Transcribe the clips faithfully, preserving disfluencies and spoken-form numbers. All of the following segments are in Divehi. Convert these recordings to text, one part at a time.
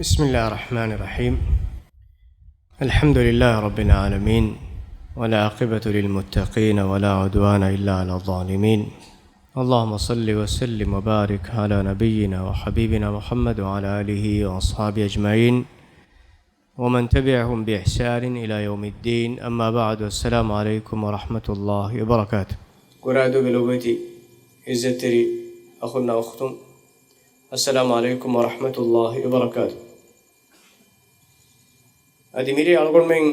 بسم الله الرحمن الرحيم. الحمد لله رب العالمين، والعاقبة للمتقين، ولا عدوان إلا على الظالمين. اللهم صل وسلم وبارك على نبينا وحبيبنا محمد وعلى آله وأصحابه أجمعين، ومن تبعهم بإحسان إلى يوم الدين. أما بعد، السلام عليكم ورحمة الله وبركاته. ކުރާދޫގެ ލޮބުވެތި އިއްޒަތްތެރި އަޚުންނާ އުޚްތުން، السلام عليكم ورحمة الله وبركاته. އަދި މިރޭ އަޅުގަނޑުމެން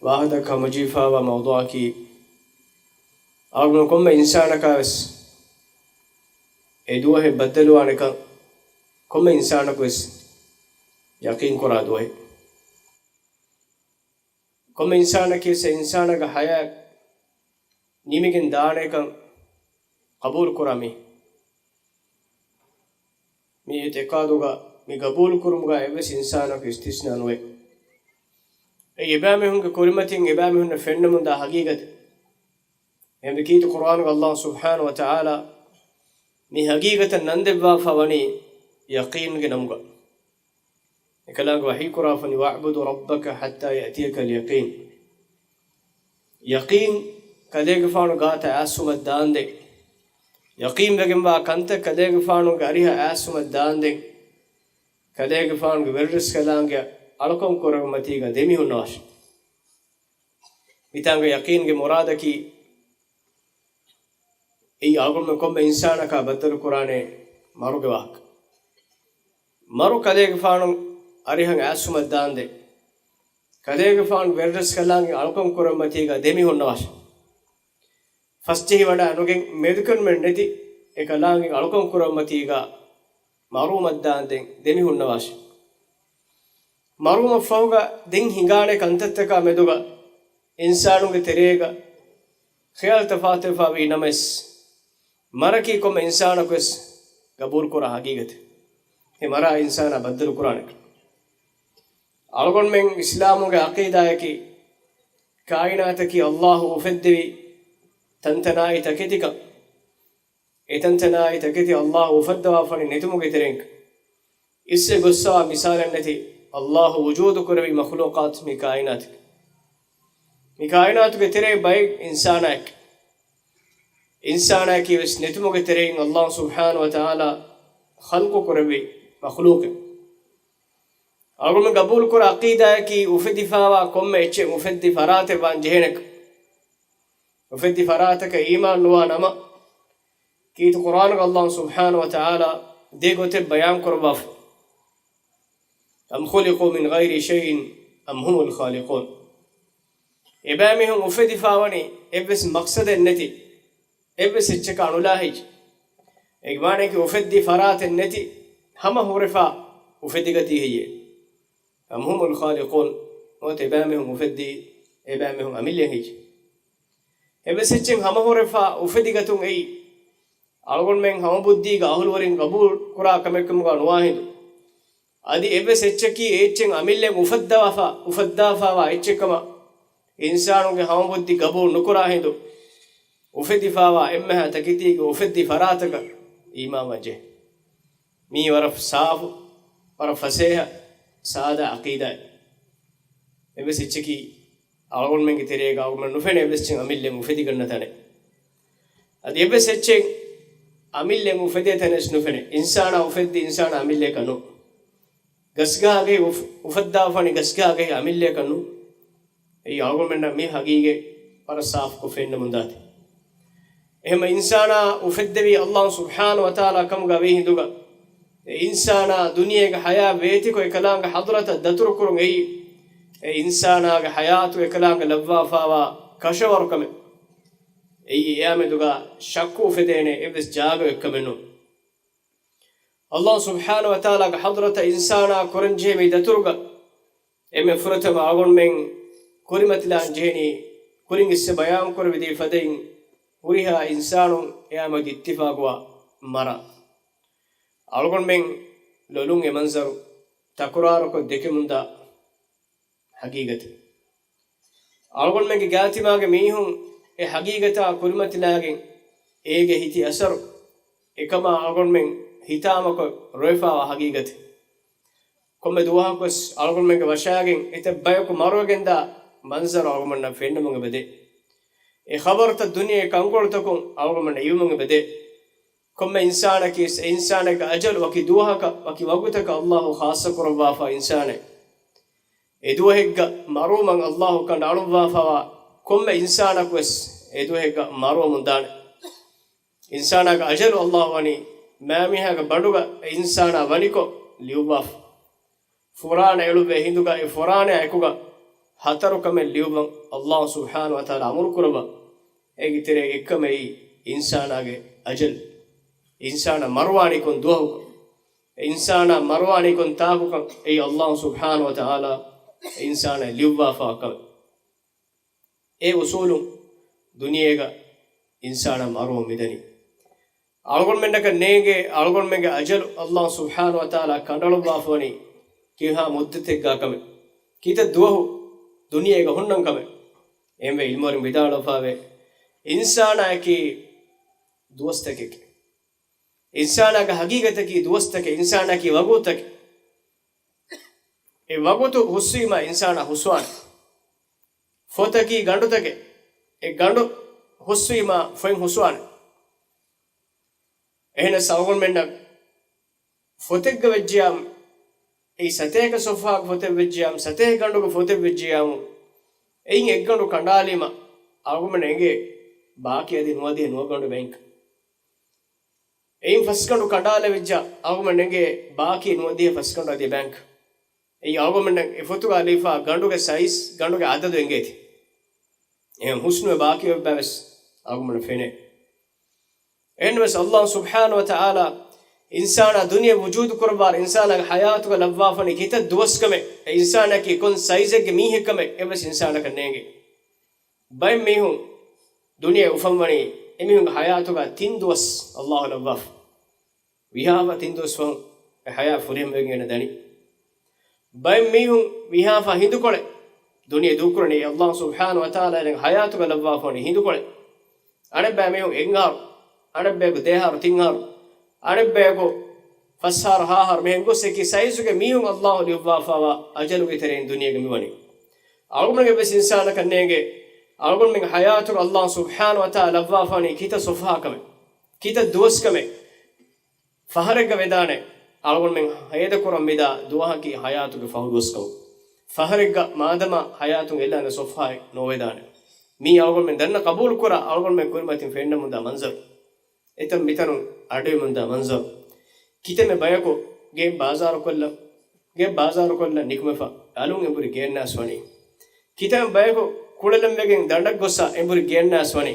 ވާހަކަ ހަމަޖެހިފައިވާ މައުޟޫޢަކީ، އަޅުގަނޑު ކޮންމެ އިންސާނަކާ ވެސް، އެ ދުވަހެއް ބައްދަލުވާނެކަން ކޮންމެ އިންސާނަކު ވެސް ޔަޤީން ކުރާ ދުވަހެއް. ކޮންމެ އިންސާނަކީ ވެސް އެ އިންސާނާގެ ޙަޔާތް ނިމިގެން ދާނެކަން ޤަބޫލު ކުރާ މީ. މި އިޢްތިޤާދުގަ މި ޤަބޫލު ކުރުމުގަ އެއްވެސް އިންސާނަކު އިސްތިސްނާ ނުވޭ. އެއީ އެބައިމީހުންގެ ކުރިމަތިން އެބައިމީހުންނަށް ފެންނަމުންދާ ޙަޤީޤަތެއް. އެހެންވެ ކީރިތި ޤުރްއާނުގަ ﷲ ސުބްޙާނަހޫ ވަތަޢާލާ މި ޙަޤީޤަތަށް ނަންދެއްވާފަ ވަނީ ޔަޤީންގެ ނަމުގަ. އެކަލާނގެ ވަޙީ ކުރާފަނި، "وَاعْبُدْ رَبَّكَ حَتَّى يَأْتِيَكَ الْيَقِينُ." ޔަޤީން ކަލޭގެފާނު ގާތަށް އައިސްފުމަށް ދާންދެން، ޔަޤީންވެގެންވާ ކަންތައް ކަލޭގެފާނުގެ އަރިހަށް އައިސްފުމަށް ދާންދެން، ކަލޭގެފާނުގެ ވެރިރަސްކަލާނގެ އަޅުކަން ކުރެވުމަތީގަ ދެމިހުންނަވާށި. މިތާނގަ ޔަޤީންގެ މުރާދަކީ، އެއީ އަޅުގަނޑުމެން ކޮންމެ އިންސާނަކާ ބައްދަލު ކުރާނެ މަރުގެ ވާހަކަ. މަރު ކަލޭގެފާނު އަރިހަށް އައިސްފުމަށް ދާންދެން، ކަލޭގެފާނު ވެރިރަސްކަލާނގެ އަޅުކަން ކުރެވުމަތީގަ ދެމިހުންނަވާށި. ފަސްޖެހިވަޑާ ނުގެން މެދުކެނޑުމެއް ނެތި އެކަލާނގެ އަޅުކަން ކުރެވުމަތީގަ މަރުވުމަށްދާންދެން ދެމިހުންނަވާށި. މަރުވުމަށްފަހުގަ ދެން ހިނގާނެ ކަންތައްތަކާ މެދުގަ އިންސާނުންގެ ތެރޭގަ ޚިޔާލު ތަފާތުވެފަވީ ނަމަވެސް، މަރަކީ ކޮންމެ އިންސާނަކުވެސް ގަބޫލުކުރާ ޙަޤީޤަތެއް. އެ މަރާ އިންސާނާ ބައްދަލުކުރާނެ. އަޅުގަނޑުމެން އިސްލާމުގެ ޢަޤީދާއަކީ، ކާއިނާތަކީ ﷲ އުފެއްދެވި ތަންތަނާއި ތަކެތިކަން. އެ ތަންތަނާއި ތަކެތި ﷲ އުފައްދަވާފަނި ނެތުމުގެ ތެރެއިން އިސްވެ ގޮއްސަވާ މިސާލެއް ނެތި ﷲ ވުޖޫދު ކުރެއްވި މަޚްލޫޤާތު މި ކާއިނާތަކީ. މި ކާއިނާތުގެ ތެރޭ ބައެއް އިންސާނާއެކޭ. އިންސާނާއަކީ ވެސް ނެތުމުގެ ތެރެއިން ﷲ ސުބްޙާނަހޫ ވަތަޢާލާ ޚަލްޤު ކުރެއްވި މަޚްލޫޤެއް. އަޅުގަނޑު ގަބޫލުކުރާ ޢަޤީދާއަކީ އުފެދިފާވާ ކޮންމެ އެއްޗެއް އުފެއްދި ފަރާތެއް ވާން ޖެހޭނެކަން. އުފެއްދި ފަރާތަކަށް އީމާން ނުވާ ނަމަ، ކީރިތި ޤުރްއާނުގަ ﷲ ސުބްޙާނަހޫ ވަތަޢާލާ ދެ ގޮތެއް ބަޔާން ކުރައްވާފަ. أَمْ خُلِقُوا مِنْ غَيْرِ شَيْءٍ أَمْ هُمُ الْخَالِقُونَ. އެބައިމީހުން އުފެދިފާވަނީ އެއްވެސް މަޤްޞަދެއް ނެތި، އެއްވެސް އެއްޗަކާ ނުލާހިއްޖެ. އޭގެ މާނައަކީ އުފެއްދި ފަރާތެއް ނެތި، ހަމަ ހުރެފާ އުފެދިގަތީ ހެއްޔޭ؟ أَمْ هُمُ الْخَالِقُونَ. ނުވަތަ އެބައިމީހުން އުފެއްދީ، އެބައިމީހުން އަމިއްލައިން ހެއްޔޭ؟ އެއްވެސް އެއްޗެއް ހަމަހުރެފާ އުފެދިގަތުން އެއީ، އަޅުގަނޑުމެން ހަމަ ބުއްދީގަ އަހުލުވެރިން ގަބޫލު ކުރާ ކަމެއްކަމުގަ ނުވާހިނދު، އަދި އެއްވެސް އެއްޗަކީ އެ އެއްޗެއް އަމިއްލައިން އުފައްދަވާފާ، އުފައްދާފާވާ އެއްޗެއްކަމަށް އިންސާނުންގެ ހަމަ ބުއްދި ގަބޫލު ނުކުރާ ހިނދު، އުފެދިފާވާ އެންމެހާ ތަކެތީގެ އުފެއްދި ފަރާތަކަށް އީމާންވާން ޖެހޭ. މީ ވަރަށް ސާފު، ވަރަށް ފަސޭހަ، ސާދާ ޢަޤީދާއެއް. އެއްވެސް އެއްޗަކީ އަޅުގަނޑުމެންގެ ތެރޭގަ އަޅުގަނޑު ނުފެނޭ އެއްވެސް އެއްޗެއް އަމިއްލައިން އުފެދިގަންނަ ތަނެއް. އަދި އެއްވެސް އެއްޗެއް އަމިއްލައިން އުފެދޭ ތަނެއް ނުފެނޭ. އިންސާނާ އުފެއްދީ އިންސާނާ އަމިއްލައަކަށް ނޫން. ގަސްގަހާގައި އުފް-، އުފައްދާފާނީ ގަސްގަހާގައި އަމިއްލައަކަށް ނޫން. އެއީ އަޅުގަނޑުމެންނަށް މި ޙަޤީޤަތް ވަރަށް ސާފުކޮށް ފެންނަމުންދާތީ. އެހެންމަ އިންސާނާ އުފެއްދެވީ ﷲ ސުބްޙާނަހޫ ވަތަޢާލާ ކަމުގަ ވީ ހިނދުގަ، އެ އިންސާނާ ދުނިޔޭގެ ޙަޔާތް ވޭތިކޮށް އެކަލާނގެ ޙަޟްރަތަށް ދަތުރުކުރުން އެއީ، އެ އިންސާނާގެ ޙަޔާތު އެކަލާނގެ ލައްވާފާވާ ކަށަވަރު ކަމެއް. އެއީ އެއާމެދުގަ ޝައްކު އުފެދޭނެ އެއްވެސް ޖާގައެއްކަމެއް ނޫން. ﷲ ސުބްޙާނަހޫ ވަތަޢާލާގެ ޙަޟްރަތަށް އިންސާނާ ކުރަންޖެހޭ މި ދަތުރުގަ އެންމެ ފުރަތަމަ އަޅުގަނޑުމެން ކުރިމަތިލާން ޖެހެނީ، ކުރިން އިސްވެ ބަޔާންކުރެވިދީ ފަދައިން، ހުރިހާ އިންސާނުން އެއާމެދު އިއްތިފާގުވާ މަރާ. އަޅުގަނޑުމެން ލޮލުން އެ މަންޒަރު ތަކުރާރުކޮށް ދެކެމުންދާ ޙަޤީޤަތެއް. އަޅުގަނޑުމެންގެ ގާތްތިމާގެ މީހުން އެ ޙަޤީޤަތާ ކުރިމަތިލާގެން އޭގެ ހިތި އަސަރު އެކަމާ އަޅުގަނޑުމެން ހިތާމަކޮށް ރޮއެފާވާ ޙަޤީޤަތެއް. ކޮންމެ ދުވަހަކުވެސް އަޅުގަނޑުމެންގެ ވަށާގެން އެތައް ބަޔަކު މަރުވެގެންދާ މަންޒަރު އަޅުގަނޑަށް ފެންނަމުން އެބަދޭ. އެ ޚަބަރުތައް ދުނިޔެ ކަންކޮޅުތަކުން އަޅުގަނޑަށް އިވުމުން އެބަދޭ. ކޮންމެ އިންސާނަކީ އެ އިންސާނެއްގެ އަޖަލު ވަކި ދުވަހަކަށް ވަކި ވަގުތަކަށް އައްލާހު ޚާއްޞަ ކުރައްވާފަ އިންސާނެއް. އެ ދުވަހެއްގަ މަރުވުމަށް އައްލާހު ކަނޑައަޅުއްވާފަވާ ކޮންމެ އިންސާނަކުވެސް އެ ދުވަހެއްގަ މަރުވަމުން ދާނެ. އިންސާނާގެ އަޖަލު އައްލާހު ވަނީ މާމީހާގެ ބަނޑުގަ އެ އިންސާނާ ވަނިކޮށް ލިޔުއްވާފަ. ފުރާނަ އެޅުއްވޭ ހިނދުގަ އެ ފުރާނައާ އެކުގަ ހަތަރު ކަމެއް ލިޔުއްވަން އައްލާހު ސުބްޙާނަހު ވަތަޢާލާ އަމުރު ކުރައްވާ. އޭގެ ތެރޭ އެއްކަމެއް އިންސާނާގެ އަޖަލް. އިންސާނާ މަރުވާނީ ކޮން ދުވަހުކަން، އެ އިންސާނާ މަރުވާނީ ކޮން ތާކުކަން އެއީ އައްލާހު ސުބްޙާނަހު ވަތަޢާލާ އެ އިންސާނާ ލިޔުއްވާފާ ކަމެއް. އެ އުސޫލުން ދުނިޔޭގަ އިންސާނާ މަރުވަން މިދަނީ. އަޅުގަނޑުމެންނަކަށް ނޭނގޭ އަޅުގަނޑުމެންގެ އަޖަލު އައްލާހު ސުބްޙާނަހު ވަތަޢާލާ ކަނޑައަޅުއްވާފަވަނީ ކިހާ މުއްދަތެއްގާ ކަމެއް، ކިތައް ދުވަހު ދުނިޔޭގަ ހުންނަން ކަމެއް. އެންމެ ޢިލްމުވެރިން ވިދާޅުވެފައިވޭ، އިންސާނާއަކީ ދުވަސްތަކެކޭ. އިންސާނާގެ ހަގީގަތަކީ ދުވަސްތަކެއް، އިންސާނާއަކީ ވަގުތުތަކެއް. އެ ވަގުތު ހުސްވީމާ އިންސާނާ ހުސްވާނެ. ފޮތަކީ ގަނޑުތަކެއް، އެ ގަނޑު ހުސްވީމާ ފޮތް ހުސްވާނެ. އެހެނަސް އަޅުގަނޑުމެންނަށް ފޮތެއްގަ ވެއްޖިޔާމު، އެއީ ސަތޭކަ ސޮފްޙާގެ ފޮތެއް ވެއްޖިޔާމު، ސަތޭކަ ގަނޑުގެ ފޮތެއް ވެއްޖިޔާމު، އެއިން އެއްގަނޑު ކަނޑާލީމަ އަޅުގަނޑުމެން އެނގޭ ބާކީ އަދި ނުވަދިހަ ނުވަ ގަނޑު ބޭންކަން. އެއިން ފަސްގަނޑު ކަނޑާލެވިއްޖާ އަޅުގަނޑުމެން އެނގޭ ބާކީ ނުވަދިހަ ފަސްގަނޑު އަދި ބޭންކަން. އެއީ އަޅުގަނޑުމެންނަށް އެ ފޮތުގަ ލިޔެފާ ގަނޑުގެ ސައިޒް، ގަނޑުގެ އަދަދު އެނގޭތީ. އެހެން ހުސްނުވެ ބާކީ އޮތްބައި ވެސް އަޅުގަނޑުމެންނަށް ފެނޭ. އެހެންވެސް އައްލާހު ސުބްޙާނަހު ވަތަޢާލާ އިންސާނާ ދުނިޔެ ވުޖޫދު ކުރައްވާ، އިންސާނާގެ ޙަޔާތުގަ ލައްވާފަނީ ކިތައް ދުވަސްކަމެއް، އެ އިންސާނާއަކީ ކޮން ސައިޒެއްގެ މީހެއްކަމެއް އެއްވެސް އިންސާނަކަށް ނޭނގޭ. ބައެއް މީހުން ދުނިޔެ އުފަންވަނީ އެމީހުންގެ ޙަޔާތުގަ ތިން ދުވަސް އައްލާހު ލައްވާފަ. ވިހާފަ ތިން ދުވަސް ފަހުން އެ ޙަޔާތް ފުރިހަމަވެގެން އޭނަ ދަނީ. ބައެއް މީހުން ވިހާފަ ހިނދުކޮޅެއް ދުނިޔެ ދޫކުރަނީ އައްލާހު ސުބްޙާނަހު ވަތަޢާލާ އޭނަގެ ޙަޔާތުގަ ލައްވާފަވަނީ ހިނދުކޮޅެއް. އަނެއްބައި މީހުން އެއްއަހަރު، އަނެއްބަޔަކު ދެއަހަރު ތިންއަހަރު، އަނެއްބަޔަކު ފަސްއަހަރު ހައަހަރު، މިހެން ގޮސް އެކި ސައިޒުގެ މީހުން އައްލާހު ލިޔުއްވާފަވާ އަޖަލުގެ ތެރެއިން ދުނިޔޭގަ މިވަނީ. އަޅުގަނޑުމެން އެއްވެސް އިންސާނަކަށް ނޭނގޭ އަޅުގަނޑުމެންގެ ޙަޔާތުގަ އައްލާހު ސުބްޙާނަހު ވަތަޢާލާ ލައްވާފަވަނީ ކިތައް ޞަފްޙާ ކަމެއް، ކިތައް ދުވަސްކަމެއް. ފަހަރެއްގަ ވެދާނެ އަޅުގަނޑުމެން ހޭދަކުރަން މިދާ ދުވަހަކީ ޙަޔާތުގެ ފަހު ދުވަސްކަމު. ފަހަރެއްގަ މާދަމާ ޙަޔާތުން އެއްލާނެ ޞަފްޙާއެއް ނޯވެދާނެ. މީ އަޅުގަނޑުމެން ދަންނަ ޤަބޫލުކުރާ އަޅުގަނޑުމެން ކުރިމަތިން ފެންނަމުންދާ މަންޒަރު. އެތަން މިތަނުން އަޑުއިވުމުންދާ މަންޒަރު. ކިތަންމެ ބަޔަކު ގެއިން ބާޒާރުކޮށްލަން، ގެއިން ބާޒާރުކޮށްލަން ނިކުމެފަ އަލުން އެނބުރި ގެއެއްނާސް ވަނީ. ކިތަންމެ ބަޔަކު ކުޅެލަން ވެގެން ދަނޑަށް ގޮއްސަ އެނބުރި ގެއެއްނާސް ވަނީ.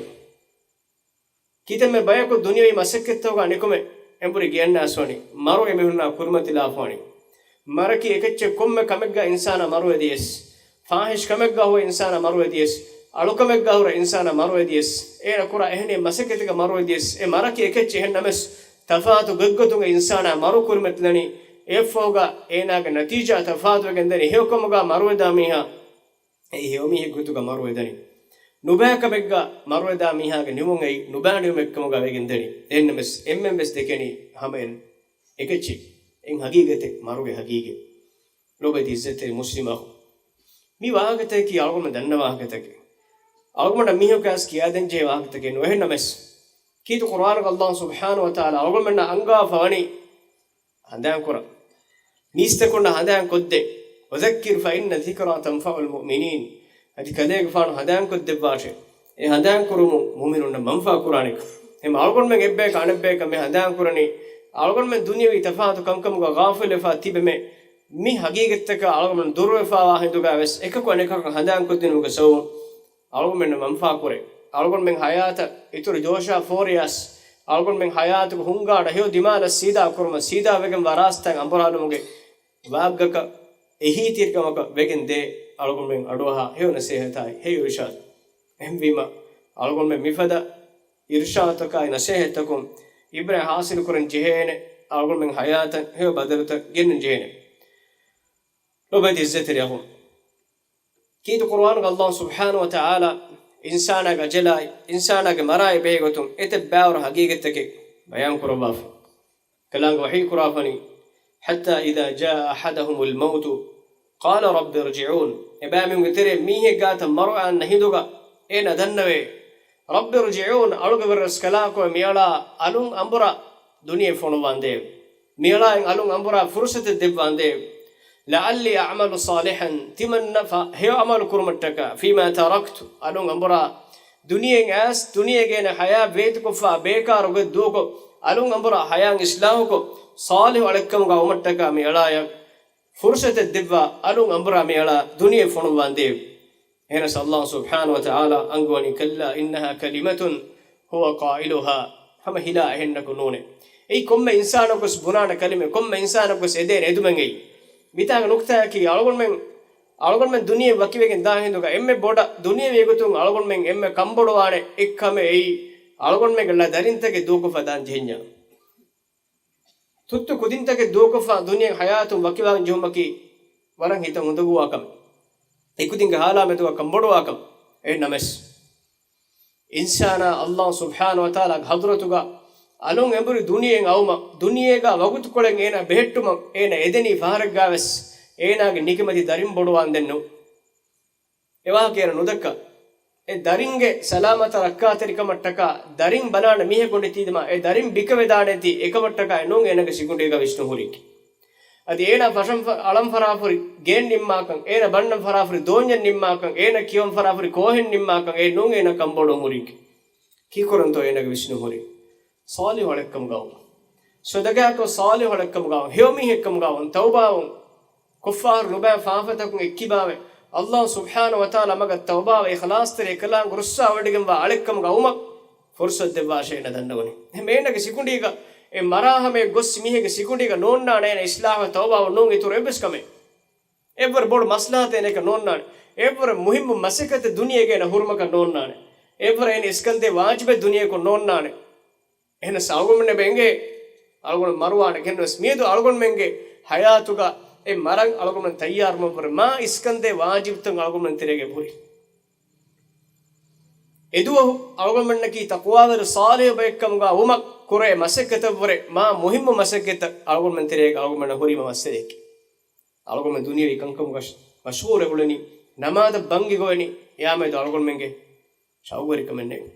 ކިތަންމެ ބަޔަކު ދުނިޔަވީ މަސައްކަތްތަކުގަ ނިކުމެ އެނބުރި ގެއެއްނާސް ވަނީ. މަރު އެމީހުންނާ ކުރިމަތިލާފަ ވަނީ. މަރަކީ އެކެއްޗެއް ކޮންމެ ކަމެއްގަ އިންސާނާ މަރުވެދިޔަސް، ފާހިޝް ކަމެއްގަ ހުވަ އިންސާނާ މަރުވެދިޔަސް، އަޅުކަމެއްގަ ހުރެ އިންސާނާ މަރުވެދިޔަސް، އޭނަ ކުރާ އެހެނިހެން މަސައްކަތެއްގަ މަރުވެދިޔަސް، އެ މަރަކީ އެކެއްޗެއް. އެހެންނަމަވެސް، ތަފާތު ގޮތްގޮތުން އިންސާނާ މަރު ކުރިމަތިލަނީ. އެއަށްފަހުގަ އޭނާގެ ނަތީޖާ ތަފާތުވެގެން ދަނީ. ހެޔޮކަމުގަ މަރުވެދާ މީހާ އެއީ ހެޔޮމީހެއް ގޮތުގަ މަރުވެދަނީ. ނުބައި ކަމެއްގަ މަރުވެދާ މީހާގެ ނިމުން އެއީ ނުބައި ނިމުމެއްކަމުގަ ވެގެން ދަނީ. އެހެންނަމަވެސް، އެންމެންވެސް ދެކެނީ ހަމައިން އެކެއްޗެއް. އެއިން ހަގީގަތެއް މަރުގެ ހަގީގަތް. ލޯބިވެތި އިއްޒަތްތެރި މުސްލިމް އަޚު، މި ވާހަކަތަކަކީ އަޅުގަނޑުމެން ދަންނަ ވާހަކަތަކެއް. އަޅުގަނޑަށް މީހަކު އައިސް ކިޔާދޭންޖެހޭ ވާހަކަތަކެއް ނޫން. އެހެންނަމަވެސް، ކީރިތި ޤުރުއާނުގަ އައްލާހު ސުބްޙާނަހު ވަތަޢާލާ އަޅުގަނޑުމެންނަށް އަންގާފަ ވަނީ ހަނދާންކުރަން. މީސްތަކުންނަށް ހަނދާން ކޮށްދޭ. وذكر فإن الذكرى تنفع المؤمنين. އަދި ކަލޭގެފާނު ހަނދާން ކޮށްދެއްވާށޭ، އެ ހަނދާން ކުރުމުން މުއުމިނުންނަށް މަންފާ ކުރާނެ. އެހެން އަޅުގަނޑުމެން އެއްބަޔަކަށް އަނެއްބަޔަކަށް މި ހަނދާން ކުރަނީ، އަޅުގަނޑުމެން ދުނިޔަވީ ތަފާތު ކަންކަމުގަ ޣާފިލުވެފަ ތިބެމެ. މި ހަގީގަތްތަކާ އަޅުގަނޑު ދުރުވެފަވާ ހިނދުގަ ވެސް އެކަކު އަނެކަކަށް ހަނދާން ކޮށްދިނުމުގެ ސަބަބުން އަޅުގަނޑުމެންނަށް މަންފާ ކުރޭ. އަޅުގަނޑުމެން ހަޔާތަށް އިތުރު ޖޯޝާ ފޯރިޔާސް، އަޅުގަނޑުމެން ހަޔާތުގެ ހުންގާޑަށް ހެޔޮ ދިމާލަށް ސީދާ ކުރުމަށް، ސީދާ ވެގެންވާ ރާސްތާއިން އަނބުރާލުމުގެ ވާގްގަކަށް އެހީތެރިކަމަކަށް ވެގެން ދޭ އަޅުގަނޑުމެން އަޑުއަހާ ހެޔޮ ނަސޭހަތާއި ހެޔޮ އިރުޝާދު. އެހެންވީމަ، އަޅުގަނޑުމެން މިފަދަ އިރުޝާދުތަކާއި ނަސޭހަތްތަކުން ޢިބްރަތް ޙާޞިލު ކުރަން ޖެހޭނެ، އަޅުގަނޑުމެން ހަޔާތަށް ހެޔޮ ބަދަލުތައް ގެންނަން ޖެހޭނެ. ލޯބިވެތި އިއްޒަތްތެރި އަޚުން، ކީރިތި ޤުރުއާނުގަ އައްލާހު ސުބްޙާނަހު ވަތަޢާލާ އިންސާނާގެ އަޖަލާއި، އިންސާނާގެ މަރާއި ބެހޭގޮތުން އެތައް ބައިވަރު ހަގީގަތްތަކެއް ބަޔާން ކުރައްވާފަ. ކަލާނގެ ވަޙީ ކުރާފަނީ، حتى إذا جاء أحدهم الموت قال رب ارجعون. އެބައިމީހުންގެ ތެރޭ މީހެއް ގާތަށް މަރު އަންނަ ހިނދުގަ އޭނަ ދަންނަވޭ، رب ارجعون، އަޅުގެ ވެރިރަސްކަލާކޮ، މިއަޅާ އަލުން އަނބުރާ ދުނިޔެ ފޮނުވާނދޭވެ. މިއަޅާއިން އަލުން އަނބުރާ ފުރުސަތެއް ދެއްވާނދޭވެ. لعلي أعمل صالحا، ތިމަންނަ ފަ-، ހެޔޮ އަމަލު ކުރުމަށްޓަކާ، فيما تركت، އަލުން އަނބުރާ ދުނިޔެއިން އައިސް، ދުނިޔޭގެ އޭނަ ޙަޔާތް ވޭތުކޮށްފާ ބޭކާރުގެ ދުވަކޮށް، އަލުން އަނބުރާ ޙަޔާތް އިޞްލާޙުކޮށް، ޞާލިޙު އަޅެއްކަމުގަ އުމަށްޓަކާ މިއަޅާޔަށް ފުރުސަތެއް ދެއްވާ، އަލުން އަނބުރާ މިއަޅާ ދުނިޔެ ފޮނުއްވާނދޭވެ. އެހެނަސް ﷲ ސުބްޙާނަހޫ ވަތަޢާލާ އަންގަވަނީ، كلا إنها كلمة هو قائلها. ހަމަ ހިލާ އެހެންނަކު ނޫނޭ. އެއީ ކޮންމެ އިންސާނަކުވެސް ބުނާނެ ކަލިމަ، ކޮންމެ އިންސާނަކުވެސް އެދޭނެ އެދުމެއް އެއީ. މިތާގެ ނުކްތާއަކީ އަޅުގަނޑުމެން، އަޅުގަނޑުމެން ދުނިޔެ ވަކިވެގެން ދާ ހިނދުގަ އެންމެ ބޮޑަށް ދުނިޔެ ވިޔަގޮތުން އަޅުގަނޑުމެން އެންމެ ކަންބޮޑުވާނެ އެއްކަމެއް އެއީ އަޅުގަނޑުމެންގެ ލަ ދަރިންތަކެއް ދޫކޮށްފަ ދާން ޖެހެންޏާ. ތުއްތު ކުދިންތަކެއް ދޫކޮށްފަ ދުނިޔެ ޙަޔާތުން ވަކިވާން ޖެހުމަކީ ވަރަށް ހިތަށް އުނދަގޫވާ ކަމެއް. އެކުދިންގެ ހާލާ މެދުގަ ކަންބޮޑުވާ ކަމެއް. އެހެންނަމަވެސް، އިންސާނާ ﷲ ސުބްޙާނަހޫ ވަތަޢާލާގެ ޙަޟްރަތުގަ އަލުން އެނބުރި ދުނިޔެއިން އައުމަށް، ދުނިޔޭގަ ވަގުތުކޮޅެއް އޭނާ ބެހެއްޓުމަށް އޭނަ އެދެނީ ފަހަރެއްގަވެސް އޭނާގެ ނިކަމެތި ދަރިން ބޮޑުވާންދެން ނޫން. އެ ވާހަކަ އޭނަ ނުދައްކާ. އެ ދަރިންގެ ސަލާމަތަށް ރައްކާތެރިކަމަށްޓަކާ، ދަރިން ބަލާނެ މީހަކު ނެތީމަ، އެ ދަރިން ބިކަވެދާނެތީ އެކަމަށްޓަކާ އެ ނޫން އޭނަގެ ސިކުނޑީގަ ވިސްނުން ހުރީކީ. އަދި އޭނާ ފަށަން ފަ-، އަޅަން ފަރާފުރި ގެއެއް ނިންމާކަން، އޭނަ ބަންނަން ފަރާފުރި ދޯންޏެއް ނިންމާކަން، އޭނަ ކިޔަވަން ފަރާފުރި ކޯހެއް ނިންމާކަން އެ ނޫން އޭނަ ކަންބޮޑުވުން ހުރީކީ. ކީކުރަންތޯ އޭނަގެ ވިސްނުން ހުރީ؟ ޞާލިޙު އަޅެއްކަމުގައު، ޞަދަޤާކޮށް ޞާލިޙު އަޅެއްކަމުގައު، ހެޔޮ މީހެއްކަމުގައު، ތައުބާވުން، ކޮށްފާހުރި ނުބައި ފާފަތަކުން އެއްކިބާވެ، ﷲ ސުބްޙާނަހޫ ވަތަޢާލާ މަގަށް ތައުބާވެ، އިޚްލާޞްތެރި އެކަލާނގެ ރުއްސާވޮޑިގެންވާ އަޅެއްކަމުގަ އުމަށް ފުރުޞަތު ދެއްވާށޭ އޭނަ ދަންނަވަނީ. އެހެން އޭނަގެ ސިކުނޑީގަ އެ މަރާ ހަމަޔަށް ގޮސް މީހެއްގެ ސިކުނޑީގަ ނޯންނާނެ އޭނަ އިޞްލާޙު ތައުބާވުން ނޫން އިތުރު އެއްވެސް ކަމެއް. އެއްވަރު ބޮޑު މަސްލަހަތެއް އޭނައަކަށް ނޯންނާނެ. އެއްވަރު މުހިއްމު މަސައްކަތެއް ދުނިޔޭގަ އޭނަ ހުރުމަކަށް ނޯންނާނެ. އެއްވަރު އޭނަ އިސްކަންދޭ ވާޖިބެއް ދުނިޔޭގަ ނޯންނާނެ. އެހެނަސް އަޅުގަނޑުމެން އެބަ އެނގޭ އަޅުގަނޑު މަރުވާނެ. އެހެނަސް މިއަދު އަޅުގަނޑުމެންގެ ޙަޔާތުގަ އެ މަރަން އަޅުގަނޑުމެން ތައްޔާރުވުމަށްވުރެ މާ އިސްކަންދޭ ވާޖިބުތައް އަޅުގަނޑުމެން ތެރޭގަ ހުރި. އެދުވަހު އަޅުގަނޑުމެންނަކީ ތަޤްވާވެރި ޞާލިޙު ބައެއްކަމުގަ ވުމަށް ކުރޭ މަސައްކަތަށްވުރެ މާ މުހިއްމު މަސައްކަތްތައް އަޅުގަނޑުމެން ތެރޭގަ އަޅުގަނޑުމެންނަށް ހުރީމަ މައްސަލައެކޭ. އަޅުގަނޑުމެން ދުނިޔެވީ ކަންކަމުގަ މަޝް-، މަޝްޣޫލެއް އުޅެނީ، ނަމާދަށް ބަންގި ގޮވެނީ، އެއާމެދު އަޅުގަނޑުމެންގެ ޝައުގުވެރިކަމެއް ނެތް.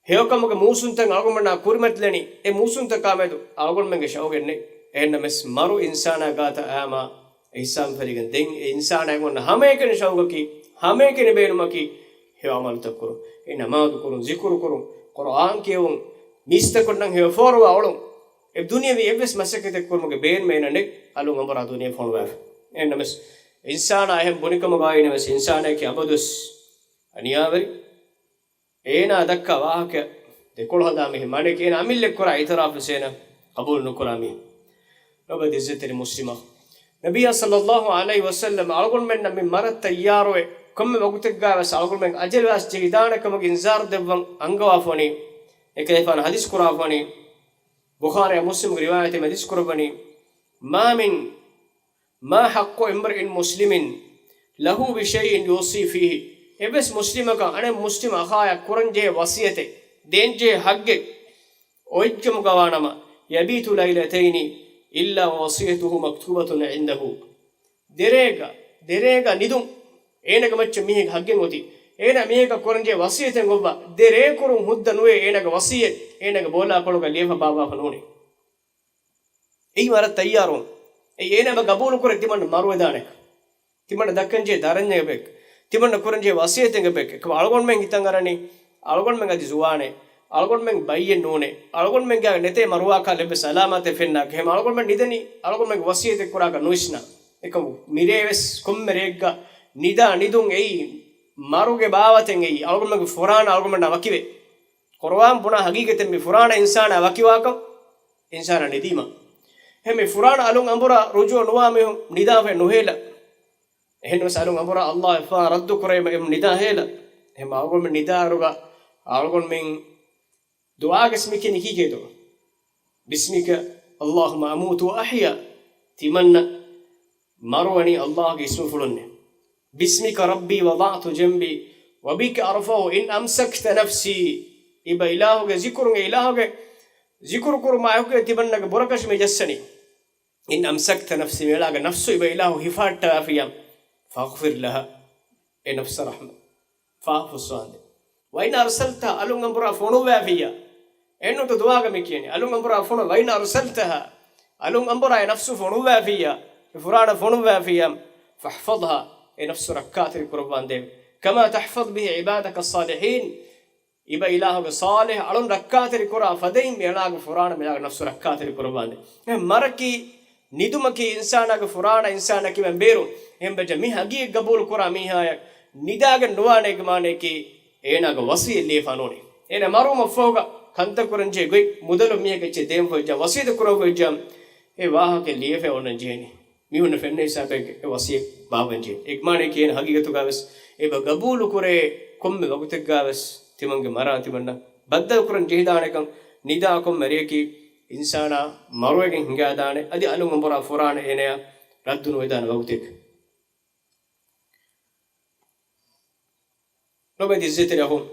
ހެޔޮކަމުގެ މޫސުންތައް އަޅުގަނޑުމެންނާ ކުރިމަތިލެނީ، އެ މޫސުންތަކާމެދު އަޅުގަނޑުމެންގެ ޝައުގެއް ނެތް. އެހެންނަމަވެސް މަރު އިންސާނާ ގާތަށް އައާމާ އިހްސާން ފެރިގެން ދެން އެ އިންސާނާގެ އޮންނަ ހަމައެކަނި ޝައުގަކީ، ހަމައެކަނި ބޭނުމަކީ ހެޔޮ ޢަމަލުތައް ކުރުން. އެ ނަމާދު ކުރުން، ޒިކުރު ކުރުން، ޤުރުއާން ކިޔެވުން، މީސްތަކުންނަށް ހެޔޮ ފޯރުވާ އުޅުން. އެ ދުނިޔެވީ އެއްވެސް މަސައްކަތެއް ކުރުމުގެ ބޭނުމެއް އޭނަ ނެތް، އަލުން އަނބުރާ ދުނިޔެ ފޮނުވާފަ. އެހެންނަމަވެސް އިންސާނާ އެހެން ބުނިކަމުގައި ނަމަވެސް އިންސާނާއަކީ އަބަދުވެސް އަނިޔާވެރި. އޭނާ ދައްކާ ވާހަކަ ދެކޮޅު ހަދާ މީހެއް، މާނައަކީ އޭނާ އަމިއްލައަށް ކުރާ އިޢުތިރާފުވެސް އޭނާ ޤަބޫލު ނުކުރާ މީހެއް. ލޮބުވެތި ޢިއްޒަތްތެރި މުސްލިމާ، ނަބިއްޔާ ޞައްލައްލާހު ޢަލައިހި ވަސައްލަމަ އަޅުގަނޑުމެންނަށް މި މަރަށް ތައްޔާރުވެ، ކޮންމެ ވަގުތެއްގަވެސް އަޅުގަނޑުމެން އަޖަލު އައިސް ޖެހިދާނެ ކަމުގެ އިންޒާރު ދެއްވަން އަންގަވާފަވަނީ. އެކަލޭގެފާނު ޙަދީޘް ކުރާފަވަނީ، ބުޚާރީ މުސްލިމުގެ ރިވާޔަތެއް ޙަދީޘް ކުރައްވަނީ، ما من ما حق امرئ مسلم له بشيء يوصي فيه. އެއްވެސް މުސްލިމަކަށް އަނެއް މުސްލިމް އަޚާއަށް ކުރަންޖެހޭ ވަޞިއްޔަތެއް، ދޭންޖެހޭ ޙައްޤެއް އޮތްކަމުގަވާނަމަ، يبيت ليلتين إلا ووصيته مكتوبة عنده. ދެރޭގަ، ދެރޭގަ ނިދުން އޭނަގެ މައްޗަށް މީހެއްގެ ޙައްޤެއް އޮތީ، އޭނާ މީހަކަށް ކުރަންޖެހޭ ވަޞިއްޔަތެއް އޮއްވާ، ދެ ރޭ ކުރުން ހުއްދަ ނުވޭ އޭނާގެ ވަޞިއްޔަތް އޭނާގެ ބޯލާކޮޅުގަ ލިޔެފަ ބާއްވާފަ ނޫނޭ. އެއީ މަރަށް ތައްޔާރުވުން. އެއީ އޭނާ އެބަ ގަބޫލުކުރޭ ތިމަންނަ މަރުވެދާނެ. ތިމަންނަ ދައްކަންޖެހޭ ދަރަންޏެއް އެބަ އެއްކަ. ތިމަންނަ ކުރަންޖެހޭ ވަޞިއްޔަތެއް އެބަ އެއްކަ. އެކަމަ އަޅުގަނޑުމެން ހިތަށް އަރަނީ، އަޅުގަނޑުމެން އަދި ޒުވާނެއް. އަޅުގަނޑުމެން ބައްޔެއް ނޫނޭ. އަޅުގަނޑުމެންގެ ނެތޭ މަރުވާކަށް އެއްވެސް އަލާމާތެއް ފެންނާކަށް. އެހެން އަޅުގަނޑުމެން ނިދަނީ އަޅުގަނޑުމެންގެ ވަޞިއްޔަތެއް ކުރާކަށް ނުވިސްނާ. އެކަމު މިރޭވެސް ކޮންމެ ރެއެއްގަ ނިދާ ނިދުން އެއީ މަރުގެ ބާވަތެއް އެއީ. އަޅުގަނޑުމެންގެ ފުރާނަ އަޅުގަނޑުމެންނާ ވަކިވޭ. ޤުރުއާން ބުނާ ހަގީގަތެއް މި ފުރާނަ އިންސާނާ ވަކިވާކަން، އިންސާނާ ނިދީމަ. އެހެން މި ފުރާނަ އަލުން އަނބުރާ ރުޖޫޢަ ނުވާ މީހުން ނިދާފައި ނުހޭލަ. އެހެންވެސް އަލުން އަނބުރާ ﷲ އެއްފަހަރަށް ރައްދު ކުރޭމަ އެމް ނިދާ ހޭލަ. އެހެން އަޅުގަނޑުމެން ނިދާއިރުގަ އަޅުގަނޑުމެން ދުޢާގަސް މި ކިޔަނީ ކީކޭތޯ؟ بسمك اللهم أموت وأحيا. ތިމަންނަ މަރުވަނީ ﷲގެ އިސްމުފުޅުންނޭ. بسمك ربي وضعت جنبي وبك أرفعه إن أمسكت نفسي. އިބަ އިލާހުގެ ޒިކުރުން، އެ އިލާހުގެ ޒިކުރު ކުރުމާއެކުގަ ތިމަންނަގެ ބުރަކަށި މި ޖައްސަނީ. إن أمسكت نفسي، މިއަޅާގެ ނަފްސު އިބަ އިލާހު ހިފާއްޓަވާފިއްޔާ، فاغفر لها، އެ ނަފްސަށް ރަޙްމަ ފާފަ ފުއްސަވާނދޭ. وإن أرسلتها، އަލުން އަނބުރާ ފޮނުއްވާފިއްޔާ، އެންނުތަ ދުޢާގަ މި ކިޔަނީ، އަލުން އަނބުރާ ފޮނު، وإن أرسلتها، އަލުން އަނބުރާ އެ ނަފްސު ފޮނުއްވާފިއްޔާ، އެ ފުރާނަ ފޮނުއްވާފިއްޔާ، فاحفظها، އެ ނަފްސު ރައްކާތެރި ކުރައްވާނދޭ. كما تحفظ به عبادك الصالحين، އިބަ އިލާހުގެ ޞާލިޙު އަޅުން ރައްކާތެރި ކުރާ ފަދައިން މި އަޅާގެ ފުރާނަ މި އަޅާގެ ނަފްސު ރައްކާތެރި ކުރައްވާނދޭ. އެ މަރަކީ، ނިދުމަކީ އިންސާނާގެ ފުރާނަ އިންސާނަކީ މެން ބޭރު. އެހެން ވެއްޖެ މި ހަގީގަތް ގަބޫލު ކުރާ މީހާޔަށް ނިދާގެން ނުވާނޭގެ މާނަޔަކީ އޭނާގެ ވަޞިއްޔަތް ލިޔެފާ ނޫނީ. އޭނާ މަރުވުމަށްފަހުގަ ކަންތައް ކުރަން ޖެހޭ ގޮތް މުދަލުން މީހަކަށް އެއްޗެއް ދޭން ފޮއްޖާ ވަޞިއްޔަތު ކުރަން ފޮއްޖާ އެ ވާހަކަ ލިޔެފަ އޮންނަން ޖެހޭނީ. މީހުންނަށް ފެންނަ ހިސާބެއްގެ އެ ވަޞިއްޔަތް ބާއްވަންޖެހޭ. އެ މާނަޔަކީ އޭނަ ހަގީގަތުގަވެސް އެބަ ގަބޫލުކުރޭ ކޮންމެ ވަގުތެއްގަވެސް ތިމަންގެ މަރާ ތިމަންނަ ބައްދަލުކުރަން ޖެހިދާނެކަން. ނިދާ ކޮންމެ ރެޔަކީ އިންސާނާ މަރުވެގެން ހިނގާދާނެ. އަދި އަލުން އަނބުރާ ފުރާނަ އޭނަޔާ ރައްދު ނުވެދާނެ ވަގުތެއް. ލޮބުވެތި އިއްޒަތްތެރި އަޚުން،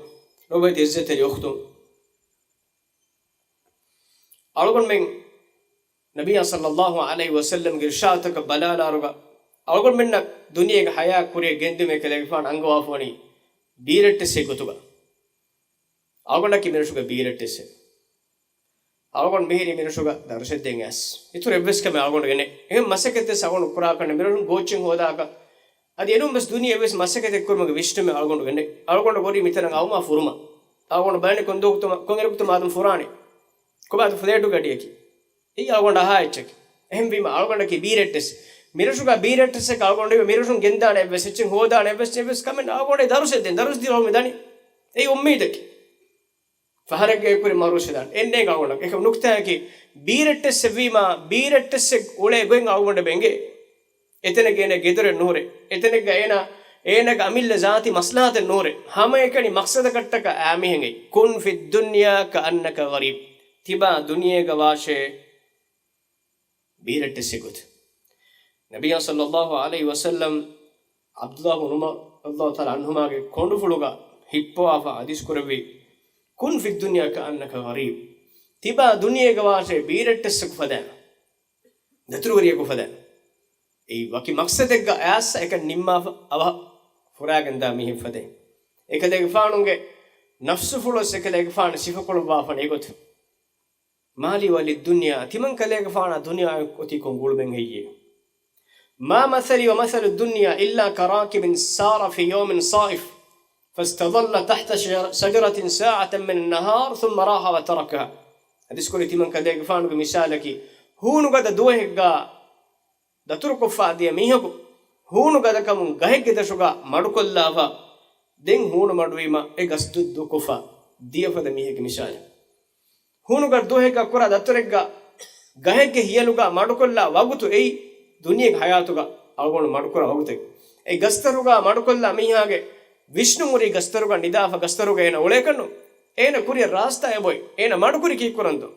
ލޮބުވެތި އިއްޒަތްތެރި އުޚްތުން. އަޅުގަނޑުމެން ނަބިއްޔާ ޞައްލައްލާހު ޢަލައިހި ވަސައްލަމްގެ އިރްޝާދުތަކަށް ބަލާލާއިރުގަ، އަޅުގަނޑުމެންނަށް ދުނިޔޭގެ ޙަޔާތް ކުރިއަށް ގެންދިއުމޭ ކަލޭގެފާނު އަންގަވާފަވަނީ ބީރައްޓެއްސެއް ގޮތުގަ. އަޅުގަނޑަކީ މިރަށުގެ ބީރައްޓެއްސެއް. އަޅުގަނޑު މިހިރީ މިރަށުގަ ދަރުސެއް ދޭން އައިސް. އިތުރު އެއްވެސް ކަމެއް އަޅުގަނޑުގެ ނެތް. އެހެން މަސައްކަތެއް ވެސް އަޅުގަނޑު ކުރާކަށް ނެތް. މިރަށުން ގޯއްޗެއް ހޯދާކަށް އަދި އެނޫން ވެސް ދުނިޔެ އެއްވެސް މަސައްކަތެއް ކުރުމުގެ ވިސްނުމެއް އަޅުގަނޑުގެ ނެތް. އަޅުގަނޑު ވަނީ މިތަނަށް އައުމާ ފުރުމަށް. އަޅުގަނޑު ބަލަނީ ކޮން ދުވަހު ކޮން އިރަކު ތިމާ އަދުން ފުރާނީ. ކޮބާތު ފްލެޓުގެ އަޑިއަކީ. އެއީ އަޅުގަނޑަށް އަހާ އެއްޗަކީ. އެހެންވީމަ އަޅުގަނޑަކީ ބީރައްޓެއްސެއް. މިރަށުގަ ބީރައްޓެއްސެއް އަޅުގަނޑު މިރަށުން ގެންދާނެ އެއްވެސް އެއްޗެއް ހޯދާނެ އެއްވެސް އެއްވެސް ކަމެއް ނާ. އަޅުގަނޑު ދަރުސެއް ދޭން. ދަރުސް ދިޔަ މި ދަނީ. އެއީ އުއްމީދަކީ. ފަހަރެއްގައި ކުރި މަރުވެސް ދާނެ. އެއްނޭނގެ އަޅުގަނޑަށް. އެކަމް ނުކްތާއަކީ ބީރައްޓެއްސެއް ވީމަ، ބީރައްޓެއްސެއް އުޅޭ ގޮތް އަޅުގަނޑަށް އެނގޭ. އެތަނެއްގަ އޭނަ ގެދޮރެއް ނުހުރޭ. އެތަނެއްގަ އޭނަ، އޭނަގެ އަމިއްލަ ޒާތީ މަސްލަހަތެއް ނުހުރޭ. ހަމައެކަނި މަޤްޞަދަކަށްޓަކަ އާ މީހެއްގައި. كن في الدنيا كأنك غريب. ތިބާ ދުނިޔޭގަ ވާށޭ ބީރައްޓެއްސެއް ގޮތަށް. ނަބިއްޔާ ޞައްލައްލާހު ޢަލައިހި ވަސައްލަމް ޢަބްދުﷲ ބިން ޢުމަރު ރަޟިޔައްލާހު ތަޢާލާ ޢަންހުމާގެ ކޮނޑުފުޅުގަ ހިއްޕަވާފަ ޙަދީޘް ކުރެއްވި، كن في الدنيا كأنك غريب. ތިބާ ދުނިޔޭގަ ވާށޭ ބީރައްޓެއްސަކު ފަދައިން. ދަތުރުވެރިޔަކު ފަދައިން. އެއީ ވަކި މަޤްޞަދެއްގަ އައިސް އެކަން ނިންމާފަ އަވަހަށް ފުރާގެންދާ މީހެއް ފަދައިން. އެކަލޭގެފާނުގެ ނަފްސުފުޅުވެސް އެކަލޭގެފާނު ސިފަކޮޅުއްވާފަން އެގޮތަށް. ما لي ولدنيا، ތިމަން ކަލޭގެފާނާ ދުނިޔެއާ އޮތީ ކޮން ގުޅުމެއް ހެއްޔޭ؟ ما مثلي ومثل الدنيا إلا كراكب سار في يوم صائف فاستظل تحت شجر-، شجرة ساعة من النهار ثم راح وتركها. ޙަދީޘް ކުރީ ތިމަން ކަލޭގެފާނުގެ މިސާލަކީ ހޫނުގަދަ ދުވަހެއްގަ ދަތުރުކޮށްފަ ދިޔަ މީހަކު ހޫނު ގަދަކަމުން ގަހެއްގެ ދަށުގަ މަޑުކޮށްލާފަ، ދެން ހޫނު މަޑުވީމަ އެ ގަސް ދުއްދުކޮށްފަ ދިޔަފަދަ މީހެއްގެ މިސާލެއް. ހޫނުގަ ދުވަހެއްގަ ކުރާ ދަތުރެއްގަ ގަހެއްގެ ހިޔަލުގަ މަޑުކޮށްލާ ވަގުތު އެއީ ދުނިޔޭގެ ޙަޔާތުގަ އަޅުގަނޑު މަޑުކުރާ ވަގުތެއް. އެ ގަސްތަރުގަ މަޑުކޮށްލާ މީހާގެ ވިސްނުން ހުރީ ގަސްތަރުގަ ނިދާފަ ގަސްތަރުގަ އޭނަ އުޅޭކަންނު. އޭނަ ކުރިއަށް ރާސްތާ އެބޮތް. އޭނަ މަޑުކުރީ ކީއްކުރަންދޯ؟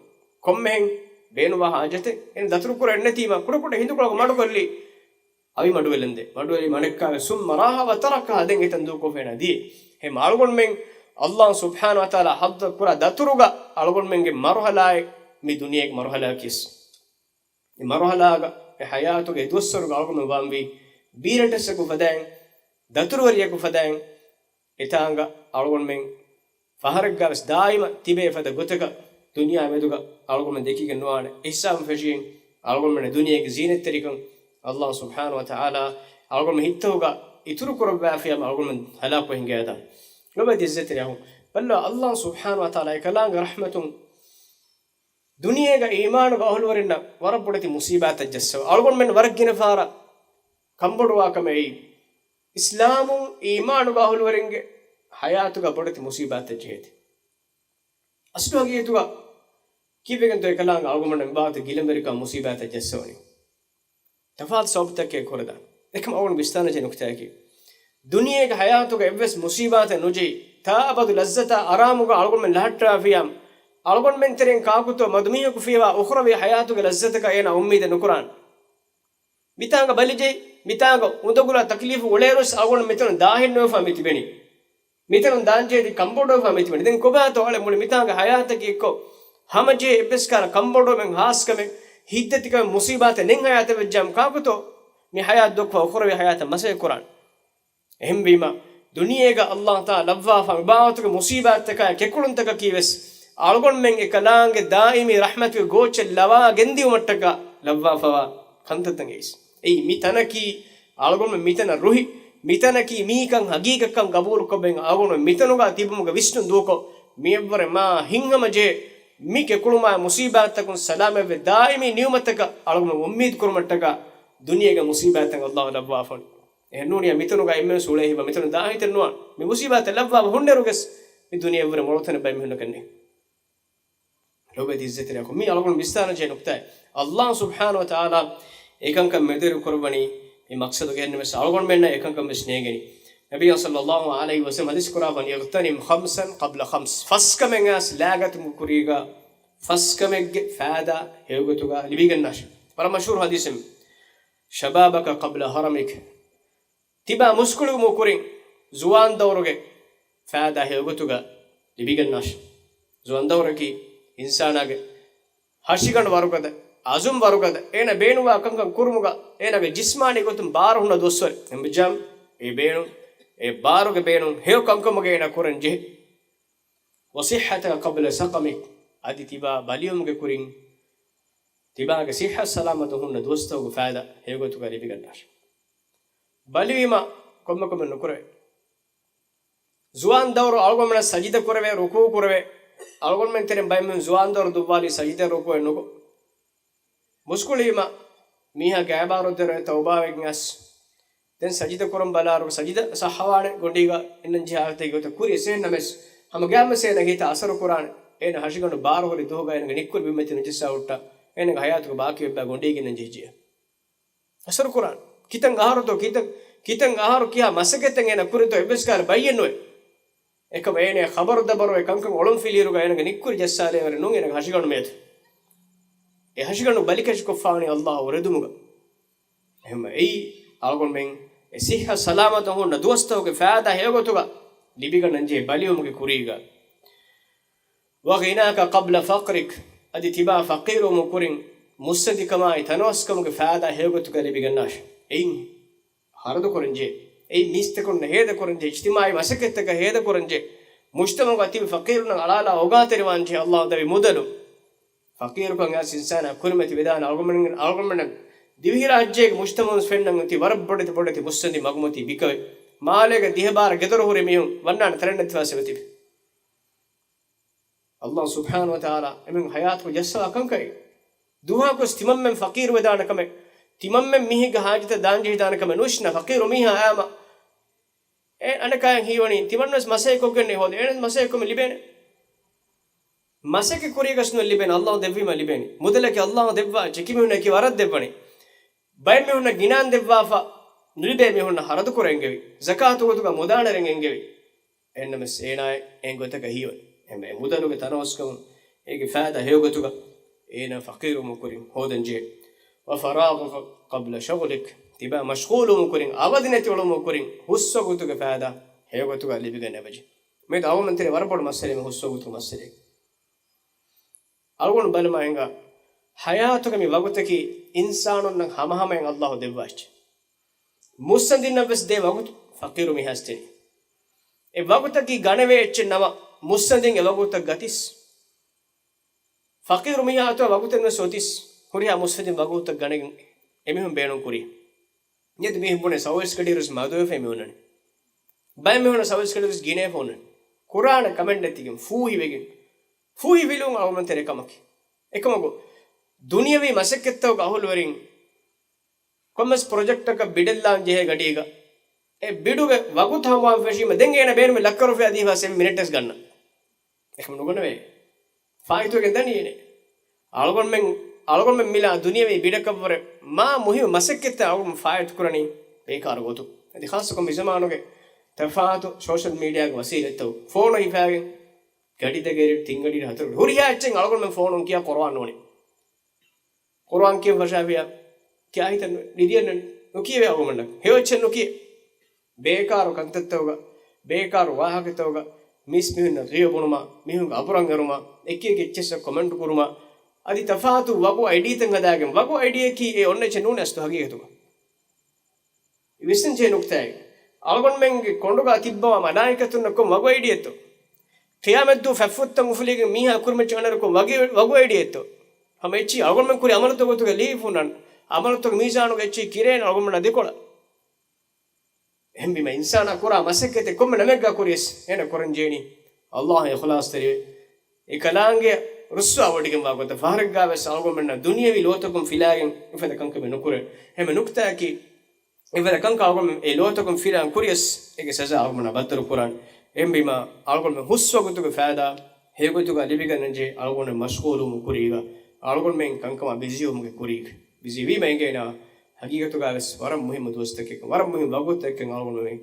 ކޮންމެހެން ބޭނުންވާ ޙާޖަތެއް. އޭނަ ދަތުރުކުރަން ނެތީމަ ކުޑަކުޑަ ހިނދުކޮޅަކު މަޑުކޮށްލީ. އަވި މަޑުވެލަންދެ. މަޑުވެލި މަޑެއްކާވެ ثم راح وتركها، ދެން އެތަން ދޫކޮށްފަ އޭނަ ދިޔަ. އެހެން އަޅުގަނޑުމެން ﷲ ސުބްޙާނަހޫ ވަތަޢާލާ ޙައްޟަށް ކުރާ ދަތުރުގަ އަޅުގަނޑުމެންގެ މަރުޙަލާއެއް މި ދުނިޔޭގެ މަރުޙަލާއަކީވެސް. މި މަރުޙަލާގަ އެ ޙަޔާތުގެ ދުވަސްވަރުގަ އަޅުގަނޑުމެން ވާންވީ ބީރައްޓެއްސަކު ފަދައިން، ދަތުރުވެރިޔަކު ފަދައިން، އެތާނގަ އަޅުގަނޑުމެން ފަހަރެއްގަވެސް ދާއިމަށް ތިބޭ ފަދަ ގޮތަކަށް ދުނިޔެ މެދުގަ އަޅުގަނޑުމެން ދެކިގެން ނުވާނެ. އެހިސާބުން ފެށިގެން އަޅުގަނޑުމެން ދުނިޔޭގެ ޒީނަތްތެރިކަން ﷲ ސުބްޙާނަހޫ ވަތަޢާލާ އަޅުގަނޑުމެން ހިތަށް ހިތުގަ އިތުރު ކުރައްވާފިޔާ އަޅުގަނޑުމެން ހަލާކުވެ ހިނގައިދާނެ. ލޮބުވެތި އިއްޒަތްތެރި އަޚުން، ބައްލަވާ ﷲ ސުބްޙާނަހޫ ވަތަޢާލާ އެކަލާނގެ ރަޙްމަތުން ދުނިޔޭގަ އީމާނުގެ އަހުލުވެރިންނަށް ވަރަށް ބޮޑެތި މުޞީބާތެއް ޖައްސަވާ. އަޅުގަނޑުމެން ވަރަށް ގިނަ ފަހަރަށް ކަންބޮޑުވާ ކަމެއް އެއީ، އިސްލާމުން އީމާނުގެ އަހުލުވެރިންގެ ޙަޔާތުގަ ބޮޑެތި މުޞީބާތެއް ޖެހޭތީ. އަސްލު ހަގީގަތުގަ ކީއްވެގެންތޯ އެކަލާނގެ އަޅުގަނޑުމެން މިބާވަތަށް ގިލަންވެރިކަން މުޞީބާތެއް ޖައްސަވަނީ؟ ތަފާތު ސަބަބުތަކެއް ކުރެދާނެ. އެކަމް އަޅުގަނޑު ވިސްނާލަންޖެހޭ ނުކުތާއަކީ، ދުނިޔޭގެ ޙަޔާތުގަ އެއްވެސް މުޞީބާތެއް ނުޖެހި، ތާއަބަދު ލައްޒަތާ އަރާމުގަ އަޅުގަނޑުމެން ލަހައްޓާފިޔާ، އަޅުގަނޑުމެން ތެރެއިން ކާކުތޯ މަދުމީހަކު ފިޔަވާ އުޚްރަވީ ޙަޔާތުގެ ލައްޒަތަކަށް އޭނާ އުއްމީދެއް ނުކުރާނެ. މިތާނގަ ބަލިޖެހި، މިތާނގަ އުނދަގުލާ ތަކްލީފު އުޅޭއިރުވެސް އަޅުގަނޑު މިތަނުން ދާހިންނުވެފަ މި ތިބެނީ. މިތަނުން ދާންޖެހޭތީ ކަންބޮޑުވެފަ މި ތިބެނީ. ދެން ކޮބާތޯ އަޅެ މުޅި މިތާނގަ ޙަޔާތަކީ އެއްކޮށް ހަމަޖެހޭ އެއްވެސް ކަހަލަ ކަންބޮޑުވުމެއް ހާސްކަމެއް ހިތްދަތިކަމެއް މުސީބާތެއް ނެތް ހަޔާތެއް ވެއްޖާމަ ކާކުތޯ މި ހަޔާތް ދޮއްކަ އުޚްރަވީ ހަޔާތަށް މަސައްކަތް ކުރާނެ؟ އެހެންވީމަ، ދުނިޔޭގަ އައްލާހު ތާލާ ލައްވާފަ މި ބާވަތުގެ މުސީބާތްތަކާއި ކެކުޅުންތަކަކީ ވެސް އަޅުގަނޑުމެން އެކަލާނގެ ދާއިމީ ރަޙްމަތުގެ ގޯއްޗެއް ލަވާ ގެންދިއުމަށްޓަކާ ލައްވާފަވާ ކަންތައްތައް އެއީ. މި ތަނަކީ އަޅުގަނޑުމެން މިތަނަށް ރުހި، މިތަނަކީ މީކަން ހަގީގަތްކަން ގަބޫލުކޮށްގެން އަޅުގަނޑުމެން މިތަނުގަ ތިބުމުގެ ވިސްނުން ދޫކޮށް، މިއަށްވުރެ މާ ހިތްހަމަޖެހޭ މި ކެކުޅުމާއި މުސީބާތްތަކުން ސަލާމަތްވެ ދާއިމީ ނިޢުމަތަކަށް އަޅުގަނޑުމެން އުއްމީދު ކުރުމަށްޓަކާ ދުނިޔޭގެ މުސީބާތްތައް އައްލާހު ލައްވާފަ. އެހެންނޫނީ މިތަނުގަ އެންމެން ސުޅޭހިބަ މިތަނު ދާހިތެއް ނުވާނެ. މި މުސީބާތެއް ލައްވާފަ ހުންނައިރުވެސް މި ދުނިޔެއަށްވުރެ މޮޅު ތަނެއް ބައެއް މީހުންނަކަށް ނެތް. ރޮބޭ އިއްޒަތްތެރިޔާކު މީ އަޅުގަނޑު ވިސްނާނަންޖެހޭ ނުކުތާއެއް. އައްލާހު ސުބްޙާނަހު ވަތަޢާލާ އެކަންކަން މެދުވެރި ކުރައްވަނީ މި މަޤްޞަދުގެ އެންމެސް އަޅުގަނޑުމެންނަށް އެކަންކަން ވެސް ނޭނގެނީ. ނަބިއްޔާ ޞައްލައްލާހު ޢަލައިހި ވަސައްލަމަ ޙަދީޘް ކުރައްވަނީ، "اغْتَنِمْ خَمْسًا قَبْلَ خَمْسٍ." ފަސް ކަމެއް އައިސް ލާގަތުމުގެ ކުރީގަ ފަސް ކަމެއްގެ ފައިދާ ހެޔޮގޮތުގަ ލިބިގަންނާށެ. ވަރަށް މަޝްހޫރު ޙަދީޘެއް. "شَبَابَكَ قَبْلَ هَرَمِكَ." ތިބާ މުސްކުޅިވުމުގެ ކުރިން ޒުވާން ދައުރުގެ ފައިދާ ހެޔޮގޮތުގަ ލިބިގަންނާށެ. ޒުވާން ދައުރަކީ އިންސާނާގެ ހަށިގަނޑު ވަރުގަދަ، އަޒުމް ވަރުގަދަ، އޭނަ ބޭނުންވާ ކަންކަން ކުރުމުގަ އޭނާގެ ޖިސްމާނީ ގޮތުން ބާރު ހުންނަ ދުވަސްވަރެއް. އެނބިޖާމް އެ ބޭނުން، އެ ބާރުގެ ބޭނުން ހެޔޮ ކަންކަމުގަ އޭނާ ކުރަން ޖެހޭ. "وَصِحَّتَكَ قَبْلَ سَقَمِكَ." އަދި ތިބާ ބަލިވުމުގެ ކުރިން ތިބާގެ ޞިއްޙަ ސަލާމަތު ހުންނަ ދުވަސްތަކުގެ ފައިދާ ހެޔޮގޮތުގަ ލިބިގަންނާށެ. ބަލިވީމަ ކޮންމެ ކަމެއް ނުކުރެވޭ. ޒުވާން ދައުރު އަޅުގަނޑުމެންނަށް ސަޖިދަ ކުރެވޭ، ރުކޫ ކުރެވޭ. އަޅުގަނޑުމެން ތެރެއިން ބައެއް މީހުން ޒުވާން ދައުރު ދުއްވާލީ ސަޖިދަ ރުކޫއެއް ނުކޮށް. މުސްކުޅިވީމަ މީހާގެ އައިބާރު ދެރަވެ ތައުބާވެގެން އައިސް، ދެން ސަޖިދަ ކުރަން ބަލާއިރު ސަޖިދަ ޞައްޙަވާނެ ގޮނޑީގަ އިންނަން ޖެހޭ ހާލަތެއް ގޮތަށް ކުރި. އެސޭން ނަމަވެސް ހަމަ ގައިމުވެސް އޭނަގެ ހިތަށް އަސަރު ކުރާނެ. އޭނަ ހަށިގަނޑު ބާރު ހުރި ދުވަހުގަ އޭނަގެ ނިއްކުރި ބިންމަތި ނުޖައްސާ ހުއްޓާ އޭނަގެ ހަޔާތުގެ ބާކީ އެއްބައި ގޮނޑީގަ އިންނަން ޖެހިއްޖެ. އަސަރު ކުރާނެ. ކިތަން އަހަރުތޯ، ކިތަން، ކިތަން އަހަރު ކިހާ މަސައްކަތެއް އޭނަ ކުރިތޯ އެއްވެސް ކަހަލަ ބައްޔެއް ނުވޭ. އެކަމަ އޭނަ ޚަބަރު ދަބަރު އެ ކަންކަން އޮޅުން ފިލިއިރުގަ އޭނަގެ ނިއްކުރި ޖައްސާލެވޭވަރެއް ނޫން އޭނަގެ ހަށިގަނޑު މޭތު. އެ ހަށިގަނޑު ބަލިކަށިކޮށްފާވަނީ އައްލާހު އުރެދުމުގަ. އެހެންވެ އެއީ އަޅުގަނޑުމެން އެ ޞިއްޙަ ސަލާމަތު ހުންނަ ދުވަސްތަކުގެ ފައިދާ ހެޔޮގޮތުގަ ލިބިގަންނަންޖެހޭ ބަލިވުމުގެ ކުރީގަ. "وَغِنَاكَ قَبْلَ فَقْرِكَ." އަދި ތިބާ ފަޤީރުވުމުގެ ކުރިން މުއްސަނދިކަމާއި ތަނަވަސްކަމުގެ ފައިދާ ހެޔޮގޮތުގަ ލިބިގަންނާށެ. އެއިން ހަރަދުކުރަންޖެހޭ. އެއިން މީސްތަކުންނަށް ހޭދަކުރަންޖެހޭ. އިޖްތިމާޢީ މަސައްކަތްތަކަށް ހޭދަކުރަންޖެހޭ. މުޖްތަމަޢުގަ ތިބި ފަޤީރުންނަށް އަޅާލާ އޮގާތެރިވާންޖެހޭ. އައްލާހު ދެއްވި މުދަލު ފަޤީރުކަން އައިސް އިންސާނާ ކުރިމަތިވެދާނެ. އަޅުގަނޑުމެން، އަޅުގަނޑުމެން ދިވެހިރާއްޖޭގެ މުޖްތަމަޢުން ފެންނަން އޮތީ ވަރަށް ބޮޑެތި، ބޮޑެތި މުއްސަނދި މަގުމަތީ ބިކަމެއް. މާލޭގަ ދިހަ ބާރަ ގެދޮރު ހުރި މީހުން ވަންނާނެ ތަނެއް ނެތިފަ އައިސް އެބަތިބި. އައްލާހު ސުބްޙާނަހު ވަތަޢާލާ އެމީހުން ހަޔާތުގަ ޖައްސަވާ ކަންކަން. ދުވަހަކުވެސް ތިމަންމެން ފަޤީރު ވެދާނެ ކަމެއް، ތިމަންމެން މީހެއްގެ ހާޖަތަށް ދާންޖެހިދާނެ ކަމެއް ނުވިސްނާ ފަޤީރު މީހާ އައީމަ އެ އަނެކާއަށް ހީވަނީ ތިމަންވެސް މަސައްކަތް ކޮށްގެންނޭ ހޯދޭ، އޭނަ މަސައްކަތް ކޮށްމެ ލިބޭނެ. މަސައްކަތް ކުރީގަސް ނުވެ ލިބޭނެ، އައްލާހު ދެއްވީމަ ލިބޭނެ. މުދަލަކީ އައްލާހު ދެއްވާ އެއްޗެއް، ކިމީހުންނަކީ ވަރަށް ދެއްވަނީ. ބައެއް މީހުންނަށް ގިނައިން ދެއްވާފަ ނުލިބޭ މީހުންނަށް ހަރަދުކުރަން އެނގެވި. ޒަކާތު ގޮތުގަ މުދާނެރަން އެނގެވި. އެހެންނަމަވެސް އޭނާއަށް އެ ގޮތަކަށް ހީވަނީ. އެހެންވެ އެ މުދަލުގެ ތަނަވަސްކަމުން އޭގެ ފައިދާ ހެޔޮގޮތުގަ އޭނާ ފަޤީރުވުމުގެ ކުރިން ހޯދަންޖެހޭ. "وَفَرَاغَكَ قَبْلَ شُغْلِكَ." ތިބާ މަޝްޣޫލުވުމުގެ ކުރިން، އަވަދި ނެތި އުޅުމުގެ ކުރިން ހުސްވަގުތުގެ ފައިދާ ހެޔޮގޮތުގަ ލިބިގަންނަވަންޖެހޭ. މިއަދު އަޅުގަނޑުމެން ތެރޭ ވަރަށް ބޮޑު މައްސަލައެއް މި ހުސްވަގުތުގެ މައްސަލައެއް. އަޅުގަނޑު ބަލަމާ ހިނގާ ހަޔާތުގެ މި ވަގުތަކީ އިންސާނުންނަށް ހަމަހަމައިން އައްލާހު ދެއްވާ އެއްޗެއް. މުއްސަނދިންނަށްވެސް ދޭ ވަގުތު ފަޤީރު މީހާއަށް ދިނީ. އެ ވަގުތަކީ ގަނެވޭ އެއްޗެއް ނަމަ، މުއްސަނދިން އެ ވަގުތަށް ގަތިސް، ފަޤީރު މީހާ އަތުގަ ވަގުތެއް ނުވެސް އޮތިސް، ހުރިހާ މުއްސަނދިން ވަގުތަށް ގަނެގެން އެމީހުން ބޭނުން ކުރީ. މިއަދު މީހުން ބުނޭ ސައުވެސް ގަޑިއިރުވެސް މަދުވެފައި މި އޮންނަނީ. ބައެއް މީހުންނަށް ސައުވެސް ގަޑިއިރުވެސް ގިނަވެފަ އޮންނަނީ. ކުރާނެ ކަމެއް ނެތިގެން ފޫހިވެގެން. ފޫހި ވިލުން އަޅުގަނޑުމެން ތެރޭ ކަމަކީ. އެކަމަކު، ދުނިޔަވީ މަސައްކަތްތަކުގެ އަހުލުވެރިން ކޮންމެސް ޕްރޮޖެކްޓަކަށް ބިޑެއް ލާން ޖެހޭ ގަޑީގަ، އެ ބިޑުގެ ވަގުތު ހަމަވާން ފެށީމަ، ދެން އޭނަ ބޭނުމީ ލައްކަ ރުފިޔާ ދީފަ އައިސް އެއް މިނެޓެއް ވެސް ގަންނަ. އެކަމަ ނުގަނެވޭ. ފާއިތުވެގެން ދަނީ އޭނަ. އަޅުގަނޑުމެން، އަޅުގަނޑުމެން މިލާ ދުނިޔަވީ ބިޑަކަށްވުރެ މާ މުހިއްމު މަސައްކަތްތައް އަޅުގަނޑު ފާއިތު ކުރަނީ ބޭކާރު ގޮތުން. އަދި ޚާއްޞަކޮށް މި ޒަމާނުގެ ތަފާތު ސޯޝަލް މީޑިއާގެ ވަސީލަތްތައް ފޯނު ހިފާގެން ގަޑި ދެގެރި ތިން ގަޑި ހަތަރު ގަޑި ހުރިހާ އެއްޗެއް އަޅުގަނޑުމެން ފޯނުން ކިޔާ ކުރުއާން ނޫނީ. ކުރުއާން ކިޔަން ފަށާފިޔާ ކިޔާ ހިތަށް ނު-، ނިދިއެއް ނު-، ނުކިޔެވޭ އަޅުގަނޑަށް. ހެޔޮ އެއްޗެއް ނުކިޔޭ. ބޭކާރު ކަންތައްތަކުގަ، ބޭކާރު ވާހަކަތަކުގަ، މީސް މީހުންނަށް ގީބަ ބުނުމާ، މީހުންގެ އަބުރަށް އެރުމާ، އެކި އެކި އެއްޗެއްސަށް ކޮމެންޓް ކުރުމާ، އަދި ތަފާތު ވަގު އައިޑީތައް ހަދާގެން، ވަގު އައިޑީއަކީ އެ އޮންނަ އެއްޗެއް ނޫނޭ އަސްލު ހަގީގަތުގަ. ވިސްނަންޖެހޭ ނުކުތާއެއް. އަޅުގަނޑުމެންގެ ކޮނޑުގަ ތިއްބަވާ މަލާއިކަތުންނަށް ކޮން ވަގު އައިޑީއެއްތޯ؟ ޤިޔާމަތްދުވަހު ފަތްފުށްތައް އުފުލިގެން މީހާ ކުރިމައްޗަށް އަންނައިރު ކޮން ވަގު، ވަގު އައިޑީއެއްތޯ؟ ހަމަ އެއްޗިހި އަޅުގަނޑުމެން ކުރި ޢަމަލުތަކުގަ އެއްޗިހި ކިރޭނެ، އަޅުގަނޑުމެންނަށް ދެކޮޅަށް އަޅުގަނޑުމެންނަށް ދެކޮޅަށް. އެހެންވީމަ އިންސާނާ ކުރާ މަސައްކަތެއް ކޮންމެ ނަމެއްގަ ކުރިޔަސް އޭނަ ކުރަންޖެހެނީ ﷲ އިޚްލާޞްތެރިވެ، އެކަލާނގެ ރުއްސާވޮޑިގެންވާ ގޮތަށް. ފަހަރެއްގަވެސް އަޅުގަނޑުމެންނަށް ދުނިޔަވީ ލޯތަކުން ފިލާގެން އެފަދަ ކަންކަމެއް ނުކުރޭ. އެހެން ނުކުތާއަކީ، އެފަދަ ކަންކަން އަޅުގަނޑުމެން އެ ލޯތަކުން ފިލާން ކުރިޔަސް އޭގެ ސަޒާ އަޅުގަނޑުމެންނަށް ބައްދަލު ކުރާނެ. އެހެންވީމަ އަޅުގަނޑުމެން ހުސް ވަގުތުގެ ފައިދާ ހެޔޮގޮތުގަ ލިބިގަންނަންޖެހޭ. އަޅުގަނޑުމެން މަޝްޣޫލުވުމުން ކުރީގަ، އަޅުގަނޑުމެން ކަންކަމާ ބިޒީވުމުގެ ކުރީގަ. ބިޒީވީމަ އެނގޭނެ ހަގީގަތުގަވެސް ވަރަށް މުހިއްމު ދުވަސްތަކެއް، ވަރަށް މުހިއްމު ވަގުތުތަކެއް އަޅުގަނޑުމެން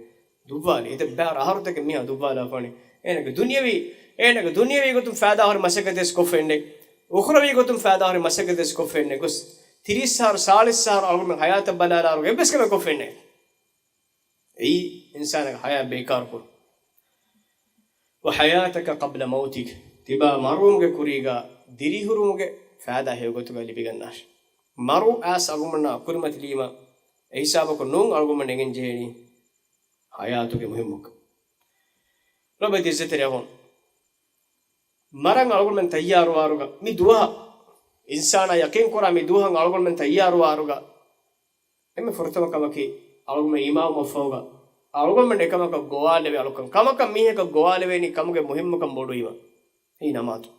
ދުއްވާލި. އެތައް ބާރަ އަހަރުތަކެއް މީހާ ދުއްވާލާފާނެ. އޭނަގެ ދުނިޔަވީ، އޭނަގެ ދުނިޔަވީ ގޮތުން ފައިދާހުރި މަސައްކަތެއް ކޮށްފައެއްނެ. އުޚްރަވީ ގޮތުން ފައިދާހުރި މަސައްކަތެއް ކޮށްފައެއްނެ. ގޮސް ތިރީސް އަހަރު، ސާޅީސް އަހަރު އަޅުގަނޑުމެން ހަޔާތަށް ބަލާލާއިރު އެއްވެސް ކަމެއް ކޮށްފައެއްނެ. އެއީ އިންސާނާގެ ހަޔާތް ބޭކާރުކުރުން. وحياتك قبل موتك، ތިބާ މަރުވުމުގެ ކުރީގަ ދިރިހުރުމުގެ ފައިދާ ހެޔޮގޮތުގަ ލިބިގަންނާށި. މަރު އައިސް އަޅުގަނޑުމެންނާ ކުރިމަތިލީމަ އެ ހިސާބަކުން ނޫން އަޅުގަނޑުމެން އެނގެން ޖެހޭނީ ޙަޔާތުގެ މުހިއްމުކަން. ލޮބުވެތި އިއްޒަތްތެރި އަޚުން، މަރަން އަޅުގަނޑުމެން ތައްޔާރުވާއިރުގަ، މި ދުވަހަށް، އިންސާނާ ޔަޤީންކުރާ މި ދުވަހަށް އަޅުގަނޑުމެން ތައްޔާރުވާއިރުގަ، އެންމެ ފުރަތަމަ ކަމަކީ، އަޅުގަނޑުމެން އީމާންވުމަށްފަހުގަ، އަޅުގަނޑުމެން އެކަމަކަށް ގޮވާލެވޭ އަޅުކަން. ކަމަކަށް މީހަކަށް ގޮވާލެވޭނީ ކަމުގެ މުހިއްމުކަން ބޮޑުވީމަ. އެއީ ނަމާދު.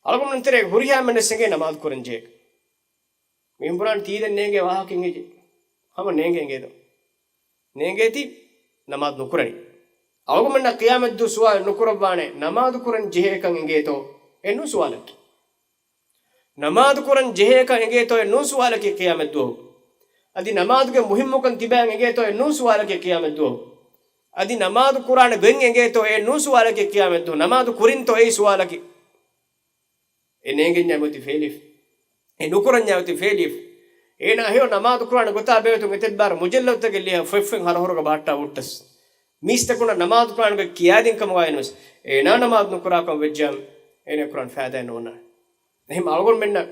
އަޅުގަނޑުމެން ތެރޭ ހުރިހާ މެންނަސް އެނގޭ ނަމާދު ކުރަން ޖެހޭ. މީހުން ބުނާނެ ތީދެން ނޭނގޭ ވާހަކަ އެނގޭ. ހަމަ ނޭނގޭ އެނގޭދޯ. ނޭނގޭތީ ނަމާދު ނުކުރަނީ. އަޅުގަނޑުމެންނަށް ޤިޔާމަތްދުވަހު ސުވާލު ނުކުރައްވާނެ، ނަމާދު ކުރަން ޖެހޭކަން އެނގޭތޯ؟ އެއްނޫން ސުވާލަކީ. ނަމާދު ކުރަން ޖެހޭކަން އެނގޭތޯ؟ އެއްނޫން ސުވާލަކީ ޤިޔާމަތްދުވަހު. އަދި ނަމާދުގެ މުހިއްމުކަން ތިބާ އެނގޭތޯ؟ އެއްނޫން ސުވާލަކީ ޤިޔާމަތްދުވަހު. އަދި ނަމާދު ކުރާނެ ގޮތް އެނގޭތޯ؟ އެއްނޫން ސުވާލަކީ ޤިޔާމަތްދުވަހު. ނަމާދު ކުރިންތޯ؟ އެއީ ސުވާލަކީ. އެ ނޭނގެންޏާ އޮތީ ފޭލިފަ. އެ ނުކުރަންޏާ އޮތީ ފޭލިފަ. އޭނާ ހެޔޮ ނަމާދު ކުރާނެ ގޮތާ ބެހޭތުން އެތައް ބާރަ މުޖައްލަދުތަކެއް ލިޔާ ފޮތްފޮތް ހަރަހުރަގަ ބަހައްޓާ ވުއްޓަސް، މީސްތަކުންނަށް ނަމާދު ކުރާނެ ގޮތް ކިޔާދިން ކަމުގައި ނުވެސް، އޭނާ ނަމާދު ނުކުރާކަން ވެއްޖާމަ، އޭނާ ކުރާން ފައިދާއެއް ނޯންނާނެ. އެހެން އަޅުގަނޑުމެންނަށް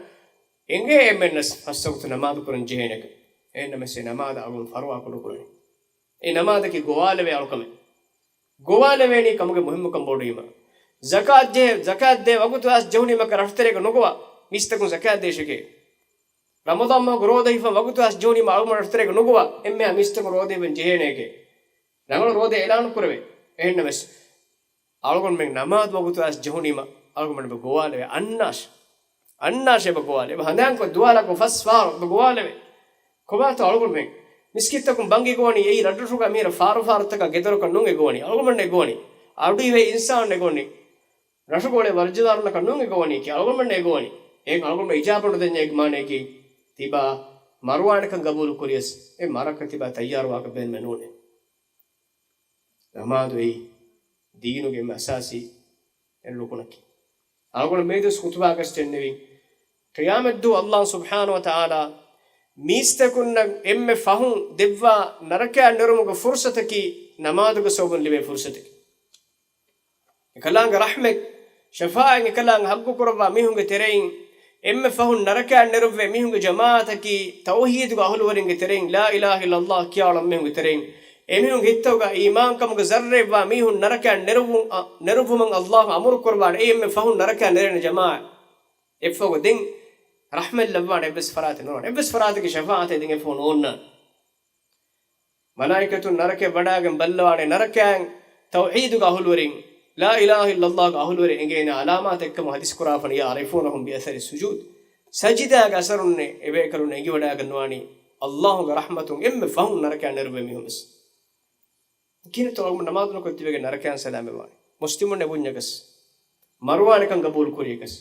އެނގޭ އެންމެންނަސް ފަސްވަގުތު ނަމާދު ކުރަން ޖެހޭނެކަން. އެހެންނަމަވެސް އެ ނަމާދަށް އަޅުގަނޑު ފަރުވާ ކުޑަކުރަނީ. އެ ނަމާދަކީ ގޮވާލެވޭ އަޅުކަމެއް. ގޮވާލެވޭނީ ކަމުގެ މުހިއްމުކަން ބޮޑުވީމަ. ޒަކާތް ޖެހޭ، ޒަކާތް ދޭ ވަގުތު އައިސް ޖެހުނީމަ ރަށުތެރޭގަ ނުގޮވާ މީސްތަކުން ޒަކާތް ދޭށެކޭ. ރަމަޟާން މަހުގެ ރޯދަ ހިފަން ވަގުތު އައިސް ޖެހުނީމަ އަޅުގަނޑު ރަށުތެރޭގަ ނުގޮވާ އެންމެހާ މީސްތަކުން ރޯދަ ހިފަން ޖެހޭނެކޭ. ރަނގަޅު ރޯދަ އިޢުލާނު ކުރެވޭ. އެހެންނަމަވެސް، އަޅުގަނޑުމެން ނަމާދު ވަގުތު އައިސް ޖެހުނީމަ އަޅުގަނޑުމެން ގޮވާލެވޭ، އަންނާށޭ. އަންނާށޭ އެބަ ގޮވާލެވޭ. އެބަ ހަނދާންކޮށް ދުވާލަކު ފަސް ފަހަރު އެބަ ގޮވާލެވޭ. ކޮބާތޯ އަޅުގަނޑުމެން؟ މިސްކިތްތަކުން ބަންގި ގޮވަނީ އެއީ ރަށްރަށުގަ މިހިރަ ފާރުފާރުތަކާ ގެދޮރަކަށް ނޫން އެ ގޮވަނީ. އަޅުގަނޑުމެންނޭ ގޮވަނީ. އަޑު އިވޭ އިންސާނުންނޭ ގޮވަނީ. ރަށުގަ އުޅޭ ވަރަށް ޖަލާރުންނަކަށް ނޫން އެ ގޮވަނީކީ. އަޅުގަނޑުމެންނޭ ގޮވަނީ. އޭގެ އަޅުގަނޑުމެން އިޖާބަ ނުދެންޏާ އޭގެ މާނައަކީ ތިބާ މަރުވާނެކަން ގަބޫލު ކުރިޔަސް އެ މަރަކަށް ތިބާ ތައްޔާރުވާކަށް ބޭނުމެއް ނޫނޭ. ނަމާދު އެއީ ދީނުގެ އެންމެ އަސާސީ ރުކުނަކީ. އަޅުގަނޑު މިއަދުވެސް ޚުތުބާގަސް ދެންނެވިން. ޤިޔާމަތްދުވަހު ﷲ ސުބްޙާނަހޫ ވަތަޢާލާ މީސްތަކުންނަށް އެންމެ ފަހުން ދެއްވާ ނަރަކައަށް ނެރުމުގެ ފުރުޞަތަކީ ނަމާދުގެ ސަބަބުން ލިބޭ ފުރުޞަތެއް. އެކަލާނގެ ރަޙްމަތް، ޝަފާޢަތް އެކަލާނގެ ޙައްޤު ކުރައްވާ މީހުންގެ ތެރެއިން އެންމެ ފަހުން ނަރަކައަށް ނެރުއްވޭ މީހުންގެ ޖަމާޢަތަކީ ތައުޙީދުގެ އަހުލުވެރިންގެ ތެރެއިން، ލާ އިލާހަ އިއްލައްލާހު ކިޔާ އުޅޭ މީހުންގެ ތެރެއިން. އެމީހުންގެ ހިތްތަކުގަ އީމާންކަމުގެ ޒައްރައެއްވާ މީހުން ނަރަކައަށް ނެރުއްވުން، އަ، ނެރުއްވުމަށް ﷲ އަމުރު ކުރައްވާނެ. އެއީ އެންމެ ފަހުން ނަރަކައަށް ނެރޭނެ ޖަމާޢަތް. އެއަށްފަހު ދެން ރަޙްމަތް ލައްވާނެ އެއްވެސް ފަރާތެއް ނުވާނެ. އެއްވެސް ފަރާތަކީ ޝަފާޢަތެއް ދެން އެއަށްފަހު ނޯންނާނެ. މަލާއިކަތުން ނަރަކައަށް ވަޑައިގެން ބައްލަވާނެ، ނަރަކައިން ތައުޙީދުގެ އަހުލުވެރިން، ލާ އިލާހަ އިއްލައްލާހުގެ އަހުލުވެރިން އެނގޭނެ ޢަލާމާތެއްކަމަށް ޙަދީޘް ކުރާފަނި، يعرفونهم بأثر السجود. ސަޖިދާގެ އަސަރުންނޭ އެބޭކަލުން އެނގިވަޑައިގަންނަވާނީ ﷲގެ ރަޙްމަތުން އެންމެ ފަހުން ނަރަކައަށް ނެރުއްވޭ މީހުން ވެސް. ކިހިނެއްތޯ އަޅުގަނޑު ނަމާދު ނުކޮށް ތިބެގެން ނަރަކައިން ސަލާމަތްވާނީ؟ މުސްލިމުންނޭ ބުންޏަކަސް، މަރުވާނެކަން ގަބޫލު ކުރިޔަކަސް،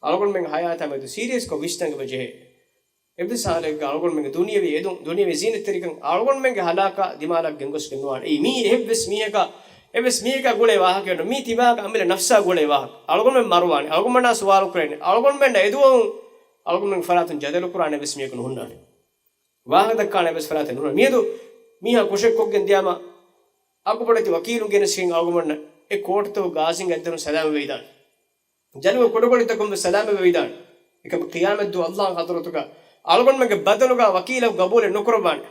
އަޅުގަނޑުމެންގެ ޙަޔާތާ މެދު ސީރިއަސްކޮށް ވިސްނަން އެބަ ޖެހޭ. އެއްވެސް ހާލެއްގަ އަޅުގަނޑުމެންގެ ދުނިޔަވީ އެދުން، ދުނިޔަވީ ޒީނަތްތެރިކަން އަޅުގަނޑުމެންގެ ހަލާކާ ދިމާލަށް ގެންގޮސްގެން ނުވާނެ. އެއީ މީ އެއްވެސް މީހަކަށް، އެއްވެސް މީހަކަށް ގުޅޭ ވާހަކައެއް ނޫން. މީ ތިބާގެ އަމިއްލަ ނަފްސާ ގުޅޭ ވާހަކަ. އަޅުގަނޑުމެން މަރުވާނެ، އަޅުގަނޑުމެންނާ ސުވާލު ކުރޭނެ، އަޅުގަނޑުމެންނާ އެދުވަހު އަޅުގަނޑުމެންގެ ފަރާތުން ޖަދަލު ކުރާނެ އެއްވެސް މީހަކު ނުހުންނާނެ. ވާހަކަ ދައްކާނެ އެއްވެސް ފަރާތެއް ނުހުންނާނެ. މިއަދު މީހާ ކުށެއްކޮށްގެން ދިޔާމަ، އަގުބޮޑެތި ވަކީލުން ގެނެސްގެން އަޅުގަނޑުމެންނަށް އެ ކޯޓުތަކުގެ ގާޒީން އަތްދަރުން ސަލާމަތްވެވިދާނެ. ޖަލުގެ ކުޑަކުޑަތަކުން ވެސް ސަލާމަތްވެވިދާނެ. އެކަމަކު ޤިޔާމަތްދުވަހު ﷲ ޙަޟްރަތުގަ އަޅުގަނޑުމެންގެ ބަދަލުގަ ވަކީލަކު ޤަބޫލެއް ނުކުރައްވާނެ.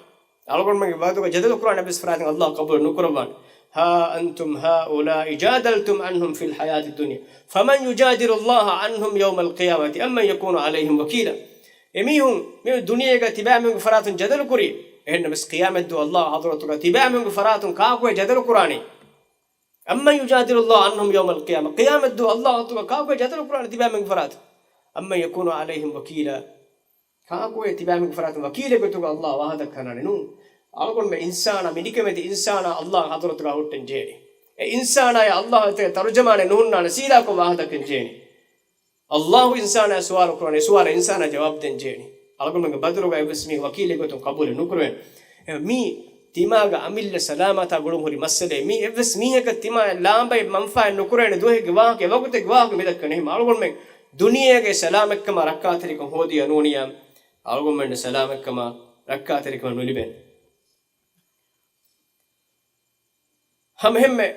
އަޅުގަނޑުމެންގެ ބަދަލުގަ ޖަދަލު ކުރާނެ އެއްވެސް ފަރާތެއް ﷲ ޤަބޫލެއް ނުކުރައްވާނެ. هَا أَنْتُمْ هَٰؤُلَاءِ جَادَلْتُمْ عَنْهُمْ فِي الْحَيَاةِ الدُّنْيَا فَمَنْ يُجَادِلُ اللَّهَ عَنْهُمْ يَوْمَ الْقِيَامَةِ أَمْ مَنْ يَكُونُ عَلَيْهِمْ وَكِيلًا. އެމީހުން މި ދުނިޔޭގަ ތިބާމީހުންގެ ފަރާތުން ޖަދަލު ކުރީ. އެހެންނަމަވެސް ޤިޔާމަތްދުވަހު ﷲ ޙަޟްރަތުގަ ތިބާމީހުންގެ ފަރާތުން ކާކުހޭ ޖަދަލު ކުރާނީ؟ أَمَّنْ يُجَادِلُ اللَّهَ عَنْهُمْ يَوْمَ الْقِيَامَةِ. ޤިޔާމަތްދުވަހު ﷲ ޙަޟްރަތުގަ ކާކުހޭ ޖަދަލު ކުރާނީ ތިބާމީހުންގެ ފަރާތުން؟ أَمَّنْ يَكُونُ عَلَيْهِمْ وَكِيلًا. ކާކުހޭ ތިބާމީހުންގެ ފަރާތުން ވަކީލެއް ގޮތުގަ ﷲ ވާހަކަ ދައްކާނީ؟ ނޫން. އަޅުގަނޑުމެން އިންސާނާ، މި ނިކަމެތި އިންސާނާ ﷲ ޙަޟްރަތުގަ ހުއްޓަން ޖެހޭނީ. އެ އިންސާނާއަށް ﷲ އެތައް ތަރުޖަމާނެއް ނުހުންނާނެ ސީދާކޮށް ވާހަކަ ދައްކަން ޖެހޭނީ. ﷲ އިންސާނާއަށް ސުވާލު ކުރާނެ، އެ ސުވާލަށް އިންސާނާ ޖަވާބު ދޭން ޖެހޭނީ. އަޅުގަނޑުމެންގެ ބަދަލުގަ އެއްވެސް މީހެއް ވަކީލެއް ގޮތުން ޤަބޫލެއް ނުކުރެވޭނެ. އެ މީ ތިމާގެ އަމިއްލަ ސަލާމަތާ ގުޅުން ހުރި މައްސަލައެއް. މީ އެއްވެސް މީހަކަށް ތިމާއަށް ލާނބައެއް މަންފާއެއް ނުކުރޭނެ ދުވަހެއްގެ ވާހަކަ، އެ ވަގުތެއްގެ ވާހަކަ މި ދައްކަނީ. އެހެން އަޅުގަނޑުމެން ދުނިޔޭގެ ސަލާމަތްކަމާ ރައްކާތެރިކަން ހޯދިޔަ ނޫނިޔާ، އަޅުގަނޑުމެން ސަލާމަތްކަމާ ރައްކާތެރިކަމެއް ނުލިބޭނެ. ހަމައެހެންމެ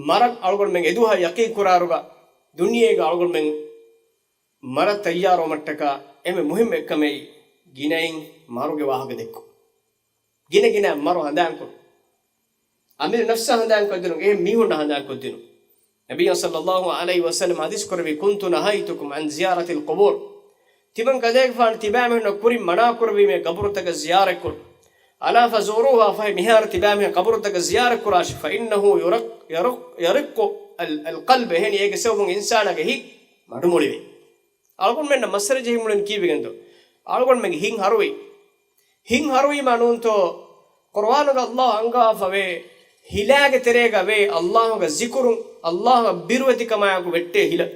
މަރަށް އަޅުގަނޑުމެން އެދުވަހަށް ޔަޤީން ކުރާއިރުގަ ދުނިޔޭގަ އަޅުގަނޑުމެން މަރަށް ތައްޔާރުވުމަށްޓަކާ އެންމެ މުހިއްމު އެއްކަމެއް ގިނައިން މަރުގެ ވާހަކަ ދެއްކުން. ގިނަ ގިނަ މަރު ހަނދާންކޮށް، އަމިއްލަ ނަފްސާ ހަނދާންކޮށްދިނުން، އެހެން މީހުންނަށް ހަނދާންކޮށްދިނުން. ނަބިއްޔާ ޞައްލައްލާހު ޢަލައިހި ވަސައްލަމަ ޙަދީޘް ކުރެއްވި، كُنْتُ نَهَيْتُكُمْ عَنْ زِيَارَةِ الْقُبُورِ. ތިމަން ކަލޭގެފާނު ތިބާމީހުންނަށް ކުރިން މަނާކުރެއްވީމޭ ޤަބުރުތަކަށް ޒިޔާރަތްކުރުން. أَلَا فَزُورُوهَا، ފަހެ މިހާރު ތިބާމީހުން ޤަބުރުތަކަށް ޒިޔާރަތްކުރާށި، فَإِنَّهُ يُرَقُّ، يُرَقُّ، يُرَقُّ ال، الْقَلْبَ، އެހެނީ އޭގެ ސަބަބުން އިންސާނާގެ ހިތް މަޑުމޮޅިވޭ. އަޅުގަނޑުމެންނަށް މައްސަލަ ޖެހި މުޅިން ކީއްވެގެންތޯ؟ އަޅުގަނޑުމެންގެ ހިތް ހަރުވީ. ހިތް ހަރުވީމާ ނޫންތޯ؟ ޤުރުއާނުގަ ﷲ އަންގަވާފަވޭ، ހިލާގެ ތެރޭގަ ވޭ ﷲގެ ޒިކުރުން، ﷲގެ ބިރުވެތިކަމާއެކު ވެއްޓޭ ހިލަ.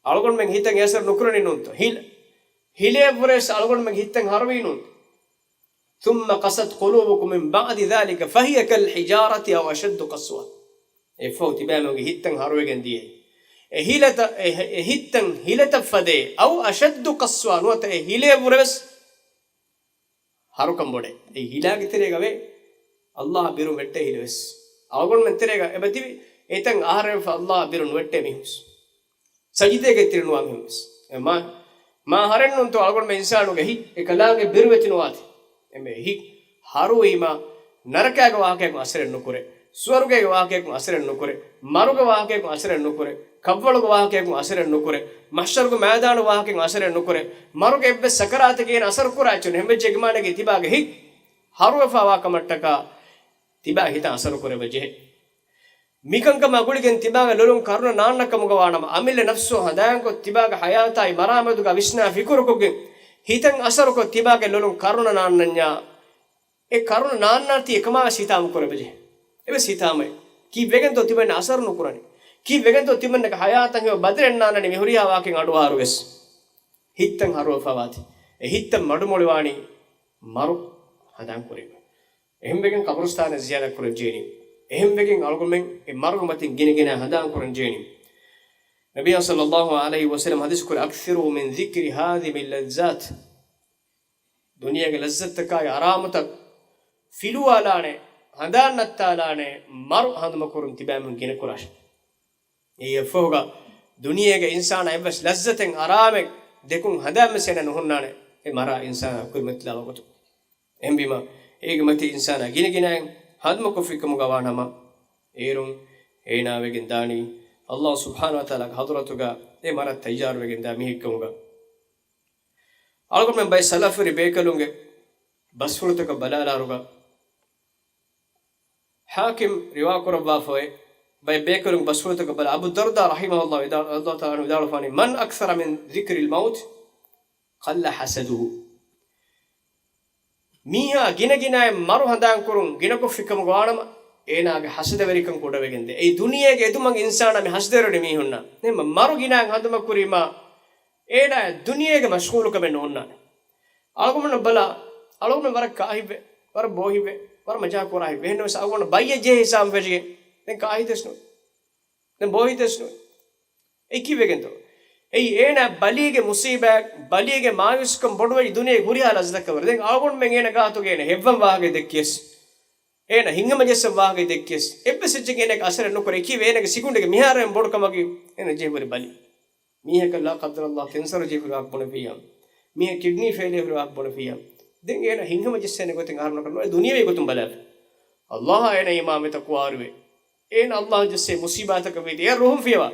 އަޅުގަނޑުމެން ހިތަށް އެ އަސަރު ނުކުރަނީ ނޫންތޯ؟ ހިލަ، ހިލޭ ވުރެސް އަޅުގަނޑުމެން ހިތަށް ހަރުވީ ނޫން. ثُمَّ قَسَتْ قُلُوبُكُم مِّن بَعْدِ ذَٰلِكَ فَهِيَ كَالْحِجَارَةِ أَوْ أَشَدُّ قَسْوَةً. އެއަށްފަހު ތިބާމީހުންގެ ހިތަށް ހަރުވެގެން ދިޔައީ އެ ހިލަތައް، އެ، އެ ހިތަށް ހިލަތައް ފަދައިން، أَوْ أَشَدُّ قَسْوَةً، ނުވަތަ އެ ހިލޭ ވުރެވެސް ހަރުކަން ބޮޑޭ. އެ ހިލާގެ ތެރޭގަ ވޭ ﷲ ބިރު ވެއްޓޭ ހިލަވެސް. އަޅުގަނޑުމެން ތެރޭގަ އެބަތިބި އެތަން އަހަރެންފަ ﷲ ބިރު ނުވެއްޓޭ މީހުސް. ސަޖިދައިގެ ތިރި ނުވާ މީހުސް. އެ މާ، މާ ހަރެއް ނޫންތޯ އަޅުގަނޑުމެން އިންސާނުގެ ހިތް އެކަލާނގެ ބިރުވެތި ނުވާތި. އެމެ ހިތް ހަރުވީމާ ނަރަކާގެ ވާހަކަޔަކުން އަސަރެއް ނުކުރޭ. ސުވަރުގޭގެ ވާހަކަޔަކުން އަސަރެއް ނުކުރޭ. މަރުގެ ވާހަކަޔަކުން އަސަރެއް ނުކުރޭ. ކަށްވަޅުގެ ވާހަކަޔަކުން އަސަރެއް ނުކުރޭ. މަޙްޝަރުގެ މައިދާނުގެ ވާހަކަޔަކުން އަސަރެއް ނުކުރޭ. މަރުގެ އެއްވެސް ސަކަރާތެއްގެ އޭނަ އަސަރު ކުރާ އެއްޗެއް ނު. ހެންވެއްޖެ ގިމާނެގެ ތިބާގެ ހިތް ހަރުވެފަވާ ކަމަށްޓަކާ ތިބާ ހިތަށް އަސަރު ކުރެވެ ޖެހޭ. މިކަންކަމާ ގުޅިގެން ތިބާގެ ލޮލުން ކަރުނަ ނާންނަ ކަމުގަ ވާނަމަ، އަމިއްލަ ނަފްސު ހަނދާންކޮށް ތިބާގެ ޙަޔާތާއި މަރާމާތުގަ ވިސްނާ ފިކުރުކޮށްގެން ހިތަށް އަސަރުކޮށް ތިބާގެ ލޮލުން ކަރުނަ ނާންނަންޏާ، އެ ކަރުނަ ނާންނާތީ އެކަމާވެސް ހިތާމަ ކުރެވިޖެ. އެވެސް ހިތާމައެއް. ކީއްވެގެންތޯ ތިމަންނަ އަސަރު ނުކުރަނީ؟ ކީއްވެގެންތޯ ތިމަންނަގެ ޙަޔާތަށް ހެޔޮ ބަދަލެއް ނާންނަނީ މި ހުރިހާ ވާހަކައިން އަޑުއަހަރުވެސް؟ ހިތްތައް ހަރުވެފަވާތި. އެ ހިތްތައް މަޑުމޮޅިވާނީ މަރު ހަނދާން ކުރީމަ. އެހެންވެގެން ޤަބުރުސްތާނަށް ޒިޔާރަތް ކުރަން ޖެހެނީ. އެހެންވެގެން އަޅުގަނޑުމެން އެ މަރުގެ މަތިން ގިނަ ގިނަ ހަނދާން ކުރަން ޖެހެނީ. ނަބިއްޔާ ޞައްލައްލާހު ޢަލައިހި ވަސައްލަމަ ޙަދީޘް ކުރި، أَكْثِرُوا مِنْ ذِكْرِ هَٰذِهِ اللَّذَّاتِ. ދުނިޔޭގެ ލައްޒަތްތަކާއި އަރާމުތައް ފިލުވާލާނެ، ހަނދާން ނައްތާލާނެ، މަރު ހަނދުމަކުރުން ތިބާމީހުން ގިނަކުރާށެ. އެއީ އެއަށްފަހުގަ ދުނިޔޭގެ އިންސާނާ އެއްވެސް ލައްޒަތެއް އަރާމެއް ދެކުން ހަނދާންވެސް އޭނަ ނުހުންނާނެ، އެ މަރާ އިންސާނާ ކުރިމަތިލާ ވަގުތު. އެހެންވީމަ، އޭގެ މަތީ އިންސާނާ ގިނަގިނައިން ހަނދުމަކޮށްފިކަމުގަ ވާނަމަ، އޭރުން އޭނާ ވެގެން ދާނީ، ﷲ ސުބްޙާނަހޫ ވަތަޢާލާގެ ޙަޟްރަތުގަ އެ މަރަށް ތައްޔާރުވެގެން ދާ މީހެއްކަމުގަ. އަޅުގަނޑުމެން ބައެއް ސަލަފުވެރި ބޭކަލުންގެ ބަސްފުޅުތަކަށް ބަލާލާރުގަ، ޙާކިމް ރިވާކުރައްވާފައި ބައެއް ބޭކަލުންގެ ބަސްފުޅުތަކަށް ބަލާ، އަބޫ ދަރްދާ ރަޙިމަހުﷲ ވިދާޅު، ﷲ ތަޢާލާ ވިދާޅުވާފާނީ، مَنْ أَكْثَرَ مِنْ ذِكْرِ الْمَوْتِ قَلَّ حَسَدُهُ. މީހާ ގިނަގިނައިން މަރު ހަނދާންކުރުން ގިނަކޮށްފިކަމުގަ ވާނަމަ، އޭނާގެ ޙަސަދަވެރިކަން ކުޑަވެގެންދޭ. އެއީ ދުނިޔޭގެ އެދުމަށް އިންސާނާ މި ޙަސަދަވެރި މީހުންނަށް. ނޭ، މަ-، މަރު ގިނައިން ހަނދުމަކުރީމާ، އޭނާ ދުނިޔޭގެ މަޝްޣޫލުކަމެއް ނޯންނާނެ. އަޅުގަނޑު ބަލާ، އަޅުގަނޑު ވަރަށް ކާހިތްވެ، ވަރަށް ބޯހިތްވެ، ވަރަށް މަޖާ ކުރާހިތްވެ. އެހެންނަމަވެސް އަޅުގަނޑު ބައްޔެއް ޖެހޭ ހިސާބުން ފެށިގެން ދެން ކާހިތެއް ނުވޭ. ދެން ބޯހިތެއް ނުވޭ. އެއީ ކީއްވެގެންތޯ؟ އެއީ އޭނާ ބަލީގެ މުޞީބާ، ބަލީގެ މާޔޫސްކަން ބޮޑުވެ ދުނިޔޭގެ ހުރިހާ ލައްޒަތަކަށް ވަރު. ދެން އަޅުގަނޑުމެން އޭނާ ގާތުގަ އޭނަ ހެއްވަން ވާހަކަ ދެއްކިޔަސް، އޭނަ ހިތްހަމަޖެއްސަން ވާހަކަ ދެއްކިޔަސް، އެއްވެސް އެއްޗެއް އޭނައަށް އަސަރެއް ނުކުރޭ. އެކީ އޭނަގެ ސިކުނޑިގެ މިހާރު އެން ބޮޑު ކަމަކީ އޭނަ ޖެހި ހުރި ބަލި. މީހަކަށް ލާ ޤައްދަރަﷲ ކެންސަރު ޖެހި ހުރި ވާހަކަ ބުނެފިއްޔާ، މީހަކަށް ކިޑްނީ ފެއިލް ހުރި ވާހަކަ ބުނެފިއްޔާ، ދެން އޭނަ ހިތްހަމަޖެއްސޭނެ ގޮތެއް އަހަރުމެންނަކަށް ނުވޭ. ދުނިޔަވީ ގޮތުން ބަލާފި. ﷲ އާ އޭނަ އީމާންވެ ތަޤްވާވެރިވެ، އޭނަ ﷲ ޖައްސޭ މުޞީބާތަކަށް ވީތީ އޭ ރުހުން ފިޔަވާ.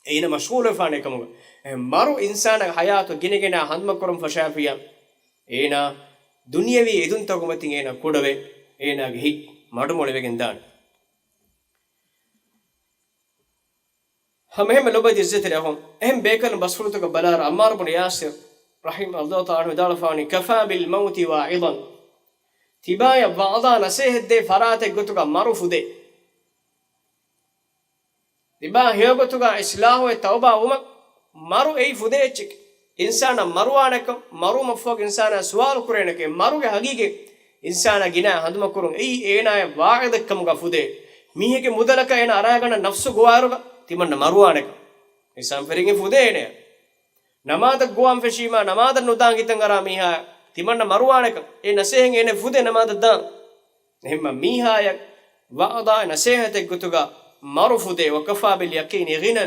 އޭނަ މަޝްޣޫލުވެފާނެ ކަމުގަ. އެ މަރު އިންސާނާގެ ހަޔާތު ގިނަގިނަ ހަނދުމަކުރަން ފަށާފިއްޔާ، އޭނާ ދުނިޔަވީ އެދުންތަކުގެ މަތިން އޭނާ ކުޑަވެ، އޭނާގެ ހިތް މަޑުމޮޅިވެގެން ދާނެ. ހަމަ އެހެންމެ ލޮބުވެތި އިއްޒަތްތެރި އަޚުން، އެހެން ބޭކަލުން ބަސްފުޅުތަކަށް ބަލާއިރު، ޢައްމާރު ބުނު ޔާސިރު ރަޙިމަހުﷲ ތަޢާލާ ވިދާޅުވެފާވަނީ، ކަފާ ބިލް މައުތި ވާޢިޡަން. ތިބާޔަށް ވަޢުޡާ ނަޞޭޙަތްދޭ ފަރާތެއް ގޮތުގަ މަރު ފުދޭ. ތިބާ ހެޔޮގޮތުގަ އިޞްލާޙުވެ ތައުބާ ވުމަށް މަރު އެއީ ފުދޭ އެއްޗެކޭ. އިންސާނާ މަރުވާނެކަން، މަރުވުމަށްފަހުގަ އިންސާނާ ސުވާލު ކުރޭނެކޭ، މަރުގެ ހަގީގަތް އިންސާނާ ގިނަ ހަނދުމަކުރުން އެއީ އޭނާޔަށް ވާޢިޡެއްކަމުގަ ފުދޭ. މީހެއްގެ މުދަލަކަށް އޭނާ އަރާގަންނަ ނަފްސު ގޮވާއިރުގަ ތިމަންނަ މަރުވާނެކަން. އެ ސަންފެރިން އެ ފުދޭ އޭނަޔަށް. ނަމާދަށް ގޮވާން ފެށީމާ، ނަމާދަށް ނުދާން ހިތަށް އަރާ މީހާ ތިމަންނަ މަރުވާނެކަން. އެ ނަސޭހަތް އޭނަ ފުދޭ ނަމާދަށް ދާން. އެހެންމަ މީހާޔަށް ވަޢުޡާ ނަސޭހަތެއް ގޮތުގަ މަރު ފުދޭ، وكفى باليقين غنى،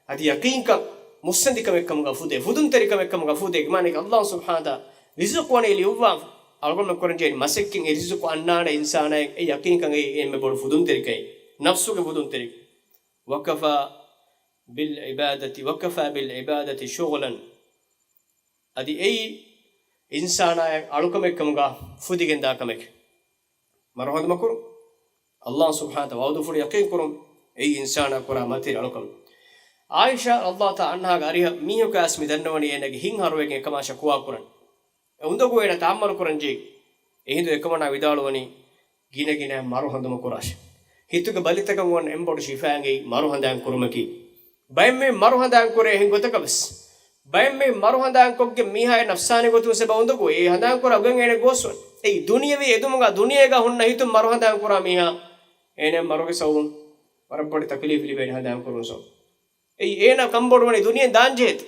އަދި ޔަޤީންކަން މުއްސަނދިކަމެއްކަމުގަ ފުދޭ، ފުދުންތެރިކަމެއްކަމުގަ ފުދޭ. މާނައަކީ ﷲ ސުބްޙާނަހު ވަތަޢާލާ ރިޒުޤު ވަނީ ލިޔުއްވާފަ. އަޅުގަނޑުމެން ކުރަންޖެހޭނީ މަސައްކަތް އެ ރިޒުޤު އަންނާނެ އިންސާނާއަށް އެ ޔަޤީންކަން އެއީ އެންމެ ބޮޑު ފުދުންތެރިކަމެއް، ނަފްސުގެ ފުދުންތެރިކަން. وكفى بالعبادة، وكفى بالعبادة شغلا. އަދި އެއީ އިންސާނާއަށް އަޅުކަމެއްކަމުގަ ފުދިގެންދާ ކަމެކޭ. މަރު ހަނދުމަކުރުން، ﷲ ސުބްޙާނަހު ވަތަޢާލާ ވަޢުދުފުޅު ޔަޤީންކުރުން، އެއީ އިންސާނާ ކުރާ މަތިވެރި އަޅުކަމެއް. ޢާއިޝާ ރަޟިޔަﷲ ތަޢާލާ ޢަންހާގެ އަރިހަށް މީހަކު އައިސް މި ދަންނަވަނީ އޭނަގެ ހިތް ހަރުވެގެން އެކަމާ ޝަކުވާ ކުރަން. އެ އުނދަގޫ އޭނަ ތަޙައްމަލު ކުރަންޖެހި. އެހިނދު އެކަމަނާ ވިދާޅުވަނީ، ގިނަގިނަ މަރު ހަނދުމަކުރާށޭ. ހިތުގެ ބަލިތަކަށް އޮންނަ އެންމެ ބޮޑު ޝިފާއެއް އެއީ މަރު ހަނދާން ކުރުމަކީ. ބައެއް މީހުން މަރު ހަނދާން ކުރޭ އެހެން ގޮތަކަށް ވެސް. ބައެއް މީހުން މަރު ހަނދާން ކޮށްގެން މީހާޔަށް ނަފްސާނީ ގޮތުން ސަބަބުން އުނދަގޫ އެ ހަނދާން ކުރާ ގޮތް އޭނަ ގޯސްވަން. އެއީ ދުނިޔަވީ އެދުމުގަ ދުނިޔޭގަ ހުންނަ ހިތުން މަރު ހަނދާން ކުރާ މީހާ އޭނަ މަރުގެ ސަބަބުން ވަރަށް ބޮޑު ތަކުލީފް ލިބޭނެ ހަނދާން ކުރުން ސަބަބުން. އެއީ އޭނަ ކަންބޮޑުވަނީ ދުނިޔެ ދާންޖެހޭތަ؟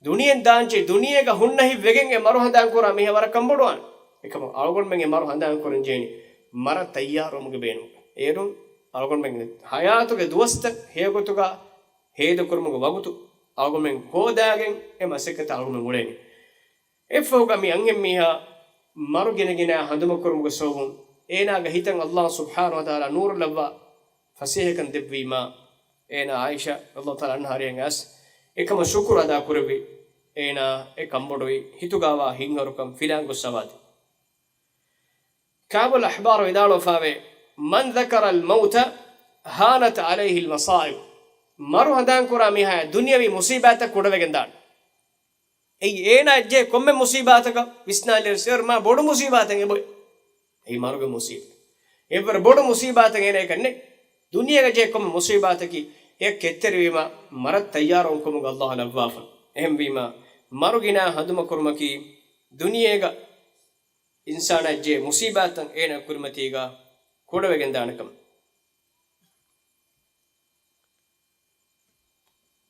ދުނިޔެ ދާންޖެ، ދުނިޔޭގަ ހުންނަ ހިތް ވެގެން އެ މަރު ހަނދާން ކުރާ މީހާ ވަރަށް ކަންބޮޑުވާނެ. އެކަމަކު އަޅުގަނޑުމެން އެ މަރު ހަނދާން ކުރަން ޖެހޭނީ މަރަށް ތައްޔާރުވުމުގެ ބޭނުމުގަ. އޭރުން އަޅުގަނޑުމެންގެ ހަޔާތުގެ ދުވަސްތައް ހެޔޮގޮތުގަ ހޭދަކުރުމުގެ ވަގުތު އަޅުގަނޑުމެން ހޯދާގެން އެ މަސައްކަތަށް އަޅުގަނޑުމެން އުޅޭނީ. އެއަށްފަހުގަ މި އަންހެން މީހާ މަރު ގިނަގިނަ ހަނދުމަކުރުމުގެ ސަބަބުން އޭނާގެ ހިތަށް ﷲ ސުބްޙާނަހު ވަތަޢާލާ ނޫރު ލައްވާ ފަސޭހަކަން ދެއްވީމާ، އޭނާ ޢާއިޝާ ރަޟިޔަﷲ ތަޢާލާ ޢަންހާ އަރިހަށް އައިސް އެކަމަށް ޝުކުރު އަދާ ކުރެއްވި. އޭނާ އެ ކަންބޮޑުވި ހިތުގަވާ ހިތްހަރުކަން ފިލާން ގޮއްސަވާދިން. ކަޢުބުލް އަޙްބާރު ވިދާޅުވެފައިވޭ، من ذكر الموت هانت عليه المصائب. މަރު ހަނދާން ކުރާ މީހާ ދުނިޔަވީ މުޞީބާތައް ކުޑަވެގެން ދާނެ. އެއީ އޭނާ އެއްޗެހި ކޮންމެ މުޞީބާތަކަށް ވިސްނާލިއިރު އެވަރު މާ ބޮޑު މުޞީބާތެއް އެބޮތް. އެއީ މަރުގެ މުޞީބާތެއް. އެއްވަރު ބޮޑު މުޞީބާތެއް އޭނައަކަށް ނެތް. ދުނިޔޭގަ ޖެހޭ ކޮންމެ މުޞީބާތަކީ އެއަށް ކެތްތެރިވީމަ މަރަށް ތައްޔާރުވުން ކަމުގަ ﷲ ލައްވާފަ. އެހެންވީމަ މަރު ގިނަ ހަނދުމަކުރުމަކީ ދުނިޔޭގަ އިންސާނާއަށް ޖެހޭ މުޞީބާތައް އޭނާ ކުރިމަތީގަ ކުޑަވެގެން ދާނެ ކަމަށް.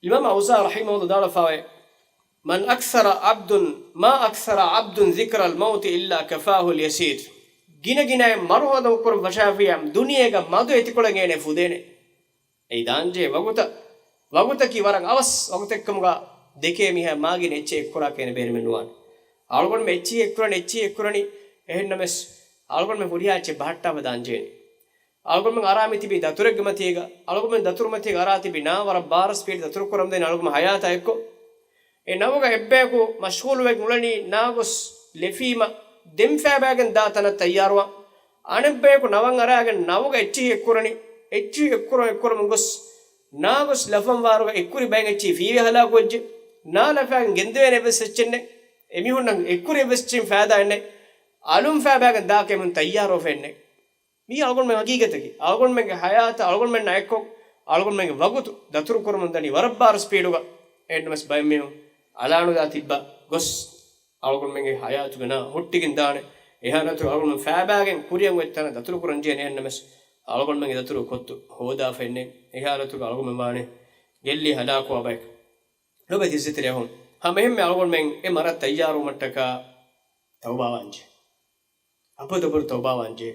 އިމާމް އައުޒާޢީ ރަޙިމަހުﷲ ވިދާޅުވެފައިވޭ، من أكثر عبد، ما أكثر عبد ذكر الموت إلا كفاه اليسير. ގިނަގިނައިން މަރު ހަނދުމަކުރުން ފަށާފިއްޔާ ދުނިޔޭގަ މަދު އެތިކޮޅެއް އޭނަ ފުދޭނެ. އެއީ ދާންޖެހޭ ވަގުތަށް، ވަގުތަކީ ވަރަށް އަވަސް ވަގުތެއްކަމުގަ ދެކޭ މީހާ މާގިނަ އެއްޗެއް އެއްކުރާކަށް އޭނަ ބޭނުމެއް ނުވާނެ. އަޅުގަނޑުމެން އެއްޗެހި އެއްކުރަނީ، އެއްޗެހި އެއްކުރަނީ، އެހެންނަމަވެސް އަޅުގަނޑުމެން ހުރިހާ އެއްޗެއް ބަހައްޓާފަ ދާންޖެހޭނެ. އަޅުގަނޑުމެން އަރާ މި ތިބީ ދަތުރެއްގެ މަތީގަ، އަޅުގަނޑުމެން ދަތުރު މަތީގަ އަރާ ތިބި ނާ ވަރަށް ބާރަށް ސްޕީޑް ދަތުރު ކުރަމުންދަނީ އަޅުގަނޑު ހަޔާތާ އެއްކޮށް. އެ ނަވުގަ އެއްބަޔަކު މަޝްޣޫލުވެގެން އުޅެނީ ނާގޮސް ލެފީމަ ދެން ފައިބައިގެން ދާ ތަނަށް ތައްޔާރުވާން. އަނެއްބަޔަކު ނަވަން އަރާގެން ނަވުގަ އެއްޗިހި އެއްކުރަނީ، އެއްޗިހި އެއްކުރަން އެއްކުރަމުން ގޮސް، ނާގޮސް ލަފަން ވާރުގަ އެއްކުރި ބައެއް އެއްޗިހި ފީވެ ހަލާކުވެއްޖެ. ނާ ލަފާގެން ގެންދެވޭނެ އެއްވެސް އެއްޗެއް ނެތް. އެމީހުންނަށް އެއްކުރި އެއްވެސް އެއްޗެއް ފައިދާއެއް ނެތް. އަލުން ފައިބައިގެން ދާކަށް އެމީހުން ތައްޔާރުވެފައެއް ނެތް. މީ އަޅުގަނޑުމެން ހަގީގަތަކީ، އަޅުގަނޑުމެންގެ ހަޔާތަށް އަޅުގަނޑުމެންނާ އެއްކޮށް، އަޅުގަނޑުމެންގެ ވަގުތު ދަތުރުކުރަމުން ދަނީ ވަރަށް ބާރު ސްޕީޑުގަ. އެހެންނަމަވެސް ބައެއް މީހުން އަޅާނުލާ ތިއްބަ ގޮސް އަޅުގަނޑުމެންގެ ހަޔާތުގެ ނާ ހުއްޓިގެން ދާނެ. އެހާލަތުގަ އަޅުގަނޑުމެން ފައިބައިގެން ކުރިއަށް އޮތް ތަނަށް ދަތުރުކުރަން ޖެހޭނެ. އެހެންނަމަވެސް އަޅުގަނޑުމެންގެ ދަތުރު ކޮށްދު ހޯދާފައެއް ނެތް. އެހާލަތުގަ އަޅުގަނޑުމެން ވާނެ ގެއްލި ހަލާކުވާ ބަޔަކަށް. ލޮބުވެތި އިއްޒަތްތެރި އަޚުން، ހަމައެހެންމެ އަޅުގަނޑުމެން އެ މަރަށް ތައްޔާރުވުމަށްޓަކާ ތައުބާވާންޖެ. އަބަދު އަބަދު ތައުބާވާންޖެހޭ.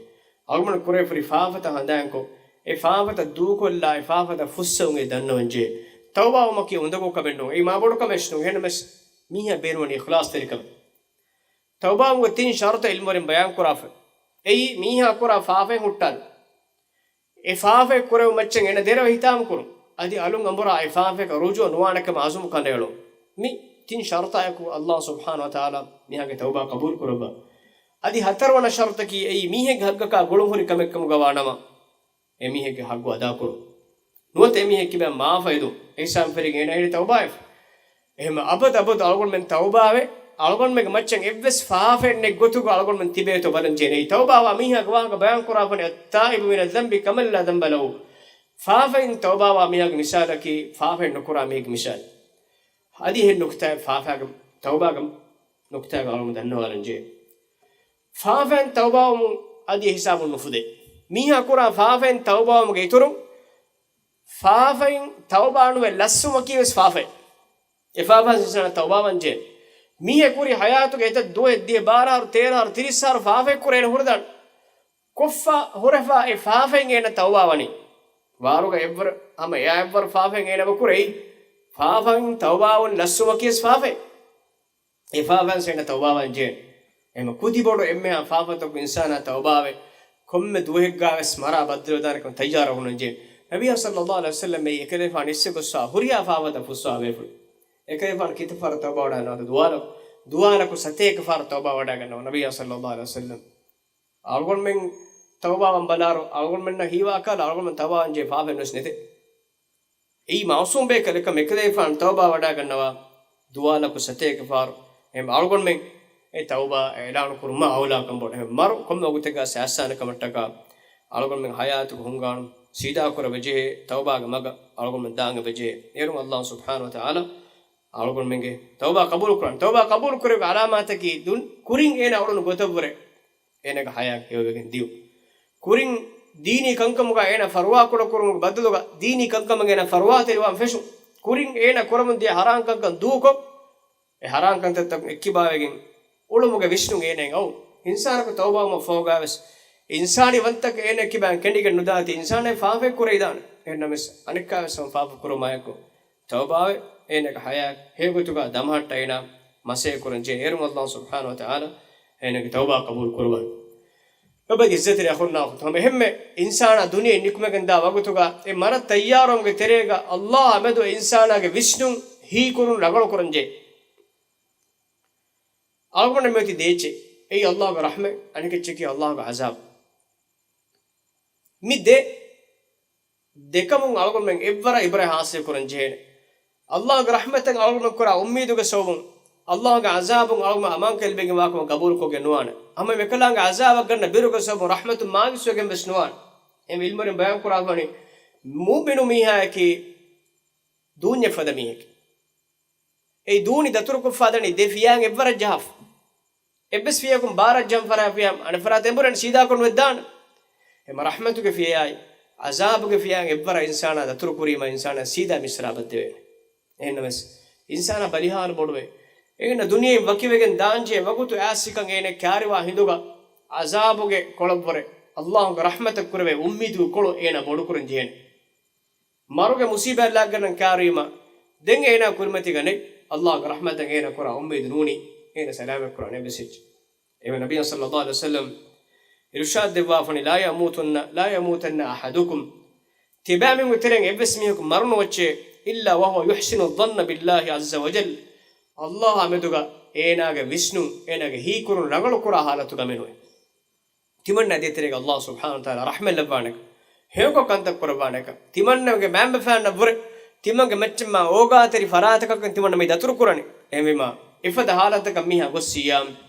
އަޅުގަނޑު ކުރެވިފައި ފާފަތައް ހަނދާންކޮށް، އެ ފާފަތައް ދޫކޮށްލާ، އެ ފާފަތައް ފުއްސެވުން އެ ދަންނަވަންޖެހޭ. ތައުބާވުމަކީ އުނދަގޫ ކަމެއް ނޫން. އެއީ މާ ބޮޑު ކަމެއް ނޫން. އެހެންނަމަވެސް މީހާ ބޭނުންވަނީ އިޚްލާޞްތެރިކަމެއް. ތައުބާވުމުގެ ތިން ޝަރުޠެއް ޢިލްމުވެރިން ބަޔާންކުރާފަ. އެއީ މީހާ ކުރާ ފާފައިން ހުއްޓާލުން. އެ ފާފައެއް ކުރެވުމަށްޗަށް އޭނަ ދެރަވެ ހިތާމަ ކުރުން. އަދި އަލުން އަނބުރާ އެ ފާފައަކަށް ރުޖޫޢަ ނުވާނެކަމަށް ޢަޒުމު ކަނޑައެޅުން. މި ތިން ޝަރުޠާއެކު ﷲ ސުބްޙާނަހޫ ވަތަޢާލާ މީހާގެ ތައުބާ ޤަބޫލު ކުރައްވާ. އަދި ހަތަރުވަނަ ޝަރުޠަކީ އެއީ މީހެއްގެ ހައްގަކާ ގުޅުންހުރި ކަމެއްކަމުގަ ވާނަމަ، އެ މީހެއްގެ ހައްގު އަދާކުރުން. ނުވަތަ އެ މީހެއް ކިބައިން މާފައިދުން. އެހިސާބުން ފެށިގެން އޭނަ ހެނި ތައުބާވެފަ. އެހެން އަބަދު އަބަދު އަޅުގަނޑުމެން ތައުބާވެ، އަޅުގަނޑުމެންގެ މައްޗަށް އެއްވެސް ފާފައެއް ނެތް ގޮތުގަ އަޅުގަނޑުމެން ތިބޭތޯ ބަލަން ޖެހޭނެ. އެއީ ތައުބާވާ މީހާގެ ވާހަކަ ބަޔާންކުރާފަނި، التائب من الذنب كمن لا ذنب له. ފާފައިން ތައުބާވާ މީހާގެ މިސާލަކީ ފާފައެއް ނުކުރާ މީހެއްގެ މިސާލެއް. އަދި އެހެން ނުކުތާއެއް ފާފައިގެ ތައުބާގެ ނުކުތާގަ އަޅުގަނޑު ދަންނަވާލަން ޖެހޭ. ފާފައިން ތައުބާވުމުން އަދި އެ ހިސާބުން ނުފުދޭ. މީހާ ކުރާ ފާފައިން ތައުބާވުމުގެ އިތުރުން، ފާފައިން ތައުބާ ނުވެ ލަސްވުމަކީ ވެސް ފާފައެއް. އެ ފާފައިން އިންސާނާ ތައުބާވާން ޖެހޭ. މީހެއް ކުރި ހަޔާތުގެ އެތައް ދުވަހެއް ދިޔަ ބާރަ އަހަރު، ތޭރަ އަހަރު، ތިރީސް އަހަރު ފާފައެއް ކުރޭނެ ހުރެދާނެ. ކޮށްފަ ހުރެފަ އެ ފާފައިން އޭނަ ތައުބާވަނީ. ވާރުގަ އެއްވަރު ހަމަ އެއާ އެއްވަރު ފާފައިން އޭނަ ވަކުރެއް. ފާފައިން ތައުބާވުން ލަސްވުމަކީ ވެސް ފާފައެއް. އެ ފާފައިން އޭނަ ތައުބާވާން ޖެހޭނެ. އެހެން ކުދި ބޮޑު އެންމެހާ ފާފަތަކުން އިންސާނާ ތައުބާވެ، ކޮންމެ ދުވަހެއްގަވެސް މަރާ ބައްދަލުވެދާނެކަން ތައްޔާރަށް ހުންނަން ޖެހޭ. ނަބިއްޔާ ޞައްލައްލާހު ޢަލައިހި ވަސައްލަމް އެއީ އެކަލޭފާނު އިސްވެ ގޮއްސާ ހުރިހާ ފާފަތައް ފުއްސާ ބޭފުޅެއް. އެކަލޭފާނު ކިތައް ފަހަރަށް ތައުބާ ވަޑައިގަންނަވާ؟ ދުވާލަކު، ދުވާލަކު ސަތޭކަ ފަހަރަށް ތައުބާ ވަޑައިގަންނަވާ ނަބިއްޔާ ޞައްލައްލާހު ޢަލައިހި ވަސައްލަމް. އަޅުގަނޑުމެން ތައުބާވާން ބަލާއިރު، އަޅުގަނޑުމެންނަށް ހީވާ ކަހަލަ އަޅުގަނޑުމެން ތައުބާވާން ޖެހޭ ފާފައެއް ވެސް ނެތޭ. އެއީ މައުޞޫމް ބޭކަލެއްކަމަށް އެކަލޭފާނު ތައުބާ ވަޑައިގަންނަވާ ދުވާލަކު ސަތޭކަ ފަހަރު. އެހެން އަޅުގަނޑުމެން އެ ތައުބާ އިޢުލާނު ކުރުމާ އައުލާކަން ބޮޑު. އެހެން މަރު ކޮންމެ ވަގުތެއްގަ އައިސް އައިސް ކަމަށްޓަކާ އަޅުގަނޑުމެން ހަޔާތުގަ ހުންގާނު ސީދާ ކުރެވި ޖެހޭ، ތައުބާގެ މަގަށް އަޅުގަނޑުމެން ދާން އެބަ ޖެހޭ. އޭރުން ﷲ ސުބްޙާނަހޫ ވަތަޢާލާ އަޅުގަނޑުމެންގެ ތައުބާ ޤަބޫލު ކުރާނެ. ތައުބާ ޤަބޫލު ކުރެވުމުގެ ޢަލާމާތަކީ ދުން-، ކުރިން އޭނަ އުޅުނު ގޮތަށްވުރެ އޭނަގެ ހަޔާތް ހެޔޮވެގެން ދިޔުން. ކުރިން ދީނީ ކަންކަމުގަ އޭނަ ފަރުވާ ކުޑަކުރުމުގެ ބަދަލުގަ ދީނީ ކަންކަމަށް އޭނަ ފަރުވާތެރިވާން ފެށުން. ކުރިން އޭނަ ކުރަމުން ދިޔަ ޙަރާން ކަންކަން ދޫކޮށް، އެ ޙަރާން ކަންތައްތަކުން އެއްކިބާވެގެން އުޅުމުގެ ވިސްނުން އޭނައަށް އައުން. އިންސާނަކު ތައުބާވުމަށް ފަހުގަވެސް އިންސާނީ ވަންތަކަށް އޭނަ ކިބައިން ކެނޑިގެން ނުދާތީ، އިންސާނާ ފާފައެއް ކުރެވިދާނެ. އެހެންނަމަވެސް އަނެއްކާވެސް ހަމަ ފާފަ ކުރުމާއެކު ތައުބާވެ، އޭނަގެ ހަޔާތް ހެޔޮގޮތުގަ ދަމަހައްޓަ އޭނާ މަސޭ ކުރަން ޖެހޭ. އޭރުން ﷲ ސުބްޙާނަހޫ ވަތަޢާލާ އޭނަގެ ތައުބާ ޤަބޫލު ކުރުވާނެ. އެބަ އިއްޒަތްތެރި އަޚުންނާ އުޚްތުން، ހަމަ އެހެންމެ އިންސާނާ ދުނިޔެއިން ނިކުމެގެން ދާ ވަގުތުގަ އެ މަރަށް ތައްޔާރުވުމުގެ ތެރޭގަ ﷲ އާ މެދު އެ އިންސާނާގެ ވިސްނުން ހީކުރުން ރަނގަޅު ކުރަން ޖެހޭ. އަޅުގަނޑަށް މިއޮތީ ދޭއްޗެއް. އެއީ ﷲގެ ރަޙްމަތް، އަނެކެއްޗަކީ ﷲގެ ޢަޒާބު. މި ދެ ދެކަމުން އަޅުގަނޑުމެން އެއްވަރަށް ޢިބްރަތް ޙާޞިލް ކުރަން ޖެހޭނެ. ﷲގެ ރަޙްމަތަށް އަޅުގަނޑުމެން ކުރާ އުއްމީދުގެ ސަބަބުން، ﷲގެ ޢަޒާބުން އަޅުގަނޑު އަމާންކަން ލިބިގެން ވާކަމަށް ޤަބޫލުކޮށްގެން ނުވާނެ. ހަމަ އެކަލާނގެ ޢަޒާބަށް ގަންނަ ބިރުގެ ސަބަބުން ރަޙްމަތުން މާޔޫސްވެގެން ވެސް ނުވާނެ. އެ ޢިލްމުވެރިން ބަޔާން ކުރާފަނި، މުއުމިނު މީހާއަކީ ދޫންޏެއް ފަދަ މީހެކޭ. އެ ދޫނި ދަތުރުކޮށްފަ ދަނީ ދެ ފިޔާއިން އެއްވަރަށް ޖަހާފަ. އެއްވެސް ފިޔަކުން ބާރަށް ޖަހަން ފަރާތް ފިޔާ އަނެއް ފަރާތަށް އެބުރަން ސީދާކޮށް ނުވެދާނެ. އެމަ ރަޙްމަތުގެ ފިޔާއި ޢަޒާބުގެ ފިޔާއިން އެއްވަރަށް އިންސާނާ ދަތުރު ކުރީމަ އިންސާނާ ސީދާ މިސްރާބަށް ދެވޭނެ. އެހެންނަމަވެސް، އިންސާނާ ބަލިހާލު ބޮޑުވޭ. އޭނަ ދުނިޔެއިން ވަކިވެގެން ދާންޖެހޭ ވަގުތު އައިސް ކަން އޭނަ ކާރިވާ ހިނދުގަ ޢަޒާބުގެ ކޮޅަށްވުރެ ﷲގެ ރަޙްމަތަށް ކުރެވޭ އުއްމީދުގެ ކޮޅު އޭނަ ބޮޑުކުރަން ޖެހޭނެ. މަރުގެ މުޞީބާތް ލާގަންނަން ކާރުވީމަ، ދެން އޭނާ ކުރިމަތީގަ ނެތް. ﷲގެ ރަޙްމަތަށް އޭނާ ކުރާ އުއްމީދު ނޫނީ އޭނާ ސަލާމަތް ކުރާނެ އެއްވެސް އެއްޗެއް. އެވެ ނަބިއްޔާ ޞައްލައްލާހު ޢަލައިހި ވަސައްލަމް އިރުޝާދު ދެއްވާފަނި، لا يموتن، لا يموتن أحدكم، ތިބާމީހުންގެ ތެރެއިން އެއްވެސް މީހަކު މަރުނުވައްޗޭ، إلا وهو يحسن الظن بالله عز وجل، ﷲ އާ މެދުގަ އޭނާގެ ވިސްނުން، އޭނާގެ ހީކުރުން ރަނގަޅު ކުރާ ޙާލަތުގަ މެނުވެ. ތިމަންނާ ދޭތެރޭގަ ﷲ ސުބްޙާނަހޫ ވަތަޢާލާ ރަޙްމަތް ލައްވާނެކަން، ހެޔޮކޮށް ކަންތައް ކުރައްވާނެކަން، ތިމަންނަގެ މައިންބަފައިންނަށްވުރެ ތިމަންގެ މައްޗަށް މާ އޯގާތެރި ފަރާތަކަށް ތިމަންނަ މި ދަތުރުކުރަނީ. އެހެންވީމާ، އެފަދަ ޙާލަތަކަށް މީހާ ގޮއްސިއްޔާ،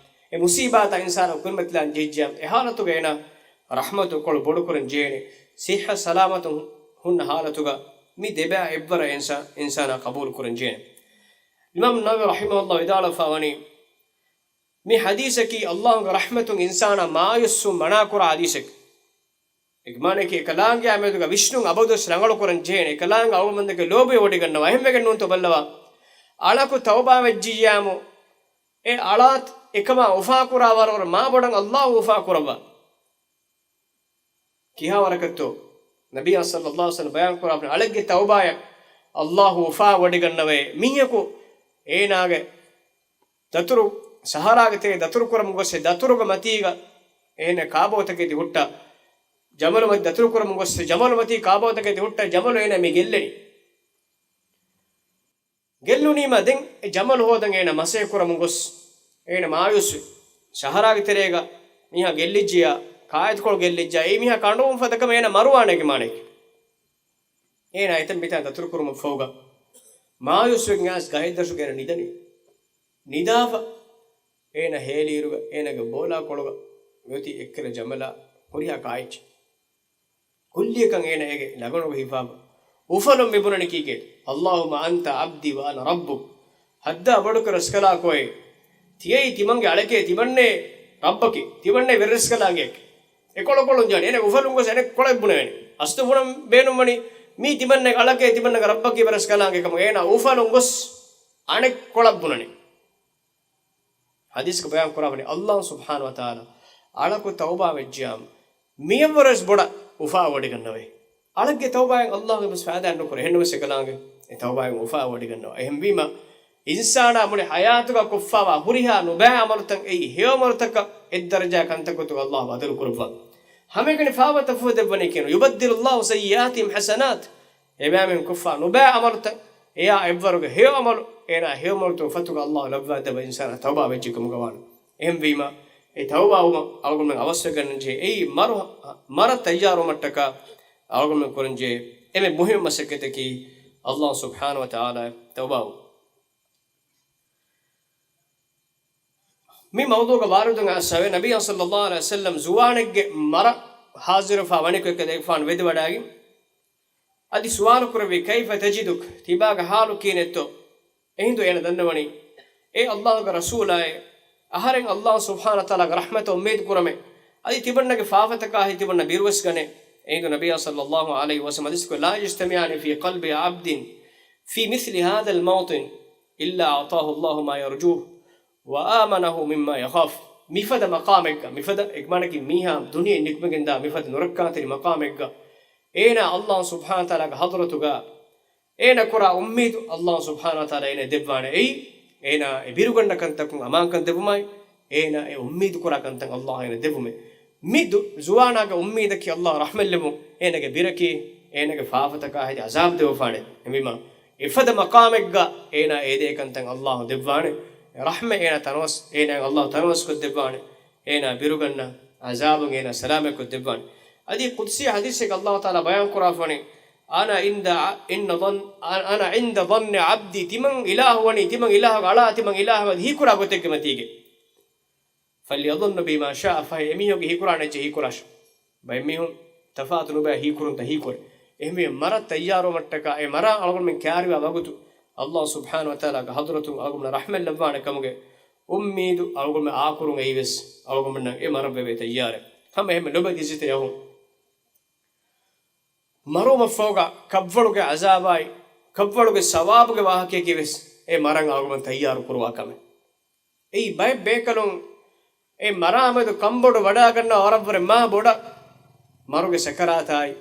އެ މުޞީބާތާ އިންސާނާ ކުރިމަތިލާން ޖެހިއްޖެޔާ، އެ ޙާލަތުގަ އޭނާ ރަޙްމަތު ކޮޅު ބޮޑުކުރަން ޖެހޭނެ. ޞިއްޙަ ސަލާމަތު ހުންނަ ޙާލަތުގަ މި ދެބައި އެއްވަރަށް އިންސާ-، އިންސާނާ ޤަބޫލު ކުރަން ޖެހޭނެ. އިމާމު ނަވަވީ ރަޙިމަހުﷲ ވިދާޅުވެފަ ވަނީ، މި ޙަދީޘަކީ ﷲގެ ރަޙްމަތުން އިންސާނާ މާޔޫސްވުން މަނާކުރާ ޙަދީޘެއް. އޭގެ މާނައަކީ އެކަލާނގެއާ މެދުގަ ވިސްނުން އަބަދުވެސް ރަނގަޅުކުރަން ޖެހޭނެ. އެކަލާނގެ އަޅުގަނޑުމެންނަކަށް ލޯބިވެވޮޑިގަންނަވާ. އެހެންވެގެން ނޫންތޯ ބައްލަވާ. އަޅަކު ތައުބާވެއްޖިއްޔާމު، އެ އަޅާ އެކަމާ އުފާކުރާ ވަރަށް މާ ބޮޑަށް އައްލާހު އުފާކުރައްވާ. ކިހާ ވަރަކަށްތޯ؟ ނަބިއްޔާ ޞައްލައްލާހު ޢަލައިހި ވަސައްލަމަ ބަޔާންކުރާ އަޅެއްގެ ތައުބާއަށް އައްލާހު އުފާވޮޑިގަންނަވައޭ. މީހަކު އޭނާގެ ދަތުރު، ސަހަރާގެ ތެރޭ ދަތުރުކުރަމުން ގޮސް އެ ދަތުރުގެ މަތީގަ އޭނަ ކާބޯތަކެތި ހުއްޓާ، ޖަމަލު މަތި ދަތުރުކުރަމުން ގޮސް ޖަމަލު މަތީ ކާބޯތަކެތި ހުއްޓާ، ޖަމަލު އޭނަ މި ގެއްލެނީ. ގެއްލުނީމަ ދެން އެ ޖަމަލު ހޯދަން އޭނަ މަސައްކަތް ކުރަމުން ގޮސް، އޭނަ މާޔޫސްވި. ޝަހަރާގެ ތެރޭގަ މީހާ ގެއްލިއްޖިޔާ، ކާއެތުކޮޅު ގެއްލިއްޖާ، އެ މީހާ ކަނޑުވަމުން ފަދަ ކަމަށް އޭނަ މަރުވާނެ އޭގެ މާނައަކީ. އޭނަ އެތަން މިތާ ދަތުރުކުރުމަށް ފަހުގަ މާޔޫސްވެގެން އައިސް ގަހެއްދަށުގަ އޭނަ ނިދަނީ. ނިދާފަ އޭނަ ހޭލިއިރުގަ އޭނަގެ ބޯލާކޮޅުގަ އޮތީ އެއްކަލަ ޖަމަލާ ހުރިހާ ކާއެއްޗެއް. ކުއްލިއަކަށް އޭނަ އޭގެ ލަގަނުގަ ހިފާފަ. އުފަލުން މި ބުނަނީ ކީކޭ؟ "اللهم أنت عبدي وأنا ربك." ހައްދާ ބޮޑުކުރެ ރަސްކަލާކޯއޭ. ތިޔައީ ތިމަންގެ އަޅެކޭ، ތިމަންނޭ ރައްބަކީ، ތިމަންނޭ ވެރިރަސްކަލާނގެއަކީ. އެކޮޅުކޮޅުން ޖާނި. އޭނަ އުފަލުން ގޮސް އަނެއްކޮޅެއް ބުނެވޭނެ. އަސްލު ބުނަން ބޭނުންވަނީ މީ ތިމަންނަގެ އަޅަކޭ، ތިމަންނަގެ ރައްބަކީ ވެރިރަސްކަލާނގެ ކަމަށް. އޭނަ އުފަލުން ގޮސް އަނެއްކޮޅަށް ބުނަނީ. ޙަދީޘްގަ ބަޔާން ކުރައްވަނީ، އައްލާހު ސުބްޙާނަހޫ ވަތަޢާލާ އަޅަކު ތައުބާ ވެއްޖިޔާމު، މިއަށްވުރެސް ބޮޑަށް އުފާވޮޑިގަންނަވައޭ. އަޅެއްގެ ތައުބާއިން އައްލާހު އެއްވެސް ފައިދާއެއް ނުކުރޭ. އެހެންނަމަވެސް އެކަލާނގެ އެ ތައުބާއިން އުފާވޮޑިގަންނަވާ. އެހެންވީމަ، އިންސާނާ މުޅި ޙަޔާތުގަ ކޮށްފާވާ ހުރިހާ ނުބައި ޢަމަލުތައް އެއީ ހެޔޮ ޢަމަލުތަކަށް އެއްދަރަޖައާ ކަންތައް ގޮތުގަ އައްލާހު ބަދަލު ކުރައްވާ. ހަމައެކަނި ފާފަތައް ފުހެދެއްވަނީ ކިހިނެއް؟ "يبدل الله سيئاتهم حسنات." އެބައިމީހުން ކޮށްފާ ނުބައި ޢަމަލުތައް އެޔާ އެއްވަރުގެ ހެޔޮ ޢަމަލު، އޭނާ ހެޔޮ ޢަމަލުތައް އުފަތުގަ އައްލާހު ލައްވާދެއްވާ އިންސާނާ ތައުބާ ވެއްޖެ ކަމުގަ ވާނެ. އެހެންވީމަ، އެ ތައުބާވުމަށް އަޅުގަނޑުމެން އަވަސްވެގަންނަންޖެހޭ. އެއީ މަރު، މަރަށް ތައްޔާރުވުމަށްޓަކާ އަޅުގަނޑުމެން ކުރަންޖެހޭ އެންމެ މުހިއްމު މަސައްކަތަކީ އައްލާހު ސުބްޙާނަހޫ ވަތަޢާލާ ތައުބާވުން. މި މައުޟޫޢުގަ ވާރިދުވެގެން އައިސްފައިވޭ، ނަބިއްޔާ ޞައްލައްލާހު ޢަލައިހި ވަސައްލަމަ ޒުވާނެއްގެ މަރަށް ޙާޟިރުވެފާ ވަނިކޮށް އެކަލޭގެފާނު ވެދިވަޑައިގެން އަދި ސުވާލު ކުރެއްވި، "كيف تجدك؟" ތިބާގެ ޙާލު ކިހިނެއްތޯ؟ އެހިނދު އޭނަ ދަންނަވަނީ، އޭ އައްލާހުގެ ރަސޫލާއޭ، އަހަރެން އައްލާހު ސުބްޙާނަހޫ ވަތަޢާލާގެ ރަޙްމަތަށް އުއްމީދު ކުރަމޭ. އަދި ތިމަންނަގެ ފާފަތަކާހި ތިމަންނަ ބިރުވެސް ގަނޭ. އެހިނދު ނަބިއްޔާ ޞައްލައްލާހު ޢަލައިހި ވަސައްލަމަ ޙަދީޘްކޮށް، "لا يجتمعان في قلب عبد في مثل هذا الموطن إلا أعطاه الله ما يرجوه وآمنه مما يخاف." މިފަދަ މަޤާމެއްގަ، މިފަދަ އެކަމަނަކީ މީހާ ދުނިޔެއިން ނިކުމެގެންދާ މިފަދަ ނުރައްކާތެރި މަޤާމެއްގަ، އޭނާ އައްލާހު ސުބްޙާނަހޫ ވަތަޢާލާގެ ޙަޟްރަތުގަ އޭނަ ކުރާ އުއްމީދު އައްލާހު ސުބްޙާނަހޫ ވަތަޢާލާ އޭނަ ދެއްވާނެ. އެއީ، އޭނާ އެ ބިރުގަންނަ ކަންތަކުން އަމާންކަން ދެއްވުމާއި، އޭނާ އެ އުއްމީދު ކުރާ ކަންތައް އައްލާހު އޭނަ ދެއްވުމޭ. މި ދު-، ޒުވާނާގެ އުއްމީދަކީ އައްލާހު ރަޙްމަތް ލެއްވުން، އޭނަގެ ބިރަކީ އޭނަގެ ފާފަތަކާ ހެދި ޢަޒާބު ދެވިފާނެ. އެހެންވީމަ، އެފަދަ މަޤާމެއްގަ އޭނާ އެދޭ ކަންތައް އައްލާހު ދެއްވާނެ. ރަޙްމަތް އޭނާ ތަނަވަސް، އޭނާ އައްލާހު ތަނަވަސްކޮށް ދެއްވާނެ. އޭނާ ބިރުގަންނަ ޢަޒާބުން އޭނާ ސަލާމަތްކޮށް ދެއްވާނެ. އަދި ޤުދުސީ ޙަދީޘެއްގަ އައްލާހު ތަޢާލާ ބަޔާން ކުރާފަވަނީ، "أنا عند ع-، إن ظن، أنا عند ظن عبدي." ތިމަން އިލާހު ވަނީ، ތިމަން އިލާހުގެ އަޅާ، ތިމަން އިލާހުގެ ހީކުރާ ގޮތެއްގެ މަތީގަ. "فليظن بي ما شاء." ފަހެ އެމީހުންގެ ހީކުރާނެ އެއްޗެއް ހީކުރާށި. ބައެއްމީހުން ތަފާތު ނުބައި ހީކުރުންތައް ހީކުރޭ. އެހެންވެ މަރަށް ތައްޔާރުވުމަށްޓަކާ އެ މަރާ އަޅުގަނޑުމެން ކައިރިވާ ވަގުތު އައްލާހު ސުބްޙާނަހޫ ވަތަޢާލާގެ ޙަޟްރަތުން އަޅުގަނޑުމެންނަށް ރަޙްމަތް ލައްވާނެ ކަމުގެ އުއްމީދު އަޅުގަނޑުމެން އާކުރުން އެއީވެސް އަޅުގަނޑުމެންނަށް އެ މަރަށް ވެވޭ ތައްޔާރެއް. ހަމަ އެހެންމެ ލޮބެތި އިއްޒަތްތެރި އަޚުން، މަރުވުމަށްފަހުގަ ކަށްވަޅުގެ ޢަޒާބާއި، ކަށްވަޅުގެ ސަވާބުގެ ވާހަކަޔަކީވެސް އެ މަރަށް އަޅުގަނޑުމެން ތައްޔާރު ކުރުވާ ކަމެއް. އެއީ ބައެއް ބޭކަލުން އެ މަރާމެދު ކަންބޮޑު ވަޑާގަންނަ ވަރަށްވުރެ މާ ބޮޑަށް މަރުގެ ސަކަރާތާއި،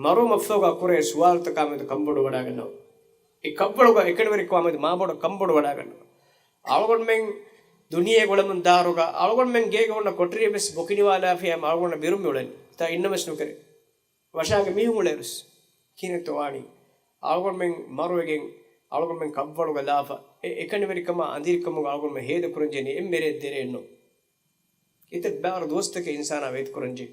މަރުވުމަށްފަހުގަ ކުރޭ ސުވާލުތަކާމެދު ކަންބޮޑު ވަޑާގަންނަވާ. އެ ކަށްވަޅުގަ އެކަނިވެރިކަމާމެދު މާ ބޮޑަށް ކަންބޮޑު ވަޑާގަންނަވާ. އަޅުގަނޑުމެން ދުނިޔޭގަ އުޅެމުން ދާއިރުގަ އަޅުގަނޑުމެން ގޭގަ ހުންނަ ކޮޓަރިއެއްވެސް ބޮކި ނިވާލާފިޔާ އަޅުގަނޑަށް ބިރުން މިއުޅެނީ. ތާ އިންނަންވެސް ނުކެރޭ. ވަށާގެ މީހުން އުޅޭއިރުސް ކިހިނެއްތޯ ވާނީ؟ އަޅުގަނޑުމެން މަރުވެގެން، އަޅުގަނޑުމެން ކަށްވަޅުގަ ލާފަ، އެ އެކަނިވެރިކަމާ އަނދިރިކަމުގަ އަޅުގަނޑުމެން ހޭދަކުރަންޖެހެނީ އެއްމެރޭ ދެރައެއްނު. އެތައް ބާރު ދުވަސްތަކެއް އިންސާނާ ވޭތުކުރަންޖެހޭ.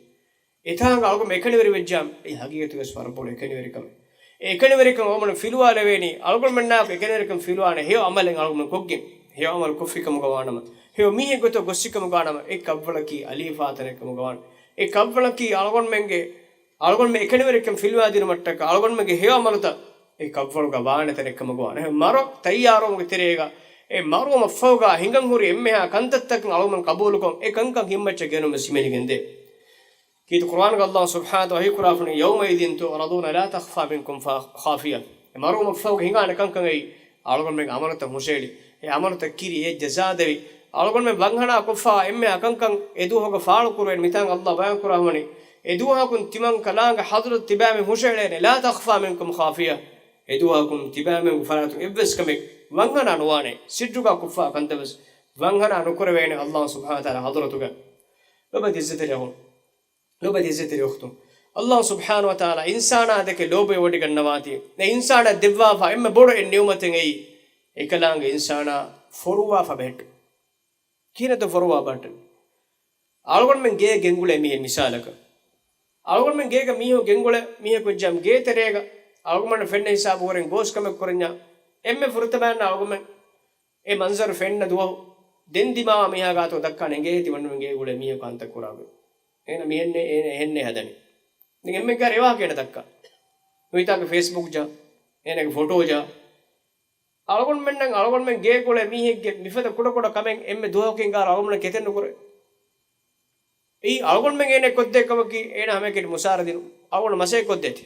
އެތާނގަ އަޅުގަނޑުމެން އެކަނިވެރިވެއްޖާމަ، އެ ހަގީގަތުގަވެސް ވަރަށް ބޮޑު އެކަނިވެރިކަމެއް. އެ އެކަނިވެރިކަން އަޅުގަނޑު ފިލުވާލެވޭނީ، އަޅުގަނޑުމެންނާއެކު އެކަނިވެރިކަން ފިލުވާނެ ހެޔޮ ޢަމަލެއް އަޅުގަނޑު ކޮށްގެން، ހެޔޮ ޢަމަލު ކޮށްފިކަމުގަ ވާނަމަ، ހެޔޮ މީހެއް ގޮތަށް ގޮއްސިކަމުގަ ވާނަމަ، އެ ކަށްވަޅަކީ އަލީފާ ތަނެއް ކަމުގަ ވާނެ. އެ ކަށްވަޅަކީ އަޅުގަނޑުމެންގެ އަޅުގަނޑުމެން އެކަނިވެރިކަން ފިލުވާދިނުމަށްޓަކާ، އަޅުގަނޑުމެންގެ ހެޔޮ ޢަމަލުތައް އެ ކަށްވަޅުގަ ވާނެ ތަނެއް ކަމުގަ ވާނެ. މަރު ތައްޔާރުވުމުގެ ތެރޭގަ، އެ މަރުވުމަށްފަހުގަ ހިނގަން ހުރި އެންމެހާ ކަންތައްތަކުން އަޅުގަނޑުމެން ޤަބޫލުކޮށް، އެ ކަންކަން ހިތްމައްޗަށް ގެނުމަށް ހިމެނިގެންދޭ. ކީރިތި ޤުރުއާނުގަ އައްލާހު ސުބްޙާނަހޫ ވަތަޢާލާ ވަޙީކުރާފަނީ، "يومئذ تعرضون لا تخفى منكم خافية." އެ މަރުވުމަށްފަހުގަ ހިނގާނެ ކަންކަން އެއީ، އަޅުގަނޑުމެންގެ ޢަމަލުތައް ހުށައެޅި، އެ ޢަމަލުތައް ކިރިޔަށް ޖަޒާ ދެވި، އަޅުގަނޑުމެން ވަންހަނާ ކޮށްފަ އެންމެހާ ކަންކަން އެދުވަހުގަ ފާޅުކުރުވޭނެ. މިތާނގަ ﷲ ބަޔާންކުރާ ހަމަނި، އެދުވަހަކުން ތިމަން ކަލާނގެ ޙަޟްރަތު ތިބާމެން ހުށައެޅޭނެ. لا تخفى منكم خافية. އެދުވަހަކުން ތިބާމެންގެ ފަރާތުން އެއްވެސް ކަމެއް ވަންހަނާ ނުވާނެ. ސިއްރުގަ ކޮށްފަ ކަންތައްވެސް ވަންހަނާ ނުކުރެވޭނެ ﷲ ސުބްޙާނަހޫ ވަތަޢާލާ ޙަޟްރަތުގަ. ލޮބުވެތި ޢިއްޒަތްތެރި އަޚުން، ލޮބުވެތި ޢިއްޒަތްތެރި އުޚްތުން، ﷲ ސުބްޙާނަހޫ ވަތަޢާލާ އިންސާނާ ދެކެ ލޯބިވެވޮޑިގަންނަވާތީ، އެ އިންސާނާ ދެއްވާފަ އެންމެ ބޮޑު އެއް ނިޢުމަތެއް އެއީ، އެކަލާނގެ އިންސާނާ ފޮރުވާފަ ބެހެއްޓުން. ކިހިނެއްތޯ ފޮރުވާ ބަހައްޓަނީ؟ އަޅުގަނޑުމެން ގޭ ގެންގުޅޭ މީހެއް މިސާލަކަށް. އަޅުގަނޑުމެން ގޭގަ މީހުން ގެންގުޅޭ މީހަކު ވެއްޖާމަ، ގޭ ތެރޭގަ އަޅުގަނޑު ފެންނަ ހިސާބު ހުރެން ގޯސް ކަމެއް ކުރަންޏާ، އެންމެ ފުރަތަމައިން އަޅުގަނޑުމެން އެ މަންޒަރު ފެންނަ ދުވަހު ދެން ދިމާވާ މީހާ ގާތު ދައްކާނެ އެނގޭ ތިމަންނަމެން ގޭ ގުޅޭ މީހަކު ކަންތައް ކުރާ ގޮތް. އޭނަ މިހެންނޭ، އޭނަ އެހެންނޭ ހަދަނީ. ދެން އެންމެން ކާރި އެވާހަކަ އޭނަ ދައްކާ. ނުވިތާކަ ފޭސްބުކް ޖާ، އޭނަގެ ފޮޓޯ ޖާ. އަޅުގަނޑުމެންނަށް އަޅުގަނޑުމެން ގޭ ގުޅޭ މީހެއްގެ މިފަދަ ކުޑަކުޑަ ކަމެއް އެންމެ ދުވަހަކު ހިނގާ އަޅުގަނޑުމެން ކެތެއް ނުކުރޭ. އެއީ އަޅުގަނޑުމެން އޭނަ ކޮށްދޭ ކަމަކީ އޭނަ ހަމައެކަނި މުސާރަ ދިނުން. އަޅުގަނޑު މަސައްކަތް ކޮށްދޭތީ.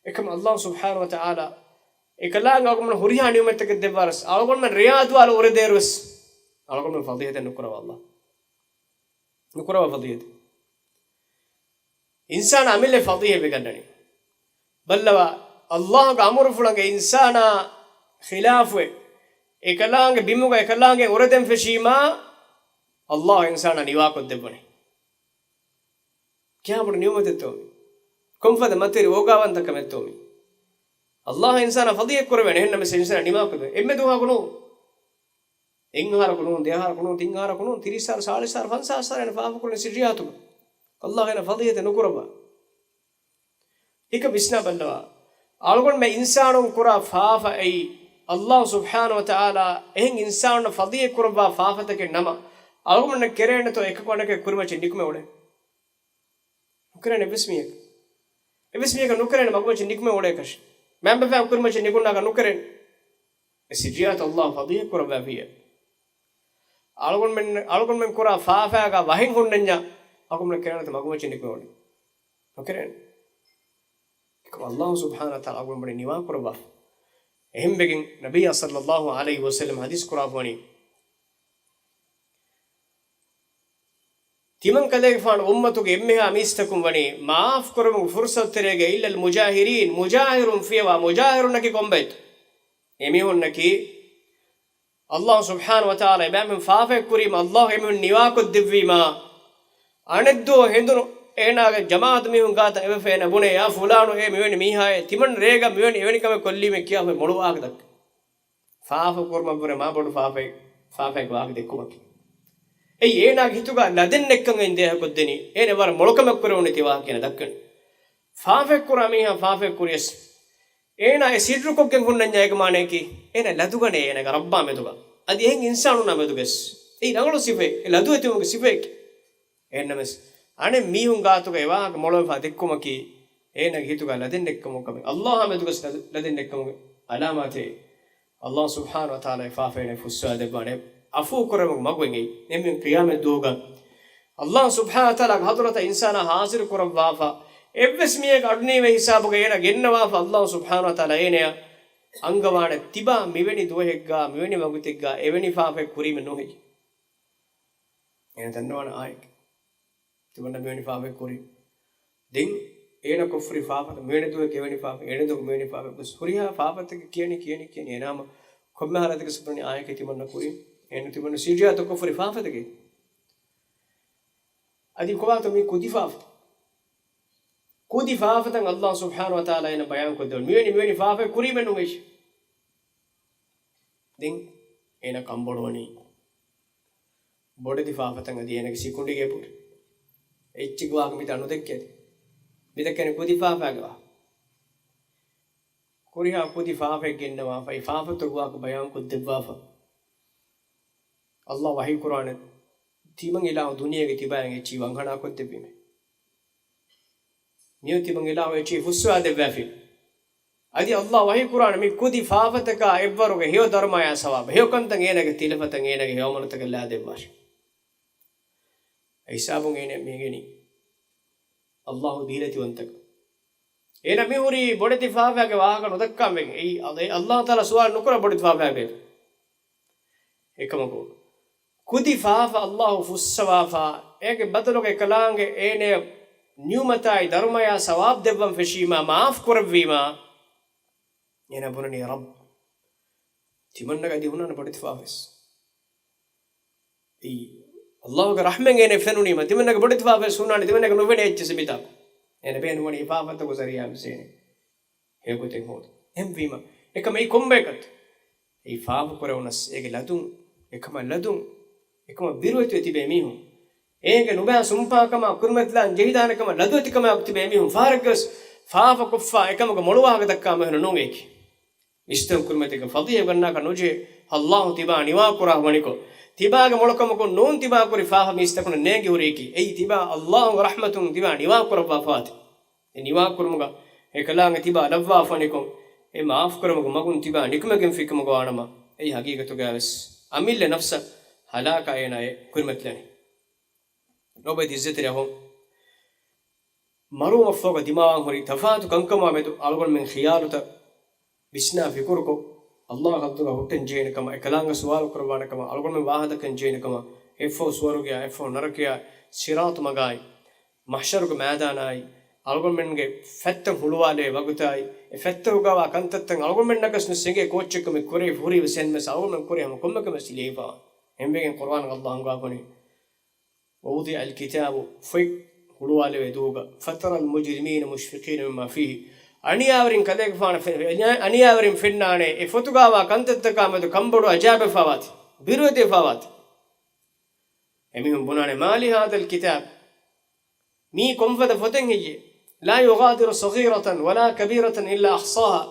އެކަމް ﷲ ސުބްޙާނަހޫ ވަތަޢާލާ އެކަލާނގެ އަޅުގަނޑުމެން ހުރިހާ ނިޢުމަތްތަކެއް ދެއްވާރަސް، އަޅުގަނޑުމެން ރެޔާ ދުވާލު އުރެދޭރުވެސް އަޅުގަނޑުމެން ފަޟީޙަތެއް ނުކުރަވާ ﷲ. ނުކުރަވާ ފަޟީޙަތެއް. އިންސާނާ އަމިއްލަ ފަޟީޙަތް ވެގަންނަނީ. ބައްލަވާ، ﷲގެ އަމުރުފުޅަކަށް އިންސާނާ ޚިލާފުވެ، އެކަލާނގެ ބިމުގަ އެކަލާނގެ އުރެދެން ފެށީމާ، ﷲ އިންސާނާ ނިވާކޮށްދެއްވަނީ. ކިހާ ބޮޑު ނިޢުމަތެއްތޯ މީ؟ ކޮންފަދަ މަތިވެރި އޯގާވަންތަ ކަމެއްތޯ މީ؟ ﷲ އިންސާނާ ފަޟީޙަތް ކުރެވޭނެ، އެހެންނަމަވެސް އިންސާނާ ނިމާކޮށްދޭ. އެންމެ ދުވަހަކު ނޫން. އެއްއަހަރަކު ނޫން، ދެއަހަރަކު ނޫން، ތިންއަހަރަކު ނޫން، ތިރީސް އަހަރު، ސާޅީސް އަހަރު، ފަންސާސް އަހަރު އޭނަ ފާފަކުރަނީ ސިއްރިއްޔާތުގަ. ﷲ އޭނަ ފަޟީޙަތެއް ނުކުރައްވާ. ހިކަ ވިސްނާ ބައްލަވާ. އަޅުގަނޑުމެން އިންސާނުން ކުރާ ފާފައެއީ، ﷲ ސުބްޙާނަހޫ ވަތަޢާލާ އެހެން އިންސާނުންނަށް ފަޟީޙަތް ކުރައްވާ ފާފަތަކެއް ނަމަ، އަޅުގަނޑުމެންނަށް ކެރޭނެތޯ އެކަކު އަނެކެއް ކުރިމައްޗަށް ނިކުމެ އުޅެން؟ ނުކެރޭނެ އެއްވެސް މީހަކަށް. އެއްވެސް މީހަކަށް ނުކެރޭނެ މަގުމައްޗަށް ނިކުމެ އުޅޭކަށެއް. މައިންބަފައިން ކުރިމައްޗަށް ނިކުންނާކަށް ނުކެރޭނެ. އެ ސިއްރިއްޔާތު ﷲ ފަޟީޙަތް ކުރައްވާފިއްޔާ. އަޅުގަނޑުމެން، އަޅުގަނޑުމެން ކުރާ ފާފައިގަ ވަހެއް ހުންނަންޏާ، އަޅުގަނޑުމެން ކެރޭނެތޯ މަގުމައްޗަށް ނިކުމެ އުޅެން؟ ނުކެރޭނެ. އެކަމް ﷲ ސުބްޙާނަހޫ ވަތަޢާލާ އަޅުގަނޑުމެން ނިވާކުރައްވާ. އެހެންވެގެން ނަބިއްޔާ ޞައްލައްލާހު ޢަލައިހި ވަސައްލަމަ ޙަދީޘް ކުރާފަވަނީ، ތިމަން ކަލޭގެފާނު އުއްމަތުގެ އެންމެހާ މީސްތަކުން ވަނީ މާފް ކުރުމުގެ ފުރުޞަތު ތެރޭގަ، إلا المجاهرين، މުޖާހިރުން ފިޔަވާ. މުޖާހިރުންނަކީ ކޮންބައެއް؟ އެމީހުންނަކީ ﷲ ސުބްޙާނަހޫ ވަތަޢާލާ އެބައިމީހުން ފާފައެއް ކުރީމަ، ﷲ އެމީހުން ނިވާކޮށްދެއްވީމަ، އަނެއްދުވަހު ހެނދުނު އޭނާގެ ޖަމާޢަތު މީހުން ގާތަށް އެބަ ފެނޭ ބުނޭ، ޔާ ފުލާނު، އޭ މިވެނި މީހާއޭ، ތިމަން ރޭގަ މިވެނި އެވެނި ކަމެއް ކޮށްލީމޭ ކިޔާފަ މޮޅު ވާހަކަ ދައްކާ. ފާފަ ކުރުމަށްވުރެ މާ ބޮޑު ފާފައެއް، ފާފައެއްގެ ވާހަކަ ދެއްކުމަކީ. އެއީ އޭނާގެ ހިތުގަ ލަދެއް ނެއްކަން އެއިން ދޭހަކޮށްދެނީ. އޭނަ ވަރަށް މޮޅު ކަމެއް ކުރެވުނީ ތި ވާހަކަ އޭނަ ދައްކަނީ. ފާފައެއް ކުރާ މީހާ ފާފައެއް ކުރިޔަސް، އޭނާ އެ ސިއްރުކޮށްގެން ހުންނަންޏާ އޭގެ މާނަޔަކީ، އޭނަ ލަދުގަނޭ އޭނާގެ ރައްބާ މެދުގަ. އަދި އެހެން އިންސާނުންނާ މެދުގަސް. އެއީ ރަނގަޅު ސިފައެއް، އެ ލަދުވެތިވުމުގެ ސިފައެކޭ. އެހެންނަމަވެސް، އަނެއް މީހުން ގާތުގަ އެ ވާހަކަ މޮޅުވެފަ ދެއްކުމަކީ، އޭނާގެ ހިތުގަ ލަދެއް ނެއްކަމުގެ ކަމެއް. ﷲ އާ މެދުގަސް ލަދު، ލަދެއް ނެއްކަމުގެ އަލާމާތެއް. ﷲ ސުބްޙާނަހޫ ވަތަޢާލާ އެ ފާފައެއް ފުއްސަވާ ދެއްވާނެ. ޢަފޫ ކުރެވުމުގެ މަގު އެނގޭ. އެމީހުން ޤިޔާމަތް ދުވަހުގަ ﷲ ސުބްޙާނަހޫ ވަތަޢާލާގެ ޙަޟްރަތަށް އިންސާނާ ޙާޟިރު ކުރައްވާފަ، އެއްވެސް މީހަކަށް އަޑުނީވޭ ހިސާބުގަ އޭނާ ގެންނަވާފަ ﷲ ސުބްޙާނަހޫ ވަތަޢާލާ އޭނަޔަށް އަންގަވާނެ ތިބާ މިވެނި ދުވަހެއްގަ، މިވެނި ވަގުތެއްގަ އެވެނި ފާފައެއް ކުރީމެއް ނުހެއްޔޭ. އޭނަ ދަންނަވާނެ އާއެކޭ. ތިމަންނަ މިވެނި ފާފައެއް ކުރީ. ދެން އޭނަ ކޮށްފުރި ފާފަތައް، މިވެނި ދުވަހެއްގަ އެވެނި ފާފަ، އެވެނި ދުވަހު މިވެނި ފާފަ ގޮސް ހުރިހާ ފާފަތަކެއް ކިޔަނީ، ކިޔަނީ، ކިޔަނީ. އޭނާ ހަމަ ކޮންމެ ހާލަތެއްގަ ސުބްރަނީ އާއެކޭ ތިމަންނަ ކުރީ. އޭނަ ތިމަންނަ ސިއްރިއްޔާތު ކޮށްފުރި ފާފަތަކެއް. އަދި ކޮބާތޯ މީ ކުދި ފާފަ؟ ކުދި ފާފަތައް ﷲ ސުބްޙާނަހޫ ވަތަޢާލާ އޭނަ ބަޔާން ކޮށްދެވުނީ. މިވެނި، މިވެނި ފާފައެއް ކުރީމެއް ނުވެއްޖެ. ދެން އޭނަ ކަންބޮޑުވަނީ. ބޮޑެތި ފާފަތައް އަދި އޭނަގެ ސިކުނޑިގެ ބުރި. އެއްޗެއްގެ ވާހަކަ މިތާ ނުދެއްކޭތި. މިދެއްކެނީ ކުދި ފާފައިގެ ވާހަކަ. ހުރިހާ ކުދި ފާފައެއް ގެންނަވާފަ، އެ ފާފަތަކުގެ ވާހަކަ ބަޔާންކޮށްދެއްވާފަ. ﷲ ވަޙީ ކުރާނެ، ތިމަން އިލާހު ދުނިޔޭގެ ތިބާއިން އެއްޗިހި ވަންހަނާކޮށްދެއްވީމޭ. މިއޮތީ ތިމަން އިލާހު އެއްޗިހި ފުއްސަވާ ދެއްވާފި. އަދި ﷲ ވަޙީ ކުރާނެ މި ކުދި ފާފަތަކާ އެއްވަރުގެ ހެޔޮ ދަރުމަޔާ ސަވާބު، ހެޔޮ ކަންތައް އޭނަގެ ތިލަފަތައް އޭނަގެ ހެޔޮ ޢަމަލުތަކަށް ލާދެއްވާށި. އެ ހިސާބުން އޭނަ މީގެނީ ﷲ ދީލަތިވަންތަކަން. އޭނަ މި ހުރީ ބޮޑެތި ފާފައިގެ ވާހަކަ ނުދައްކާމެގެން. އެއީ އަ-، އެ ﷲ ތަޢާލާ ސުވާލު ނުކުރާ ބޮޑެތި ފާފައިގެ. އެކަމަކު، ކުދި ފާފަ އައްލާހު ފުއްސަވާފާ، އޭގެ ބަދަލުގަ އެކަލާނގެ އޭނަޔަށް ނިޢުމަތާއި ދަރުމަޔާ ސަވާބު ދެއްވަން ފެށީމާ، މާފު ކުރެއްވީމާ، އޭނަ ބުނަނީ، ރައްބް، ތިމަންނަގަ އަދި ހުންނާނެ ބޮޑެތި ފާފަވެސް. އެއީ، އައްލާހުގެ ރަޙްމަތް އޭނަ ފެނުނީމަ، ތިމަންނަގެ ބޮޑެތި ފާފަވެސް ހުންނާނެ، ތިމަންނަގެ ނުފެނޭ އެއްޗެއް މިތާކު. އޭނަ ބޭނުންވަނީ އެ ފާފަތަކު ޒަރީއާ މިސޭނެ. ހެޔޮގޮތެއް ހޯދު. އެހެންވީމަ، އެކަމަ އެއީ ކޮންބަޔަކަށް؟ އެއީ ފާފަ ކުރެވުނަސް އޭގެ ލަދުން، އެކަމަށް ލަދުން، އެކަމަށް ބިރުވެތިވެ ތިބޭ މީހުން. އޭގެ ނުބައި ސުންޕާކަމާ ކުރިމަތިލާން ޖެހިދާނެކަމަށް ލަދުވެތިކަމާ ތިބޭ މީހުން. ފަހަރެއްގަވެސް ފާފަ ކޮށްފާ އެކަމުގެ މޮޅުވާހަކަ ދައްކާ މީހުން ނޫން އެކި. މީސްތަކުން ކުރިމަތިގެ ފަޟީޙަތް ގަންނާކަށް ނުޖެހޭ، އައްލާހު ތިބާ ނިވާކުރާ ވަނިކޮށް، ތިބާގެ މޮޅުކަމަކުން ނޫން ތިބާ ކުރި ފާފަ މީސްތަކުން ނޭނގި ހުރީކީ. އެއީ ތިބާ އައްލާހުގެ ރަޙްމަތުން ތިބާ ނިވާކުރައްވާފާތި. އެ ނިވާކުރުމުގަ އެކަލާނގެ ތިބާ ލައްވާފަނިކޮށް، އެ މާފުކުރުމުގެ މަގުން ތިބާ ނިކުމެގެން ފިކުމުގަ ވާނަމަ، އެއީ ހަގީގަތުގައިވެސް އަމިއްލަ ނަފްސަށް ހަލާކާ އޭނާއެއް ކުރިމަތިލަނީ. ލޯބިވެތި އިއްޒަތްތެރި އަޚުން، މަރުވުމަށްފަހުގަ ދިމާވާން ހުރި ތަފާތު ކަންކަމާ މެދު އަޅުގަނޑުމެން ޚިޔާލުތައް ވިސްނާ ފިކުރުކޮށް، އައްލާހު ހައްދުގަ ހުއްޓަން ޖެހޭނެ ކަމަށް، އެކަލާނގެ ސުވާލު ކުރައްވާނެ ކަމަށް، އަޅުގަނޑުމެން ވާހަކަ ދައްކަން ޖެހޭނެ ކަމަށް، އެއަށްފަހު ސުވަރުގެއާ، އެއަށްފަހު ނަރަކަޔާ، ސިރާޠު މަގާއި، މަޙްޝަރުގެ މައިދާނާއި، އަޅުގަނޑުމެންގެ ފަތްތައް ހުޅުވާލެވޭ ވަގުތާއި، އެ ފަތްތަކުގަވާ ކަންތައްތައް އަޅުގަނޑުމެންނަކަސް ނުސެނގޭ ކޯއްޗެއްކަމެއް ކުރެވި ހުރީވެސް އެހެންވެސް އަޅުގަނޑުމެން ކުރި ހަމަ ކޮންމެކަމެއް ލިޔެފަ. އެހެންވެގެން ޤުރުއާން އައްލާހު ގާ ބުނީ، ووضع الكتاب ފޮތް ހުޅުވާލެވޭ ދުވަހުގަ، فترى المجرمين مشفقين مما فيه، އަނިޔާވެރިން ކަލޭގެފާނަށް ފެ-، އަނިޔާވެރިން ފެންނާނެ އެ ފޮތުގަވާ ކަންތައްތަކާ މެދު ކަންބޮޑުވެފާވާތި، ބިރުވެތިވެފާވާތި. އެމީހުން ބުނާނެ، ما لهذا الكتاب، މީ ކޮންފަދަ ފޮތެއް ހެއްޔޭ؟ لا يغادر صغيرة ولا كبيرة إلا أحصاها.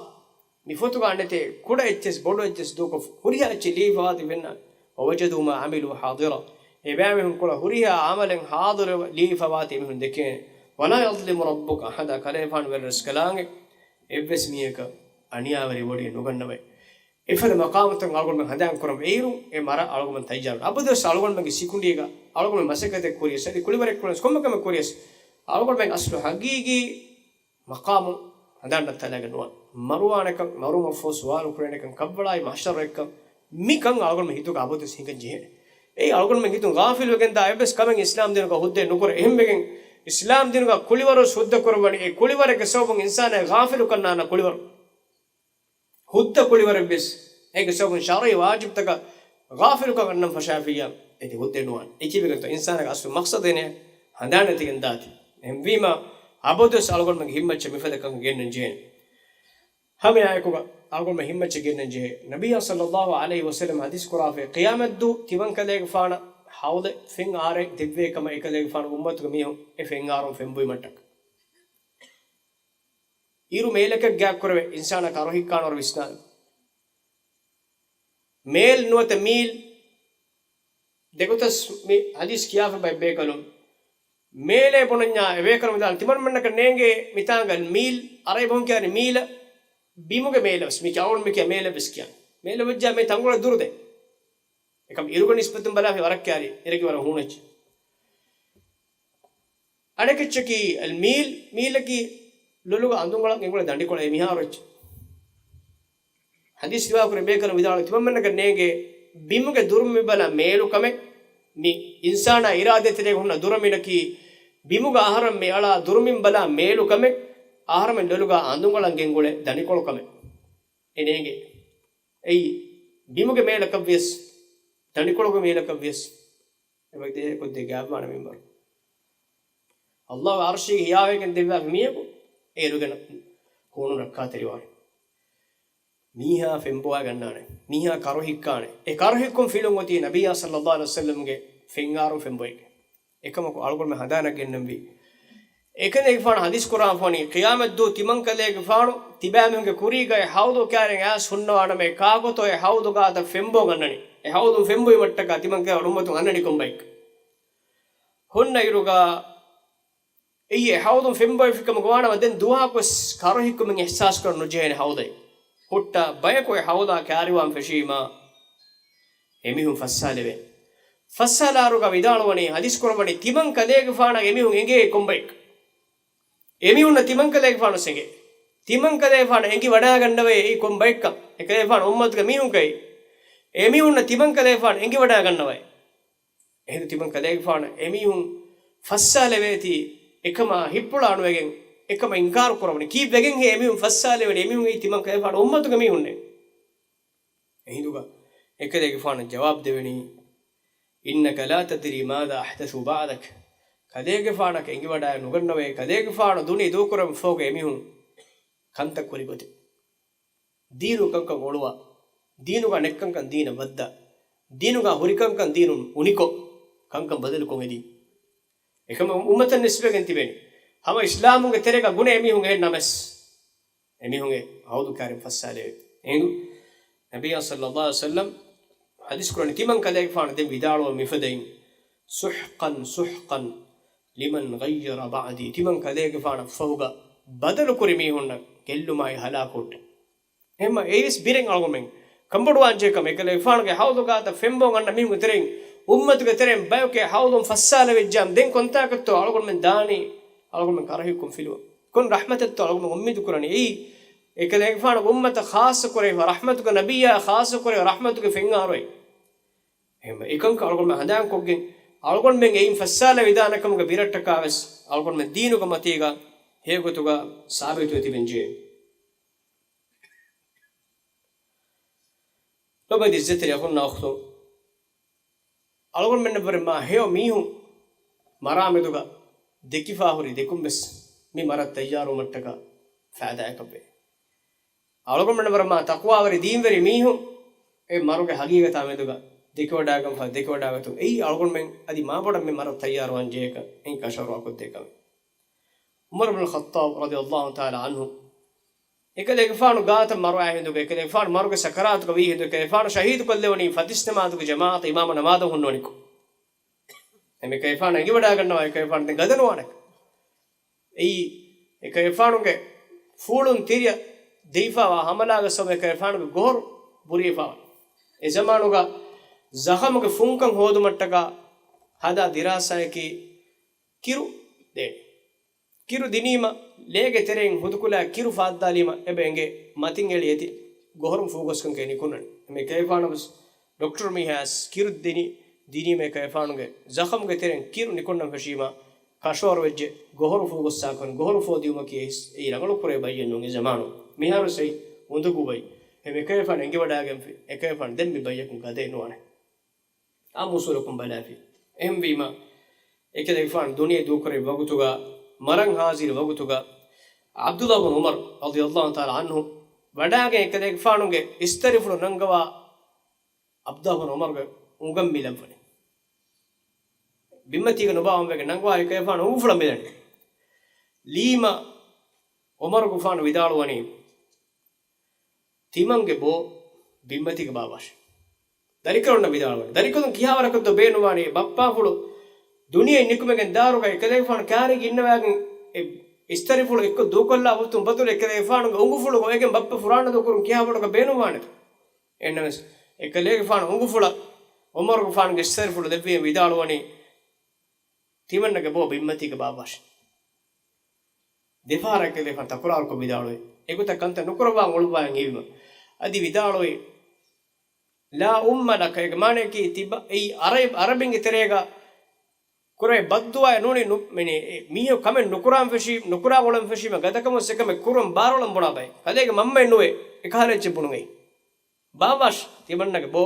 މި ފޮތުގަ ނެތޭ ކުޑަ އެއްޗެސް ބޮޑު އެއްޗެސް ދޫކޮށް ހުރިހާ އެއްޗެއް ލިޔެފަވާތީ ފެންނާނެ. ووجدوا ما عملوا حاضرا. އެބައިމީހުން ކުޅަ ހުރިހާ އަމަލެއް ހާޟިރު ލިޔެފަވާތީ އެމީހުން ދެކޭނެ. ولا يظلم ربك أحدا. ކަލޭގެފާނު ވެރިރަސްކަލާނގެ އެއްވެސް މީހަކަށް އަނިޔާވެރި ވޮޑިއެއް ނުގަންނަވައި. އެފަދަ މަޤާމުތައް އަޅުގަނޑުމެން ހަނދާން ކުރަން އެއިރު އެ މަރަށް އަޅުގަނޑުމެން ތައްޔާރު. އަބަދުވެސް އަޅުގަނޑުމެންގެ ސިކުނޑިއެއްގަ އަޅުގަނޑުމެން މަސައްކަތެއް ކުރިޔަސް އަދި ކުޅިވަރެއް ކުރިޔަސް ކޮންމެ ކަމެއް ކުރިޔަސް އަޅުގަނޑުމެން އަސްލު ހަގީގީ މަޤާމު ހަނދާން ނައްތާލައިގެން ނުވާން. މަރުވާނެކަން، މަރުވުމަށްފަހު ސުވާލު ކުރޭނެކަން، ކައްވަޅާއި މަޙްޝަރު އެއްކަން، މިކަން އަޅުގަނޑުމެން ހިތުގަ އަބަދުވެސް ހިނގަން ޖެހޭނެ. އެއީ އަޅުގަނޑުމެން ހިތުން ޣާފިލުވެގެންދާ އެއްވެސް ކަމެއް އިސްލާމް ދީނުގަ ހުއްދައެއް ނުކުރޭ. އެހެންވެގެން އިސްލާމް ދީނުގަ ކުޅިވަރު ހުއްދަ ކުރައްވަނީ، އެ ކުޅިވަރެއްގެ ސަބަބުން އިންސާނާ ޣާފިލުކަން ނާންނަ ކުޅިވަރު. ހުއްދަ ކުޅިވަރެއްވެސް އޭގެ ސަބަބުން ޝަރުޢީ ވާޖިބުތަކަށް ޣާފިލުކަން އަންނަން ފަށާފިއްޔާ އެދި ހުއްދައެއް ނުވާނެ. އެކީވެގެންތޯ އިންސާނާގެ އަސްލު މަޤްޞަދެއް ނެތް ހަނދާން ނެތިގެން ދާތީ. އެހެންވީމަ އަބަދުވެސް އަޅުގަނޑުމެންގެ ހިތްމައްޗަށް މިފަދަ ކަންކަން ގެންނަން ޖެހޭނެ. ހަމައެއާއެކުގަ އަޅުގަނޑުމެން ހިތްމައްޗަށް ގެންނަން ޖެހޭ، ނަބިއްޔާ ޞައްލައްލާހު ޢަލައިހި ވަސައްލަމް ޙަދީޘް ކުރާފައި، ޤިޔާމަތްދުވަހު ތިމަން ކަލޭގެފާނަށް ޙައުޟެއް ފެން އާރެއް ދެއްވޭ ކަމަށް އެކަލޭގެފާނުގެ އުއްމަތުގެ މީހުން އެ ފެން އާރުން ފެންބުއިމަށްޓަކަ. އިރު މޭލަކަށް ގާތްކުރެވޭ އިންސާނާ ކަރުހިއްކާނެ ވަރަށް ވިސްނާލަ. މޭލް ނުވަތަ މީލް ދެގޮތަސް މި ޙަދީޘް ކިޔާފަ ބައެއް ބޭކަލުން. މޭލޭ ބުނަންޏާ އެ ބޭކަލުން ވިދާޅު ތިމަންމެންނަކަށް ނޭނގޭ މިތާނގަ މީލް އަރަބި ބަހުން ކިޔާނީ މީލަ ބިމުގެ މޭލަވެސް މި ކިޔާ އަޅުގަނޑު މި ކިޔާ މޭލަވެސް ކިޔާ. މޭލަ ވެއްޖާ މޭ ތަންގޮޅަށް ދުރުދޭ. އެކަމް އިރުގެ ނިސްބަތުން ބަލާފައި ވަރަށް ކައިރި އިރެކި ވަރަށް ހޫނެއްޗެއް. އަނެކެއްޗަކީ އަލްމީލް، މީލަކީ ލޮލުގަ އަނދުންގަޅަށް ގެންގުޅޭ ދަނޑިކޮޅެއް މިހާރު އެއްޗެއް. ޙަދީޘް ރިވާކުރި ބޭކަލުން ވިދާޅުވީ ތިމަންމެންނަކަށް ނޭނގޭ ބިމުގެ ދުރުން މިބަލާ މޭލު ކަމެއް. މި އިންސާނާ އިރާދަތެރޭގަ ހުންނަ ދުރަމިނަކީ ބިމުގަ އަހަރެން މިއަޅާ ދުރުމިން ބަލާ މޭލު ކަމެއް، އަހަރެމެން ލޮލުގަ އަނދުންގަޅަށް ގެންގުޅޭ ދަނޑިކޮޅު ކަމެއް. އެ ނޭނގޭ. އެއީ ބިމުގެ މޭލަކަށްވިޔަސް، ދަނޑިކޮޅުގެ މޭލަކަށްވިޔަސް، އެބަ ދޭ ކޮށްދޭ ގާބާނަ މިންވަރު. އައްލާހު އަރުޝީގެ ހިޔާވެގެން ދެއްވާފަ މީހަކު އޭރުގެ ހޫނު ރައްކާތެރިވާނެ. މީހާ ފެންބޮވާ ގަންނާނެ. މީހާ ކަރުހިއްކާނެ. އެ ކަރުހިއްކުން ފިލުން އޮތީ ނަބިއްޔާ ޞައްލައްލާހު ޢަލައިހި ވަސައްލަމްގެ ފެންއާރުން ފެންބޮއެއްގެ. އެކަމަކު އަޅުގަނޑުމެން ހަނދާނަށް ގެންނަންވީ، އެކަލޭގެފާނު ޙަދީޘް ކުރާން ފޯނީ، ޤިޔާމަތްދުވަހު ތިމަންކަލޭގެފާނު ތިބާމީހުންގެ ކުރީގައި ޙައުޟު ކާރިން އައިސް ހުންނަވާނަމޭ، ކާކުތޯ އެ ޙައުޟުގާތަށް ފެންބޯ ގަންނަނީ؟ އެ ޙައުޟުން ފެންބުއިމަށްޓަކާ ތިމަންކަލޭގެފާނު އުއްމަތުން އަންނަނީ ކޮންބައެއް؟ ހުންނަ އިރުގަ އެއީ އެ ޙައުޟުން ފެންބޮއެފިކަމުގަ ވާނަމަ، ދެން ދުވަހަކުވެސް ކަރުހިއްކުމެއް އިޙްސާސްކުރަން ނުޖެހޭނެ ޙައުޟެއް. ހުއްޓާ ބަޔަކު އެ ޙައުޟާ ކާރިވާން ފެށީމާ، އެމީހުން ފައްސާލެވޭ. ފައްސާލާއިރުގަ ވިދާޅުވަނީ، ޙަދީޘް ކުރައްވަނީ، ތިމަން ކަލޭގެފާނަށް އެމީހުން އެނގޭ ކޮންބައެއްކަން. އެމީހުންނަށް ތިމަން ކަލޭގެފާނު އެނގޭ. ތިމަން ކަލޭގެފާނަށް އެނގި ވަޑާގަންނަވައޭ އެއީ ކޮންބައެއްކަން. އެކަލޭގެފާނު އުއްމަތުގެ މީހުން ކައި. އެމީހުންނަށް ތިމަންކަލޭގެފާނު އެނގިވަޑައިގަންނަވައި. އެހިނދު ތިމަންކަލޭގެފާނު އެމީހުން ފައްސާލެވޭތީ އެކަމާ ހިތްޕުޅާ ނުވެގެން، އެކަމަށް އިންކާރު ކުރަވަނީ. ކީއްވެގެންހޭ އެމީހުން ފައްސާލެވެނީ؟ އެމީހުން އެއީ ތިމަންކަލޭގެފާނު އުއްމަތުގެ މީހުންނޭ. އެހިނދުގަ އެކަލޭގެފާނަށް ޖަވާބު ދެވެނީ، إنك لا تدري ماذا أحدثوا بعدك. ކަލޭގެފާނަކަށް އެނގިވަޑައި ނުގަންނަވައޭ، ކަލޭގެފާނު ދުނިޔެ ދޫކުރަމުން ފަހުގަ އެމީހުން ކަންތައް ކުރި ގޮތެއް. ދީނު ކަންކަން އޮޅުވާ، ދީނުގަ ނެއްކަންކަން ދީނަށް ވައްދާ، ދީނުގަ ހުރިކަންކަން ދީނުން އުނިކޮށް، ކަންކަން ބަދަލުކޮށް އެދީ. އެކަމަކު އުއްމަތަށް ނިސްބަތްވެގެން ތިބޭނީ. ހަމަ އިސްލާމުގެ ތެރޭގަ ގުނޭ އެމީހުން އެހެން ނަމަސް، އެމީހުންގެ ހައުދު ކާރިން ފައްސާލެވޭ. އެހިނދު ނަބިއްޔާ ޞައްލައްލާހު ޢަލައިހި ވަސައްލަމް ޙަދީޘް ކުރަނީ ތިމަން ކަލޭގެފާނު ދެން ވިދާޅުވަ މިފަދައިން، سحقا سحقا لمن غير بعدي. ތިމަން ކަލޭގެފާނަށް ފަހުގަ ބަދަލު ކުރި މީހުންނަށް ގެއްލުމާއި ހަލާކު ހުއްޓެ. އެހެންމަ އެއީވެސް ބިރެއް އަޅުގަނޑުމެން ކަންބޮޑުވާންޖެހޭ ކަމެއް. އެކަލޭގެފާނުގެ ހައުދު ގާތަށް ފެންބޮން އަންނަ މީހުންގެ ތެރެއިން، އުއްމަތުގެ ތެރެއިން ބަޔަކޭ ހައުދުން ފައްސާލެވިއްޖާމް ދެން ކޮންތާކަށްތޯ އަޅުގަނޑުމެން ދާނީ؟ އަޅުގަނޑުމެން ކަރަހިއްކުން ފިލުވަން. ކޮން ރަޙްމަތެއްތޯ އަޅުގަނޑުމެން އުއްމީދު ކުރަނީ؟ އެއީ އެކަލޭގެފާނުގެ އުއްމަތަށް ޚާއްޞަކުރެވިފަ، ރަޙްމަތުގެ ނަބިއްޔާ ޚާއްޞަކުރެވި ރަޙްމަތުގެ ފެންއާރުއެއް. އެހެންމަ އެކަންކަން އަޅުގަނޑުމެން ހަނދާންކޮށްގެން، އަޅުގަނޑުމެން އެއިން ފައްސާލެވިދާނެ ކަމުގެ ބިރަށްޓަކާވެސް އަޅުގަނޑުމެން ދީނުގެ މަތީގަ ހެޔޮގޮތުގަ ސާބިތުވެ ތިބެންޖެހޭ. ލޮބުވެތި އިއްޒަތްތެރި އަޚުންނާ އުޚްތުން، އަޅުގަނޑުމެންނަށްވުރެ މާ ހެޔޮ މީހުން މަރާމެދުގަ ދެކިފާ ހުރި ދެކުން ވެސް މި މަރަށް ތައްޔާރުވުމަށްޓަކާ ފައިދާއަކަށްވޭ. އަޅުގަނޑުމެންނަށްވުރެ މާ ތަޤްވާވެރި ދީންވެރި މީހުން އެ މަރުގެ ހަގީގަތާ މެދުގަ ދެކިވަޑައިގަންފަ ދެކިވަޑައިގަތުން އެއީ އަޅުގަނޑުމެން އަދި މާބޮޑަށް މި މަރަށް ތައްޔާރުވާން ޖެހޭކަށް އެއިން ކަށަވަރު ވާކޮށްދޭ ކަމެއް. ޢުމަރު ބިން ޚައްޠާބް ރަޟިޔަﷲ ތަޢާލާ ޢަންހު އެކަލޭގެފާނު ގާތަށް މަރުވާ ހިނދުގަ، އެކަލޭގެފާނު މަރުގެ ސަކަރާތުގަ ވީ ހިނދު، އެކަލޭގެފާނު ޝަހީދުކޮށްލެވުނީ ފަތިސް ނަމާދުގެ ޖަމާޢަތަށް އިމާމު ނަމާދަށް ހުންނުވަނިކޮށް. އެމެ އެކަލޭގެފާނު އެނގިވަޑައިގަންނަވާ އެކަލޭގެފާނު ދެން ގަދަނުވާނެ. އެއީ އެކަލޭގެފާނުގެ ފޫޅުން ތިރިއަށް ދެވިފާވާ ހަމަލާގެ ސަބަބުން އެކަލޭގެފާނުގެ ގޮހޮރު ބުރިވެފާވާ. އެ ޒަމާނުގަ ޒަޚަމުގެ ފުންކަން ހޯދުމަށްޓަކާ ހަދާ ދިރާސާއަކީ ކިރު ދޭނެ. ކިރު ދިނީމަ، ލޭގެ ތެރެއިން ހުދުކުލައި ކިރު ފާއްދާލީމަ، އެބަ އެނގޭ މަތިން އެޅި އެތި ގޮހޮރުން ފޫގޮސްކަން ނިކުންނަނީ. އެމެ އެކަލޭގެފާނު ވެސް ޑޮކްޓަރު މީހާސް ކިރު ދިނި، ދިނީމަ އެކަލޭގެފާނުގެ ޒަޚަމުގެ ތެރެއިން ކިރު ނިކުންނަން ފެށީމަ، ކަށަވަރު ވެއްޖެ ގޮހޮރު ފޫގޮއްސާކަން. ގޮހޮރު ފޯދިއުމަކީ އެއީ ރަނގަޅު ކުރޭ ބައްޔެއް ނޫން އެ ޒަމާނު. މިހާރު ވެސް އެއީ އުނދަގޫ ބައި. އެމެ އެކަލޭގެފާނު އެނގިވަޑައިގެންފި، އެކަލޭގެފާނު ދެން މި ބައްޔަކުން ގަދައެއް ނުވާނެ. އާންމު އުސޫލަކުން ބަލާފި. އެހެންވީމަ، އެކަލޭގެފާނު ދުނިޔެ ދޫކުރެއްވި ވަގުތުގަ، މަރަން ހާޒިރު ވަގުތުގަ، ޢަބްދުﷲ ބިން ޢުމަރު ރަޟިޔަﷲ ތަޢާލާ ޢަންހު ވަޑާގެން އެކަލޭގެފާނުގެ އިސްތަށިފުޅު ނަންގަވާ ޢަބްދުﷲ ބިން ޢުމަރުގެ އުނގަން މިލައްވަނީ. ބިންމަތީގަ ނުބާވަންވެގެން ނަންގަވާ އެކަލޭގެފާނު އުނގުފުޅަށް މިލަނީ. ލީމަ ޢުމަރުގެފާނު ވިދާޅުވަނީ، ތިމަންގެ ބޯ ބިންމަތީގަ ބާއްވާށޭ. ދަރިކަލުންނަށް ވިދާޅުވަނީ. ދަރިކަލުން ކިހާވަރަކަށްތޯ ބޭނުންވާނީ، ބައްޕާފުޅު ދުނިޔެއިން ނިކުމެގެން ދާއިރުގަ އެކަލޭގެފާނު ކާރީގަ އިންނަވާގެން އެ އިސްތަށިފުޅު އެއްކޮށް ދޫކޮށްލާ ވަގުތުން ބަދަލު އެކަލޭގެފާނުގެ އުނގުފުޅު ގޮވައިގެން ބައްޕަ ފުރާނަ ދޫކުރުން ކިހާ ބޮޑަކަށް ބޭނުންވާނެ. އެހެންނަމަވެސް، އެކަލޭގެފާނު އުނގުފުޅަށް ޢުމަރުގެފާނުގެ އިސްތަށިފުޅު ދެއްވިގެން ވިދާޅުވަނީ، ތިމަންނަގެ ބޯ ބިންމަތީގަ ބާއްވާށޭ. ދެފަހަރަށް އެކަލޭގެފާނު ތަކުރާރުކޮށް ވިދާޅުވި. އެގޮތަށް ކަންތައް ނުކުރައްވާން އޮޅުއްވާން ހީވީމަ. އަދި ވިދާޅުވި، لا أم لك، އޭގެ މާނައަކީ ތިބަ، އެއީ ޢަރަބި، ޢަރަބިންގެ ތެރޭގަ ކުރެވޭ ބައްދުޢާއެއް ނޫނީ، ނު-، މި-، މީހަކު ކަމެއް ނުކުރާން ފެށީ، ނުކުރާ އުޅަން ފެށީމަ ގަދަކަމުން އެކަމެއް ކުރަން ބާރުއަޅަން ބުނާ ބައެއް. ކަލޭގެ މަންމައެއް ނުވޭ، އެކަހަލަ އެއްޗެއް ބުނުން އެއީ. ބާއްވާށޭ، ތިމަންނަގެ ބޯ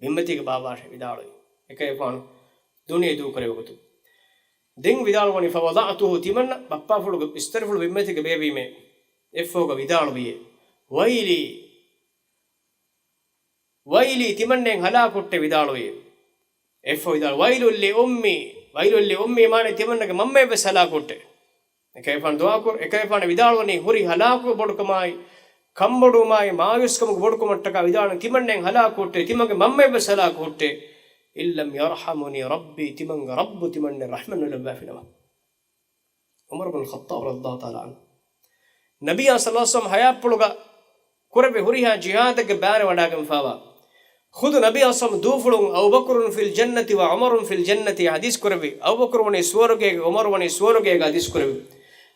ބިންމަތީގަ ބާއްވާށޭ ވިދާޅުވި. އެކަލޭގެފާނު ދުނިޔެ ދޫކުރެއްވި ގޮތުން. ދެން ވިދާޅުވަނީ، فوضعته، ތިމަންނަ ބައްޕާފުޅުގެ އިސްތަށިފުޅު ބިންމަތީގަ ބޭއްވީމޭ، އެއަށްފަހުގަ ވިދާޅުވިއޭ، ويلي، ويلي، ތިމަންނައަށް ހަލާކު ހުއްޓޭ ވިދާޅުވިއޭ. އެއަށްފަހު ވިދާޅު، ويل لأمي، ويل لأمي، މާނަ ތިމަންނަގެ މަންމައަށްވެސް ހަލާކު ހުއްޓޭ. އެކަލޭގެފާނު ދުޢާކުރ-، އެކަލޭގެފާނު ވިދާޅުވަނީ ހުރި ހަލާކު ބޮޑުކަމާއި، ކަންބޮޑުވުމާއި، މާޔޫސްކަމުގެ ބޮޑުކަމަށްޓަކާ ވިދާޅުވަނީ، ތިމަންނައަށް ހަލާކު ހުއްޓޭ، ތިމަންގެ މަންމައަށްވެސް ހަލާކު ހުއްޓޭ، إن لم يرحمني ربي، ތިމަންގެ ރައްބު ތިމަންނައަށް ރަޙްމަތް ނުލައްވާފިނަމަ. ޢުމަރު ބިން ޚައްޠާބް ރަޟިޔަﷲ ތަޢާލާ ޢަންހު. ނަބިއްޔާ ޞައްލަﷲ ޢަލައިހި ވަސައްލަމަ ޙަޔާތްޕުޅުގަ ކުރެއްވި ހުރިހާ ޖިހާދެއްގެ ބާރެއް ވަޑާގެންފާވާ. ޚުދު ނަބިއްޔާ ޞައްލަﷲ ޢަލައިހި ވަސައްލަމަ ދޫފުޅުން، أبو بكر في الجنة وعمر في الجنة، ޙަދީޘް ކުރެއްވި، އަބޫބަކުރު ވަނީ ސުވަރުގޭގަ، ޢުމަރު ވަނީ ސުވަރުގޭގަ، ޙަދީޘް ކުރެއްވި.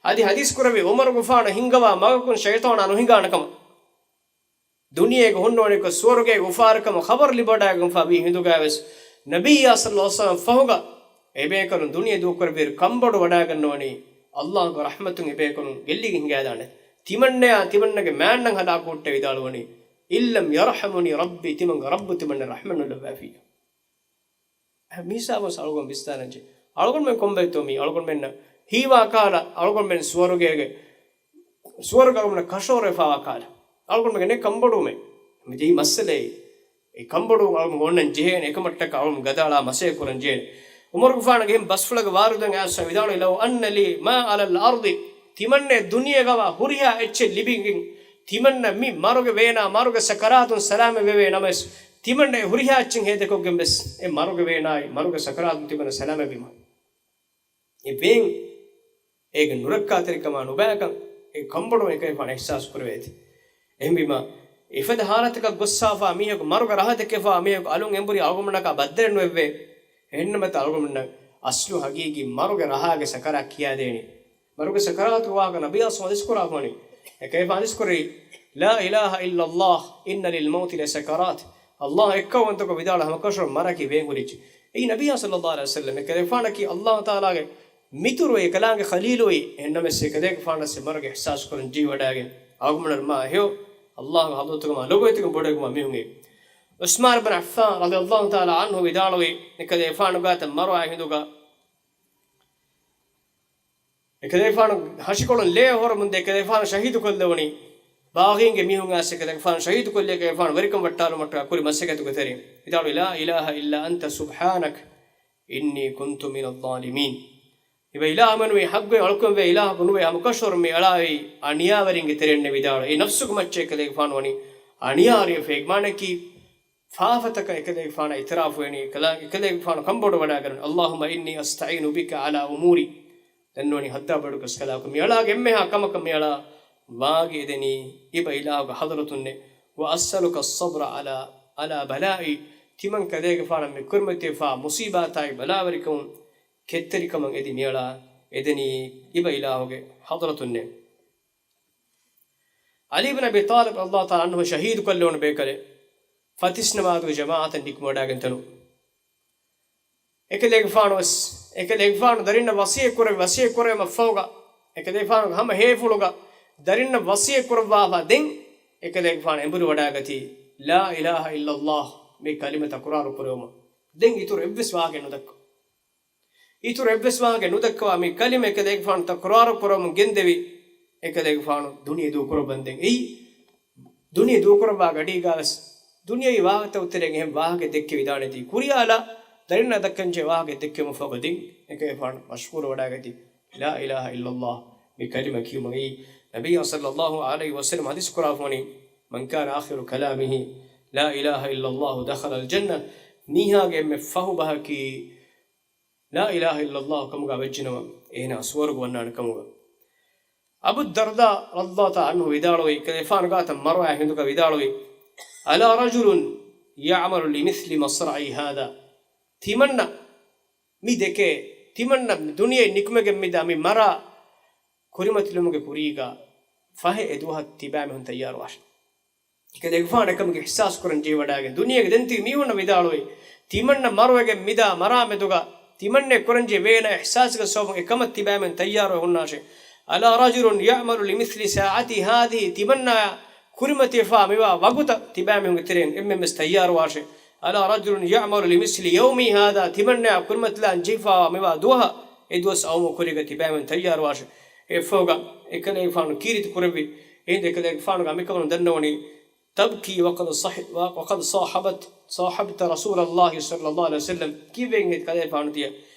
އަދި ޙަދީޘް ކުރެއްވި، ޢުމަރުގެފާނު ހިންގަވާ މަގަކުން ޝައިޠާނާ ނުހިނގާނެ ކަމަށް. ދުނިޔޭގަ ހުންނަވަނިކޮށް ސުވަރުގޭގެ އުފާރުކަމަށް ޚަބަރު ލިބިވަޑައިގެންފާ ވީ ހިނދުގަވެސް، ނަބިއްޔާ ޞައްލައްލާހު ޢަލައިހި ވަސައްލަމަ ފަހުގަ އެބޭކަލުން ދުނިޔެ ދޫކުރެއްވިއިރު ކަންބޮޑުވަޑައިގަންނަވަނީ ﷲގެ ރަޙްމަތުން އެބޭކަލުން ގެއްލިގެން ހިނގައިދާނެ. ތިމަންނަޔާ ތިމަންނަގެ މާތް ނަން ހަލާކު ހުއްޓައި ވިދާޅުވަނީ، "إن لم يرحمني ربي، ތިމަންގެ ރައްބު ތިމަންނަ ރަޙްމަތް ނުލައްވާފިއްޔާ." މިހިސާބުން އަޅުގަނޑު ވިސްނާލަންޖެ. އަޅުގަނޑުމެން ކޮންބައިތޯ މީ އަޅުގަނޑުމެންނަށް ހީވާ ކަހަލަ، އަޅުގަނޑުމެން ސުވަރުގޭގެ، ސުވަރުގެ އަޅުގަނޑުމެންނަށް ކަށަވަރުވެފާވާ ކަހަލަ. އަޅުގަނޑުމެންގެ ނެތް ކަންބޮޑުވުމެއް. މި ދެއް މައްސަލައެއް. އެ ކަންބޮޑުވުން އަޅުގަނޑު އޮންނަން ޖެހޭނެ، އެކަމަށްޓަކާ އަޅުގަނޑު ގަދައަޅާ މަސައްކަތް ކުރަން ޖެހޭނެ. ޢުމަރުގެފާނުގެ އެހެން ބަސްފުޅެއްގެ ވާރިދުވެގެން އައިސް ވިދާޅުވި، "لو أن لي ما على الأرض، ތިމަންނަ ދުނިޔޭގަވާ ހުރިހާ އެއްޗެއް ލިބިގެން، ތިމަންނަ މި މަރުގެ ވޭނާ، މަރުގެ ސަކަރާތުން ސަލާމަތް ވެވޭ ނަމަވެސް، ތިމަންނަ އެ ހުރިހާ އެއްޗެއް ހޭދަކޮށްގެން ވެސް، އެ މަރުގެ ވޭނާއި، މަރުގެ ސަކަރާތުން ތިމަންނަ ސަލާމަތްވީމަ." އެ ވޭން އޭގެ ނުރައްކާތެރިކަމާ ނުބައިކަން އެ ކަންބޮޑުވުން އެކަލޭގެފާނަށް އިޙްސާސް ކުރެވޭތީ. އެހެންވީމަ، އެފަދަ ޙާލަތަކަށް ގޮއްސާފާ މީހަކު، މަރުގެ ރަހަ ދެކެފާ މީހަކު އަލުން އެނބުރި އަޅުގަނޑުމެންނަކާ ބައްދަލެއް ނުވެއްވޭ. އެހެންނަމަތަ އަޅުގަނޑުމެންނަށް އަސްލު ހަގީގީ މަރުގެ ރަހާގެ ސަކަރާތް ކިޔާދޭނީ. މަރުގެ ސަކަރާތުގެ ވާހަކަ ނަބިއްޔާ ޞައްލައްލާހު ޢަލައިހި ވަސައްލަމަ ޙަދީޘް ކުރާފަ ވަނީ. އެކަލޭގެފާނު ޙަދީޘް ކުރީ، "لا إله إلا الله، إن للموت لسكرات." ﷲ އެއްކައުވަންތަކޮށް ވިދާޅުވި ހަމަކަށަވަރުން މަރަކީ ވޭން ހުރިއްޖެ. އެއީ ނަބިއްޔާ ޞައްލައްލާހު ޢަލައިހި ވަސައްލަމް އެކަލޭގެފާނަކީ ﷲ ތަޢާލާގެ މިތުރު، އެކަލާނގެ ޚަލީލު އޮތް. އެހެންނަމަވެސް އެކަލޭގެފާނަށް މަރުގެ އިޙްސާސް ކުރަން ޖެހިވަޑައިގެން އަޅުގަނޑުމެން މާ ހެޔޮ ﷲގެ ޙަޟްރަތުގަ މާ ލޮބުވެތިކަން ބޮޑުވެގެންވާ މީހުން އެއީ. ޢުސްމާނު ބިން ޢައްފާން ރަޟިޔަﷲ ތަޢާލާ ޢަންހު ވިދާޅުވީ، އެކަލޭގެފާނު ގާތަށް މަރު އައި ހިނދުގަ އެކަލޭގެފާނު ހަށިކޮޅުން ލޭ ހޮރަމުންދޭ އެކަލޭގެފާނު ޝަހީދު ކޮށްލެވުނީ. ބާޣީންގެ މީހުން އައިސް އެކަލޭގެފާނު ޝަހީދު ކޮށްލީ އެކަލޭގެފާނު ވެރިކަން ވައްޓާލުމަށްޓަކާ ކުރި މަސައްކަތުގެ ތެރެއިން. ވިދާޅުވި، "لا إله إلا أنت سبحانك إني كنت من الظالمين." އެބަ އިލާހު މެނުވީ ޙައްޤުވެ އަޅުކަންވޭ އިލާހަކު ނުވޭ، ހަމަކަށަވަރުން މި އަޅާއި އަނިޔާވެރިންގެ ތެރެއިންނޭ ވިދާޅުވި. އެ ނަފްސުގެ މައްޗަށް އެކަލޭގެފާނު ވަނީ އަނިޔާވެރިވެފަ. މާނައަކީ ފާފަތަކަށް އެކަލޭގެފާނަށް އިޢުތިރާފު ވެނީ، އެކަލާ-، އެކަލޭގެފާނު ކަންބޮޑުވަޑައިގަންނަވަނީ، "اللهم إني أستعين بك على أموري." ދެންނޫނީ ހައްދާ ބޮޑުކަސް ކަލާކު މިއަޅާގެ އެންމެހާ ކަމަކަށް މިއަޅާ ވާގި އެދެނީ އިބަ އިލާހުގެ ޙަޟްރަތުންނޭ. "وأسألك الصبر على، على بلائي." ތިމަން ކަލޭގެފާނަށް މި ކުރިމަތިވެފާ މުޞީބާތާއި ބަލާވެރިކަމުން ކެތްތެރިކަމަށް އެދި މިއަޅާ އެދެނީ އިބަ އިލާހުގެ ޙަޟްރަތުންނޭ. ޢަލީ ބިން އަބީ ޠާލިބް ރަޟިޔަﷲ ތަޢާލާ ޢަންހު ޝަހީދު ކޮށްލެވުނު ބޭކަލެއް ފަތިސް ނަމާދުގެ ޖަމާޢަތަށް ނިކުމެވަޑައިގެން ތަނު. އެކަލޭގެފާނު ވެސް، އެކަލޭގެފާނު ދަރިންނަށް ވަޞިއްޔަތް ކުރެއްވި، ވަޞިއްޔަތް ކުރެއްވުމަށްފަހުގަ، އެކަލޭގެފާނުގެ ހަމަ ހޭފުޅުގަ ދަރިންނަށް ވަޞިއްޔަތް ކުރައްވާފަ ދެން އެކަލޭގެފާނު އެނބުރިވަޑައިގަތީ، "لا إله إلا الله" މި ކަލިމަ ތަކުރާރު ކުރެވުމަށް. ދެން އިތުރު އެއްވެސް ވާހަކައެއް ނުދައްކަ. އިތުރު އެއްވެސް ވާހަކައެއް ނުދައްކަވާ މި ކަލިމަ އެކަލޭގެފާނު ތަކުރާރު ކުރަމުން ގެންދެވި، އެކަލޭގެފާނު ދުނިޔެ ދޫކުރައްވަންދެން އެއީ، ދުނިޔެ ދޫކުރައްވާ ގަޑީގަވެސް ދުނިޔަވީ ވާހަކަތައް ތެރެއިން އެހެން ވާހަކައެއް ދެއްކެވިދާނެތީ، ކުރިޔާލާ ދަރިންނާ ދައްކަންޖެހޭ ވާހަކައެއް ދެއްކެވުމަށްފަހު ދެން އެކަލޭގެފާނު މަޝްޣޫލުވަޑައިގަތީ، "لا إله إلا الله" މި ކަލިމަ ކިޔުމަށް. އެއީ ނަބިއްޔާ ޞައްލައްލާހު ޢަލައިހި ވަސައްލަމަ ޙަދީޘް ކުރާފަ ވަނީ، "من كان آخر كلامه لا إله إلا الله دخل الجنة." މީހާގެ އެންމެ ފަހު ބަހަކީ لا إله إلا الله ކަމުގަ ވެއްޖެނަމަ، އޭނާ ސުވަރުގެ ވަންނާނެ ކަމުގަ. އަބޫ ދަރްދާ ރަޟިޔަﷲ ތަޢާލާ ޢަންހު ވިދާޅުވީ، އެކަލޭގެފާނު ގާތަށް މަރުވާ ހިނދުގަ ވިދާޅުވީ، "ألا رجل يعمل لمثل مصرعي هذا." ތިމަންނަ މި ދެކޭ، ތިމަންނަ ދުނިޔެ ނިކުމެގެން މިދާ މި މަރާ ކުރިމަތިލުމުގެ ކުރީގަ ފަހެ އެދުވަހަށް ތިބާމީހުން ތައްޔާރުވާށެ. އެކަލޭގެފާނު އެކަމުގެ އިޙްސާސް ކުރަން ޖެހިވަޑައިގެން، ދުނިޔޭގެ ދެން ތިބި މީހުންނަށް ވިދާޅުވި، ތިމަންނަ މަރުވެގެން މިދާ މަރާ މެދުގަ ތިމަންނަ ކުރަންޖެހޭ ވޭނާ އިޙްސާސްގެ ސަބަބުން އެކަމަށް ތިބާމީހުން ތައްޔާރުވެ ހުންނާށޭ. ألا رجل يعمل لمثل ساعتي هذه، ތިމަންނާ ކުރިމަތިވެފާ މިވާ ވަގުތަށް ތިބާމީހުންގެ ތެރެއިން އެންމެންވެސް ތައްޔާރުވާށޭ. ألا رجل يعمل لمثل يومي هذا، ތިމަންނާ ކުރިމަތިލާން ޖެހިފާވާ މިވާ ދުވަހަށް އެ ދުވަސް އައުމު ކުރީގަ ތިބާމީހުން ތައްޔާރުވާށޭ. އެއަށްފަހުގަ އެކަލޭގެފާނު ކީރިތި ކުރެއްވި. އެހިނދު އެކަލޭގެފާނުގެ އަނބިކަމުން ދަންނަވަނީ، "تبكي وقد صح-، وقد صاحبت، صاحبت رسول الله صلى الله عليه وسلم." ކީއްވެގެންހޭ ކަލޭގެފާނު ތިޔަ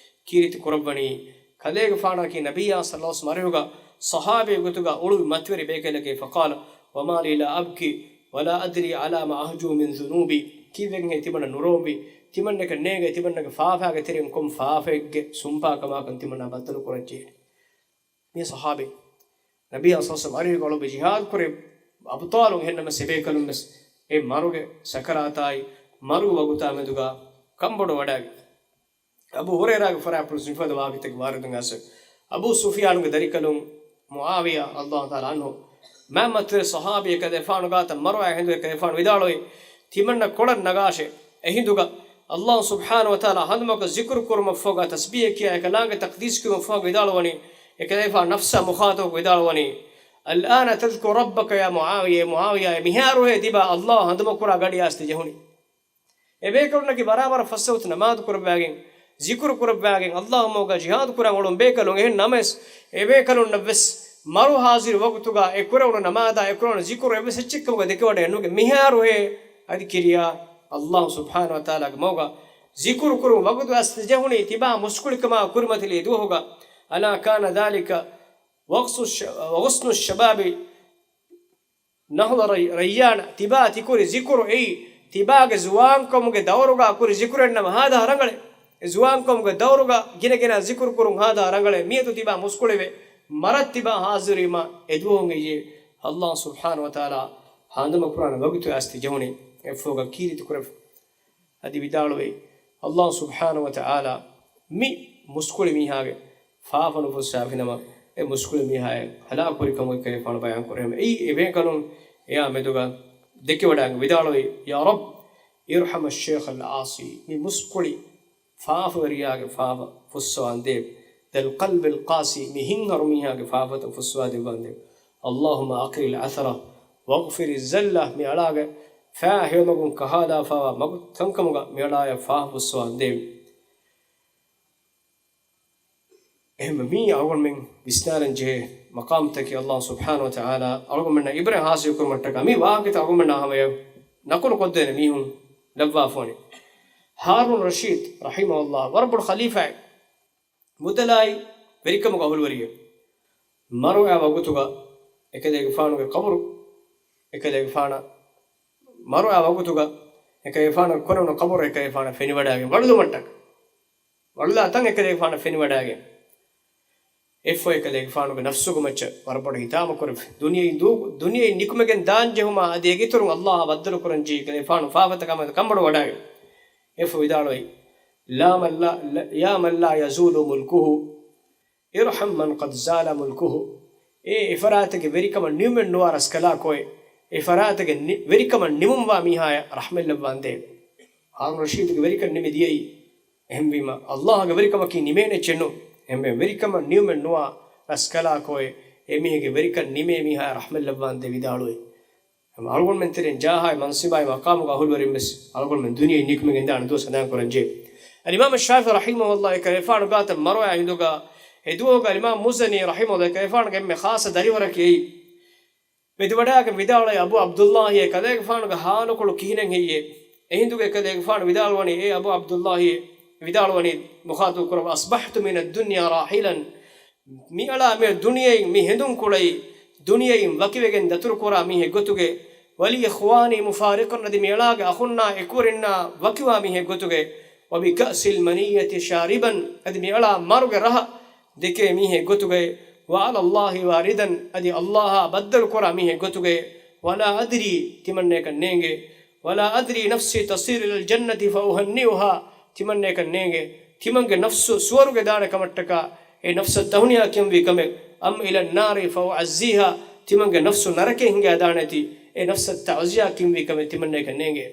ކީރިތި ކުރައްވަނީ؟ ކަލޭގެފާނަކީ ނަބިއްޔާ ޞައްލަﷲު ޢަލައިހި ވަސައްލަމަ މަރިހުގަ ޞަޙާބީ ގޮތުގަ އުޅުއްވި މަތިވެރި ބޭކަލެކޭ. فقال، "وما لي لا أبكي ولا أدري على ما أهجو من ذنوبي." ކީއްވެގެންހޭ ތިމަންނަ ނުރޯވި؟ ތިމަންނަކަށް ނޭނގޭ ތިމަންނަގެ ފާފާގެ ތެރެއިން ކޮން ފާފައެއްގެ ސުންޕާކަމާކަން ތިމަންނަ ބައްދަލު ކުރަންޖެހޭނެ. މި ޞަޙާބީ ނަބިއްޔާ ޞައްލަﷲު ޢަލައިހި ވަސައްލަމަ އަރިހުގަ އުޅުއްވި ޖިހާދު ކުރި އަބުޠާލުން އެހެންނަމަ އެބޭކަލުން ވެސް އެ މަރުގެ ސަކަރާތާއި މަރުގެ ވަގުތާ މެދުގަ ކަންބޮޑު ވަޑައިގެން. އަބޫ ހުރައިރާގެ ފަރާތުން މިފަދަ ވާގިތަކެއް ވާރިދުން އައިސް، އަބޫ ސުފިޔާނުގެ ދަރިކަލުން މުޢާވިޔާ ރަޟިޔަﷲ ތަޢާލާ ޢަންހު މާތް މަތިވެރި ޞަޙާބީ އެކަލޭގެފާނު ގާތަށް މަރުވާ ހިނދު އެކަލޭގެފާނު ވިދާޅުވި، ތިމަންނަ ކޮޅަށް ނަގާށޭ. އެ ހިނދުގަ ﷲ ސުބްޙާނަހޫ ވަތަޢާލާ ހަނދުމަކަށް ޒިކުރު ކުރުމަށްފަހުގަ ތަސްބީޙަ ކިޔާ އެކަލާނގެ ތަޤްދީސް ކުރުމަށްފަހުގަ ވިދާޅުވަނީ، އެކަލޭގެފާނު ނަފްސާ މުޚާޠަބުކޮށް ވިދާޅުވަނީ، الآن تذكر ربك يا معاوية، އޭ މުޢާވިޔާ، މިހާރުހޭ ތިބާ ﷲ ހަނދުމަކުރާ ގަޑިއަށް އައިސް ތި ޖެހުނީ. އެބޭކަލުންނަކީ ބަރާބަރަށް ފަސްސަވަތު ނަމާދު ކުރައްވާގެން، ޒިކުރު ކުރައްވާގެން، ﷲ މަގުގަ ޖިހާދު ކުރަން އުޅުނު ބޭކަލުން. އެހެން ނަމަވެސް، އެބޭކަލުންނަށްވެސް މަރު ހާޒިރު ވަގުތުގަ އެ ކުރެވުނު ނަމާދާ، އެ ކުރެވުނު ޒިކުރު އެއްވެސް އެއްޗެއްކަމުގަ ދެކެވަޑައެއް ނުގެ. މިހާރުހޭ އަދި ކިރިޔާ ﷲ ސުބްޙާނަހޫ ވަތަޢާލާގެ މަގުގަ ޒިކުރު ކުރުން ވަގުތު އައިސް ޖެހުނީ، ތިބާ މުސްކުޅިކަމާ ކުރިމަތިލީ ދުވަހުގަ. ألا كان ذلك وغصن الش-، وغصن الشباب نهض ري-، ريان، ތިބާ ތިކުރި ޒިކުރު އެއީ، ތިބާގެ ޒުވާންކަމުގެ ދައުރުގަ ކުރި ޒިކުރެއްނަމަ ހާދާ ރަނގަޅޭ. އެ ޒުވާންކަމުގެ ދައުރުގަ ގިނަ ގިނަ ޒިކުރު ކުރުން ހާދާ ރަނގަޅޭ. މިއަދު ތިބާ މުސްކުޅިވެ، މަރަށް ތިބާ ހާޒިރުވީމާ އެ ދުވަހުން އެއްޔޭ ﷲ ސުބްޙާނަހޫ ވަތަޢާލާ ހަނދުމަކުރާނެ ވަގުތު އައިސް ތި ޖެހުނީ. އެއަށްފަހުގަ ކީރިތި ކުރެވި. އަދި ވިދާޅުވީ، ﷲ ސުބްޙާނަހޫ ވަތަޢާލާ މި މުސްކުޅި މީހާގެ ފާފަ ނުފުއްސާފިނަމަ، އެ މުސްކުޅި މީހާއަށް ހަލާކުކުރި ކަމުގެ ކަލޭފާނު ބަޔާން ކުރެވެ. އެއީ އެބޭކަލުން އެއާ މެދުގަ ދެކެވަޑައިގެން ވިދާޅުވީ، يا رب ارحم الشيخ العاصي، މި މުސްކުޅި ފާފަވެރިޔާގެ ފާފަ ފުއްސަވާނދޭވެ. ذا القلب القاسي، މި ހިތްހަރު މީހާގެ ފާފަތައް ފުއްސަވާ ދެއްވާނދޭވެ. اللهم أقل أثره واغفر الزلة، މި އަޅާގެ ފާ ހެޔޮމަގުން ކަހާލާފައިވާ މަގު ކަންކަމުގަ މި އަޅާޔަށް ފާފަ ފުއްސަވާނދޭވެ. އެހެންވެ، މީ އަޅުގަނޑުމެން ވިސްނާލަން ޖެހޭ މަޤާމްތަކެއް. ﷲ ސުބްޙާނަހޫ ވަތަޢާލާ އަޅުގަނޑުމެންނަށް ޢިބްރަތް ޙާޞިލު ކުރުމަށްޓަކާ މި ވާހަކަތައް އަޅުގަނޑުމެންނާ ހަމަޔަށް ނަޤުލު ކޮށްދޭނެ މީހުން ލައްވާފަވަނީ. ހާރޫން ރަޝީދު ރަޙިމަހުﷲ ވަރަށް ބޮޑު ޚަލީފާއެއް، މުދަލާއި ވެރިކަމުގެ އަހުލުވެރިއެއް. މަރުވާ ވަގުތުގަ އެކަލޭގެފާނުގެ ޤަބުރު، އެކަލޭގެފާނަށް މަރުވާ ވަގުތުގަ އެކަލޭގެފާނަށް ކުރެވުނު ޤަބުރު އެކަލޭގެފާނަށް ފެނިވަޑައިގެން ވަޅުލުމަށްޓަކާ ވަޅުލާ ތަން އެކަލޭގެފާނަށް ފެނިވަޑައިގެން، އެއަށްފަހު އެކަލޭގެފާނުގެ ނަފްސުގެ މައްޗަށް ވަރަށް ބޮޑު ހިތާމަކުރެއްވި. ދުނިޔެއިން ދޫ-، ދުނިޔެއިން ނިކުމެގެން ދާން ޖެހުމާ އަދި އޭގެ އިތުރުން ﷲ އާ ބައްދަލުކުރަން ޖެހި އެކަލޭގެފާނު ފާފަތަކާ މެދު ކަންބޮޑުވަޑައިގެން، އެއަށްފަހު ވިދާޅުވީ، لا من لا، يا من لا يزول ملكه ارحم من قد زال ملكه. އޭ އެފަރާތުގެ ވެރިކަމަށް ނިމުމެއްނުވާ ރަސްކަލާކޯއެ، އެފަރާތުގެ ނި-، ވެރިކަމަށް ނިމުންވާ މީހާޔަށް ރަޙްމަތްލައްވާނދޭވެ. ހާރޫން ރަޝީދުގެ ވެރިކަން ނިމި ދިޔައީ. އެހެންވީމަ، ﷲ ގެ ވެރިކަމަކީ ނިމޭނެ އެއްޗެއްނު. އެހެންވެ، ވެރިކަމަށް ނިމުމެއްނުވާ ރަސްކަލާކޯއެ، އެމީހެއްގެ ވެރިކަން ނިމޭ މީހާޔަށް ރަޙްމަތްލައްވާނދޭ ވިދާޅުވި. އަޅުގަނޑުމެން ތެރެއިން ޖާހާއި މަންސިބާއި މަޤާމުގެ އަހުލުވެރިންވެސް އަޅުގަނޑުމެން ދުނިޔެއިން ނިކުމެގެން ދާނެ ދުވަސް ހަނދާން ކުރަންޖެހޭ. އަލްއިމާމު ޝާފިޢީ ރަޙިމަހުﷲ އެކަލޭގެފާނު ގާތަށް މަރުވާ ހިނދުގަ އެ ދުވަހުގަ އަލްއިމާމު މުޒަނީ ރަޙިމަހުﷲ އެކަލޭގެފާނުގެ އެންމެ ޚާއްޞަ ދަރިވަރަކީ އެއީ. މެދުވަޑައިގެން ވިދާޅުވީ، އަބޫ ޢަބްދުﷲ އެކަލޭގެފާނުގެ ހާލުކޮޅު ކިހިނެއް ހެއްޔޭ؟ އެހިނދުގެ އެކަލޭގެފާނު ވިދާޅުވަނީ، އޭ އަބޫ ޢަބްދުﷲ ވިދާޅުވަނީ، مخاطب ކުރައްވާ، أصبحت من الدنيا راحلا، މިއަޅާ މި ދުނިޔެއިން މި ހެނދުން ކުޅައި، ދުނިޔެއިން ވަކިވެގެން ދަތުރުކުރާ މީހެއް ގޮތުގައި، ولإخواني مفارقا، އަދި މިއަޅާގެ އަޚުންނާ އެކުވެރިންނާ ވަކިވާ މީހެއް ގޮތުގައި، وبكأس المنية شاربا، އަދި މިއަޅާ މަރުގެ ރަހަ ދެކޭ މީހެއް ގޮތުގައި، وعلى الله واردا، އަދި ﷲ އާ ބައްދަލު ކުރާ މީހެއް ގޮތުގައި، ولا أدري، ތިމަންނަޔަކަށް ނޭނގެ، ولا أدري نفسي تصير إلى الجنة فأهنئها، ތިމަންނަޔަކަށް ނޭނގެ، ތިމަންގެ ނަފްސު ސުވަރުގެ ދާނެ ކަމަށްޓަކާ، އެ ނަފްސަށް ތަހުނިޔާ ކިޔަންވީ ކަމެއް، أم إلى النار فأعزيها، ތިމަންގެ ނަފްސު ނަރަކައިން ހިނގައިދާނެތީ، އެ ނަފްސަށް ތަޢުޒިޔާ ކިޔަންވީ ކަމެއް ތިމަންނަޔަކަށް ނޭނގެ.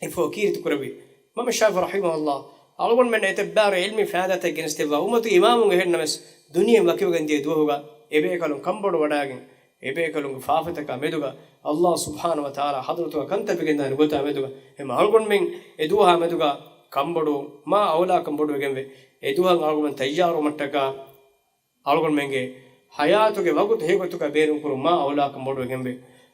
އެފޯ ކީރިތި ކުރެއްވި. އިމާމު ޝާފިޢީ ރަޙިމަހުﷲ އަޅުގަނޑުމެންނަށް އެތައް ބާރު ޢިލްމީ ފައިދާތައް ގެނެސްދެއްވާ އުއްމަތުގެ އިމާމުން އެހެންނަމަވެސް، ދުނިޔެއިން ވަކިވެގެން ދިޔަ ދުވަހުގަ އެބޭކަލުން ކަންބޮޑުވަޑައިގެން، އެބޭކަލުންގެ ފާފަތަކާ މެދުގަ، ﷲ ސުބްޙާނަހޫ ވަތަޢާލާ ޙަޟްރަތުގަ ކަންތައް ވެގެންދާނެ ގޮތާ މެދުގަ، އެހެން އަޅުގަނޑުމެން އެ ދުވަހާ މެދުގަ ކަންބޮޑުވުން މާ އައުލާކަން ބޮޑުވެގެންވޭ. އެ ދުވަހަށް އަޅުގަނޑުމެން ތައްޔާރުވުމަށްޓަކާ، އަޅުގަނޑުމެންގެ ޙަޔާތުގެ ވަގުތު ހެޔޮގޮތުގަ ބޭނުންކުރުން މާ އައުލާކަން ބޮޑުވެގެންވޭ.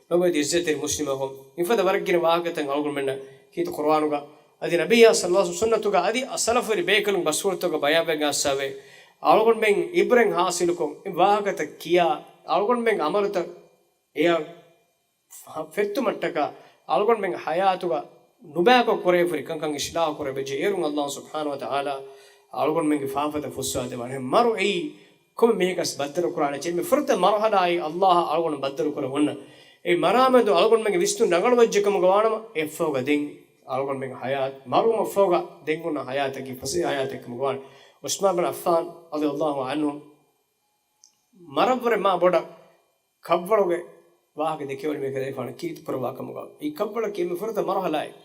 ލޮބުވެތި ޢިއްޒަތްތެރި މުސްލިމް އަޚުން، މިފަދަ ވަރަށް ގިނަ ވާހަކަތައް އަޅުގަނޑުމެންނަށް ކީރިތި ޤުރުއާނުގަ، އަދި ނަބިއްޔާ ޞައްލަﷲު ޢަލައިހި ވަސައްލަމް ސުންނަތުގަ، އަދި ސަލަފުވެރި ބޭކަލުން ބަސްފުޅުތަކުގަ ބަޔާންވެގެން އައްސަވޭ. އަޅުގަނޑުމެން ޢިބްރަތް ޙާޞިލުކޮށް، އެ ވާހަކަތައް ކިޔާ، އަޅުގަނޑުމެންގެ ޢަމަލުތައް އެޔަށް ފެއްތުމަށްޓަކާ، އަޅުގަނޑުމެންގެ ޙަޔާތުގަ ނުބައިކޮށް ކުރެވިފައި ކަންކަން އިޞްލާޙު ކުރެވިއްޖެ. އޭރުން ﷲ ސުބްޙާނަހޫ ވަތަޢާލާ އަޅުގަނޑުމެންގެ ފާފަތައް ފުއްސަވާދެއްވާނެ. މަރު އެއީ ކޮންމެ މީހަކަސް ބައްދަލުކުރާނެ އެއްޗެއް. މި ފުރަތަމަ މަރުޙަލާއެއް ﷲ އަށް އަޅުގަނޑު ބައްދަލުކުރައްވަން. އެ މަރާމެދު އަޅުގަނޑުމެންގެ ވިސްނުން ރަނގަޅުވެއްޖެ ކަމުގަ ވާނަމަ، އެއަށްފަހުގަ ދެން އަޅުގަނޑުމެންގެ ޙަޔާތު، މަރުވުމަށްފަހުގަ ދެން އޮންނަ ޙަޔާތަކީ ފަސޭހަ ޙަޔާތެއް ކަމުގަ ވާނެ. ޢުސްމާން ބިން ޢައްފާން ރަޟިޔަﷲު ޢަންހު މަރަށްވުރެ މާ ބޮޑަށް ކަށްވަޅުގެ ވާހަކަ ދެކެވުނީ މި ކަލޭފާނު ކީރިތި ކުރައްވާ ކަމުގަ. އެ ކަށްވަޅަކީ އެންމެ ފުރަތަމަ މަރުހަލާއެއް.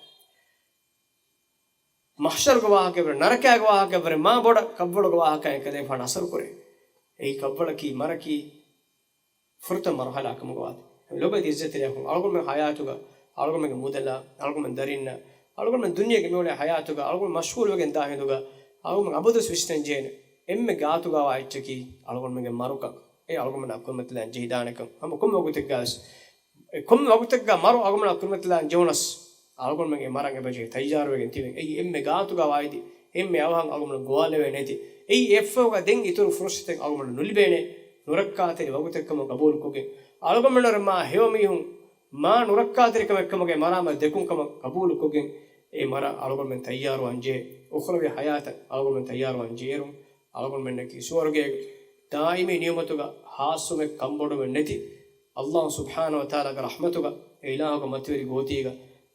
މަޙްޝަރުގެ ވާހަކައެއް ވެރި، ނަރަކާގެ ވާހަކައެއް ވެރި، މާ ބޮޑަށް ކަށްވަޅުގެ ވާހަކައެއް ކަލޭފާނު އަސަރު ކުރޭ. އެއީ ކަށްވަޅަކީ މަރަކީ ފުރަތަމަ މަރުހަލާ ކަމުގަ ވާތީ. ލޮބުވެތި އިއްޒަތްތެރި އަޚުން، އަޅުގަނޑުމެން ހަޔާތުގަ، އަޅުގަނޑުމެންގެ މުދަލާ، އަޅުގަނޑުމެން ދަރިންނަށް، އަޅުގަނޑުމެން ދުނިޔޭގެ މިއުޅޭ ހަޔާތުގަ، އަޅުގަނޑު މަޝްޣޫލުވެގެން ދާ ހިނދުގަ، އަޅުގަނޑު އަބަދުވެސް ވިސްނަން ޖެހޭނެ އެންމެ ގާތުގަ ވާ އެއްޗަކީ އަޅުގަނޑުމެންގެ މަރުކަން. އެ އަޅުގަނޑުމެންނަށް ކުރިމަތިލާން ޖެހިދާނެކަން. ހަމަ ކޮންމެ ވަގުތެއްގަވެސް، އެ ކޮންމެ ވަގުތެއްގަ މަރު އަޅުގަނޑުމެންނަށް ކުރިމަތިލާން ޖެހުނަސް، އަޅުގަނޑުމެން އެ މަރަށް އެބަޖެހި ތައްޔާރުވެގެން ތިބެން. އެއީ އެންމެ ގާތުގަ ވާ އެދި، އެންމެ އަވަހަށް އަޅުގަނޑު ގޮވާލެވޭނެ އެދި. އެއީ އެއަށްފަހުގަ ދެން އިތުރު ފުރުޞަތެއް އަޅުގަނޑު ނުލިބޭނެ. ނުރައްކާތެރި ވަގުތެއްކަމަށް ގަބޫލުކޮށްގެން، އަޅުގަނޑުމެންނަށް މާ ހެޔޮ މީހުން މާ ނުރައްކާތެރިކަމެއްކަމުގެ މަރާމާތް ދެކުން ކަމަށް ގަބޫލުކޮށްގެން، އެ މަރަށް އަޅުގަނޑުމެން ތައްޔާރުވާން ޖެހޭ. އުޚްރަވީ ހަޔާތަށް އަޅުގަނޑުމެން ތައްޔާރުވާން ޖެހޭރު، އަޅުގަނޑުމެންނަކީ ސުވަރުގޭގެ ދާއިމީ ނިޢުމަތުގަ ހާއްސުމެއް ކަނބޮޑުވެން ނެތި، ﷲ ސުބްޙާނަހޫ ވަތަޢާލާގެ ރަޙްމަތުގަ، އެ އިލާހުގެ މަތިވެރި ގޯތީގަ،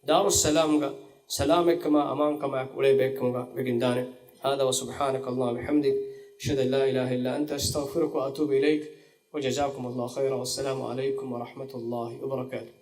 ދާރުއްސަލާމްގަ ސަލާމަތްކަމާ އަމާންކަމާއެކު އުޅޭ ބައެއްކަމުގަ ވެގެންދާނެ. هذا وسبحانك اللهم وبحمدك، أشهد أن لا إله إلا أنت، أستغفرك وأتوب إليك، وجزاكم الله خيرا، والسلام عليكم ورحمة الله وبركاته.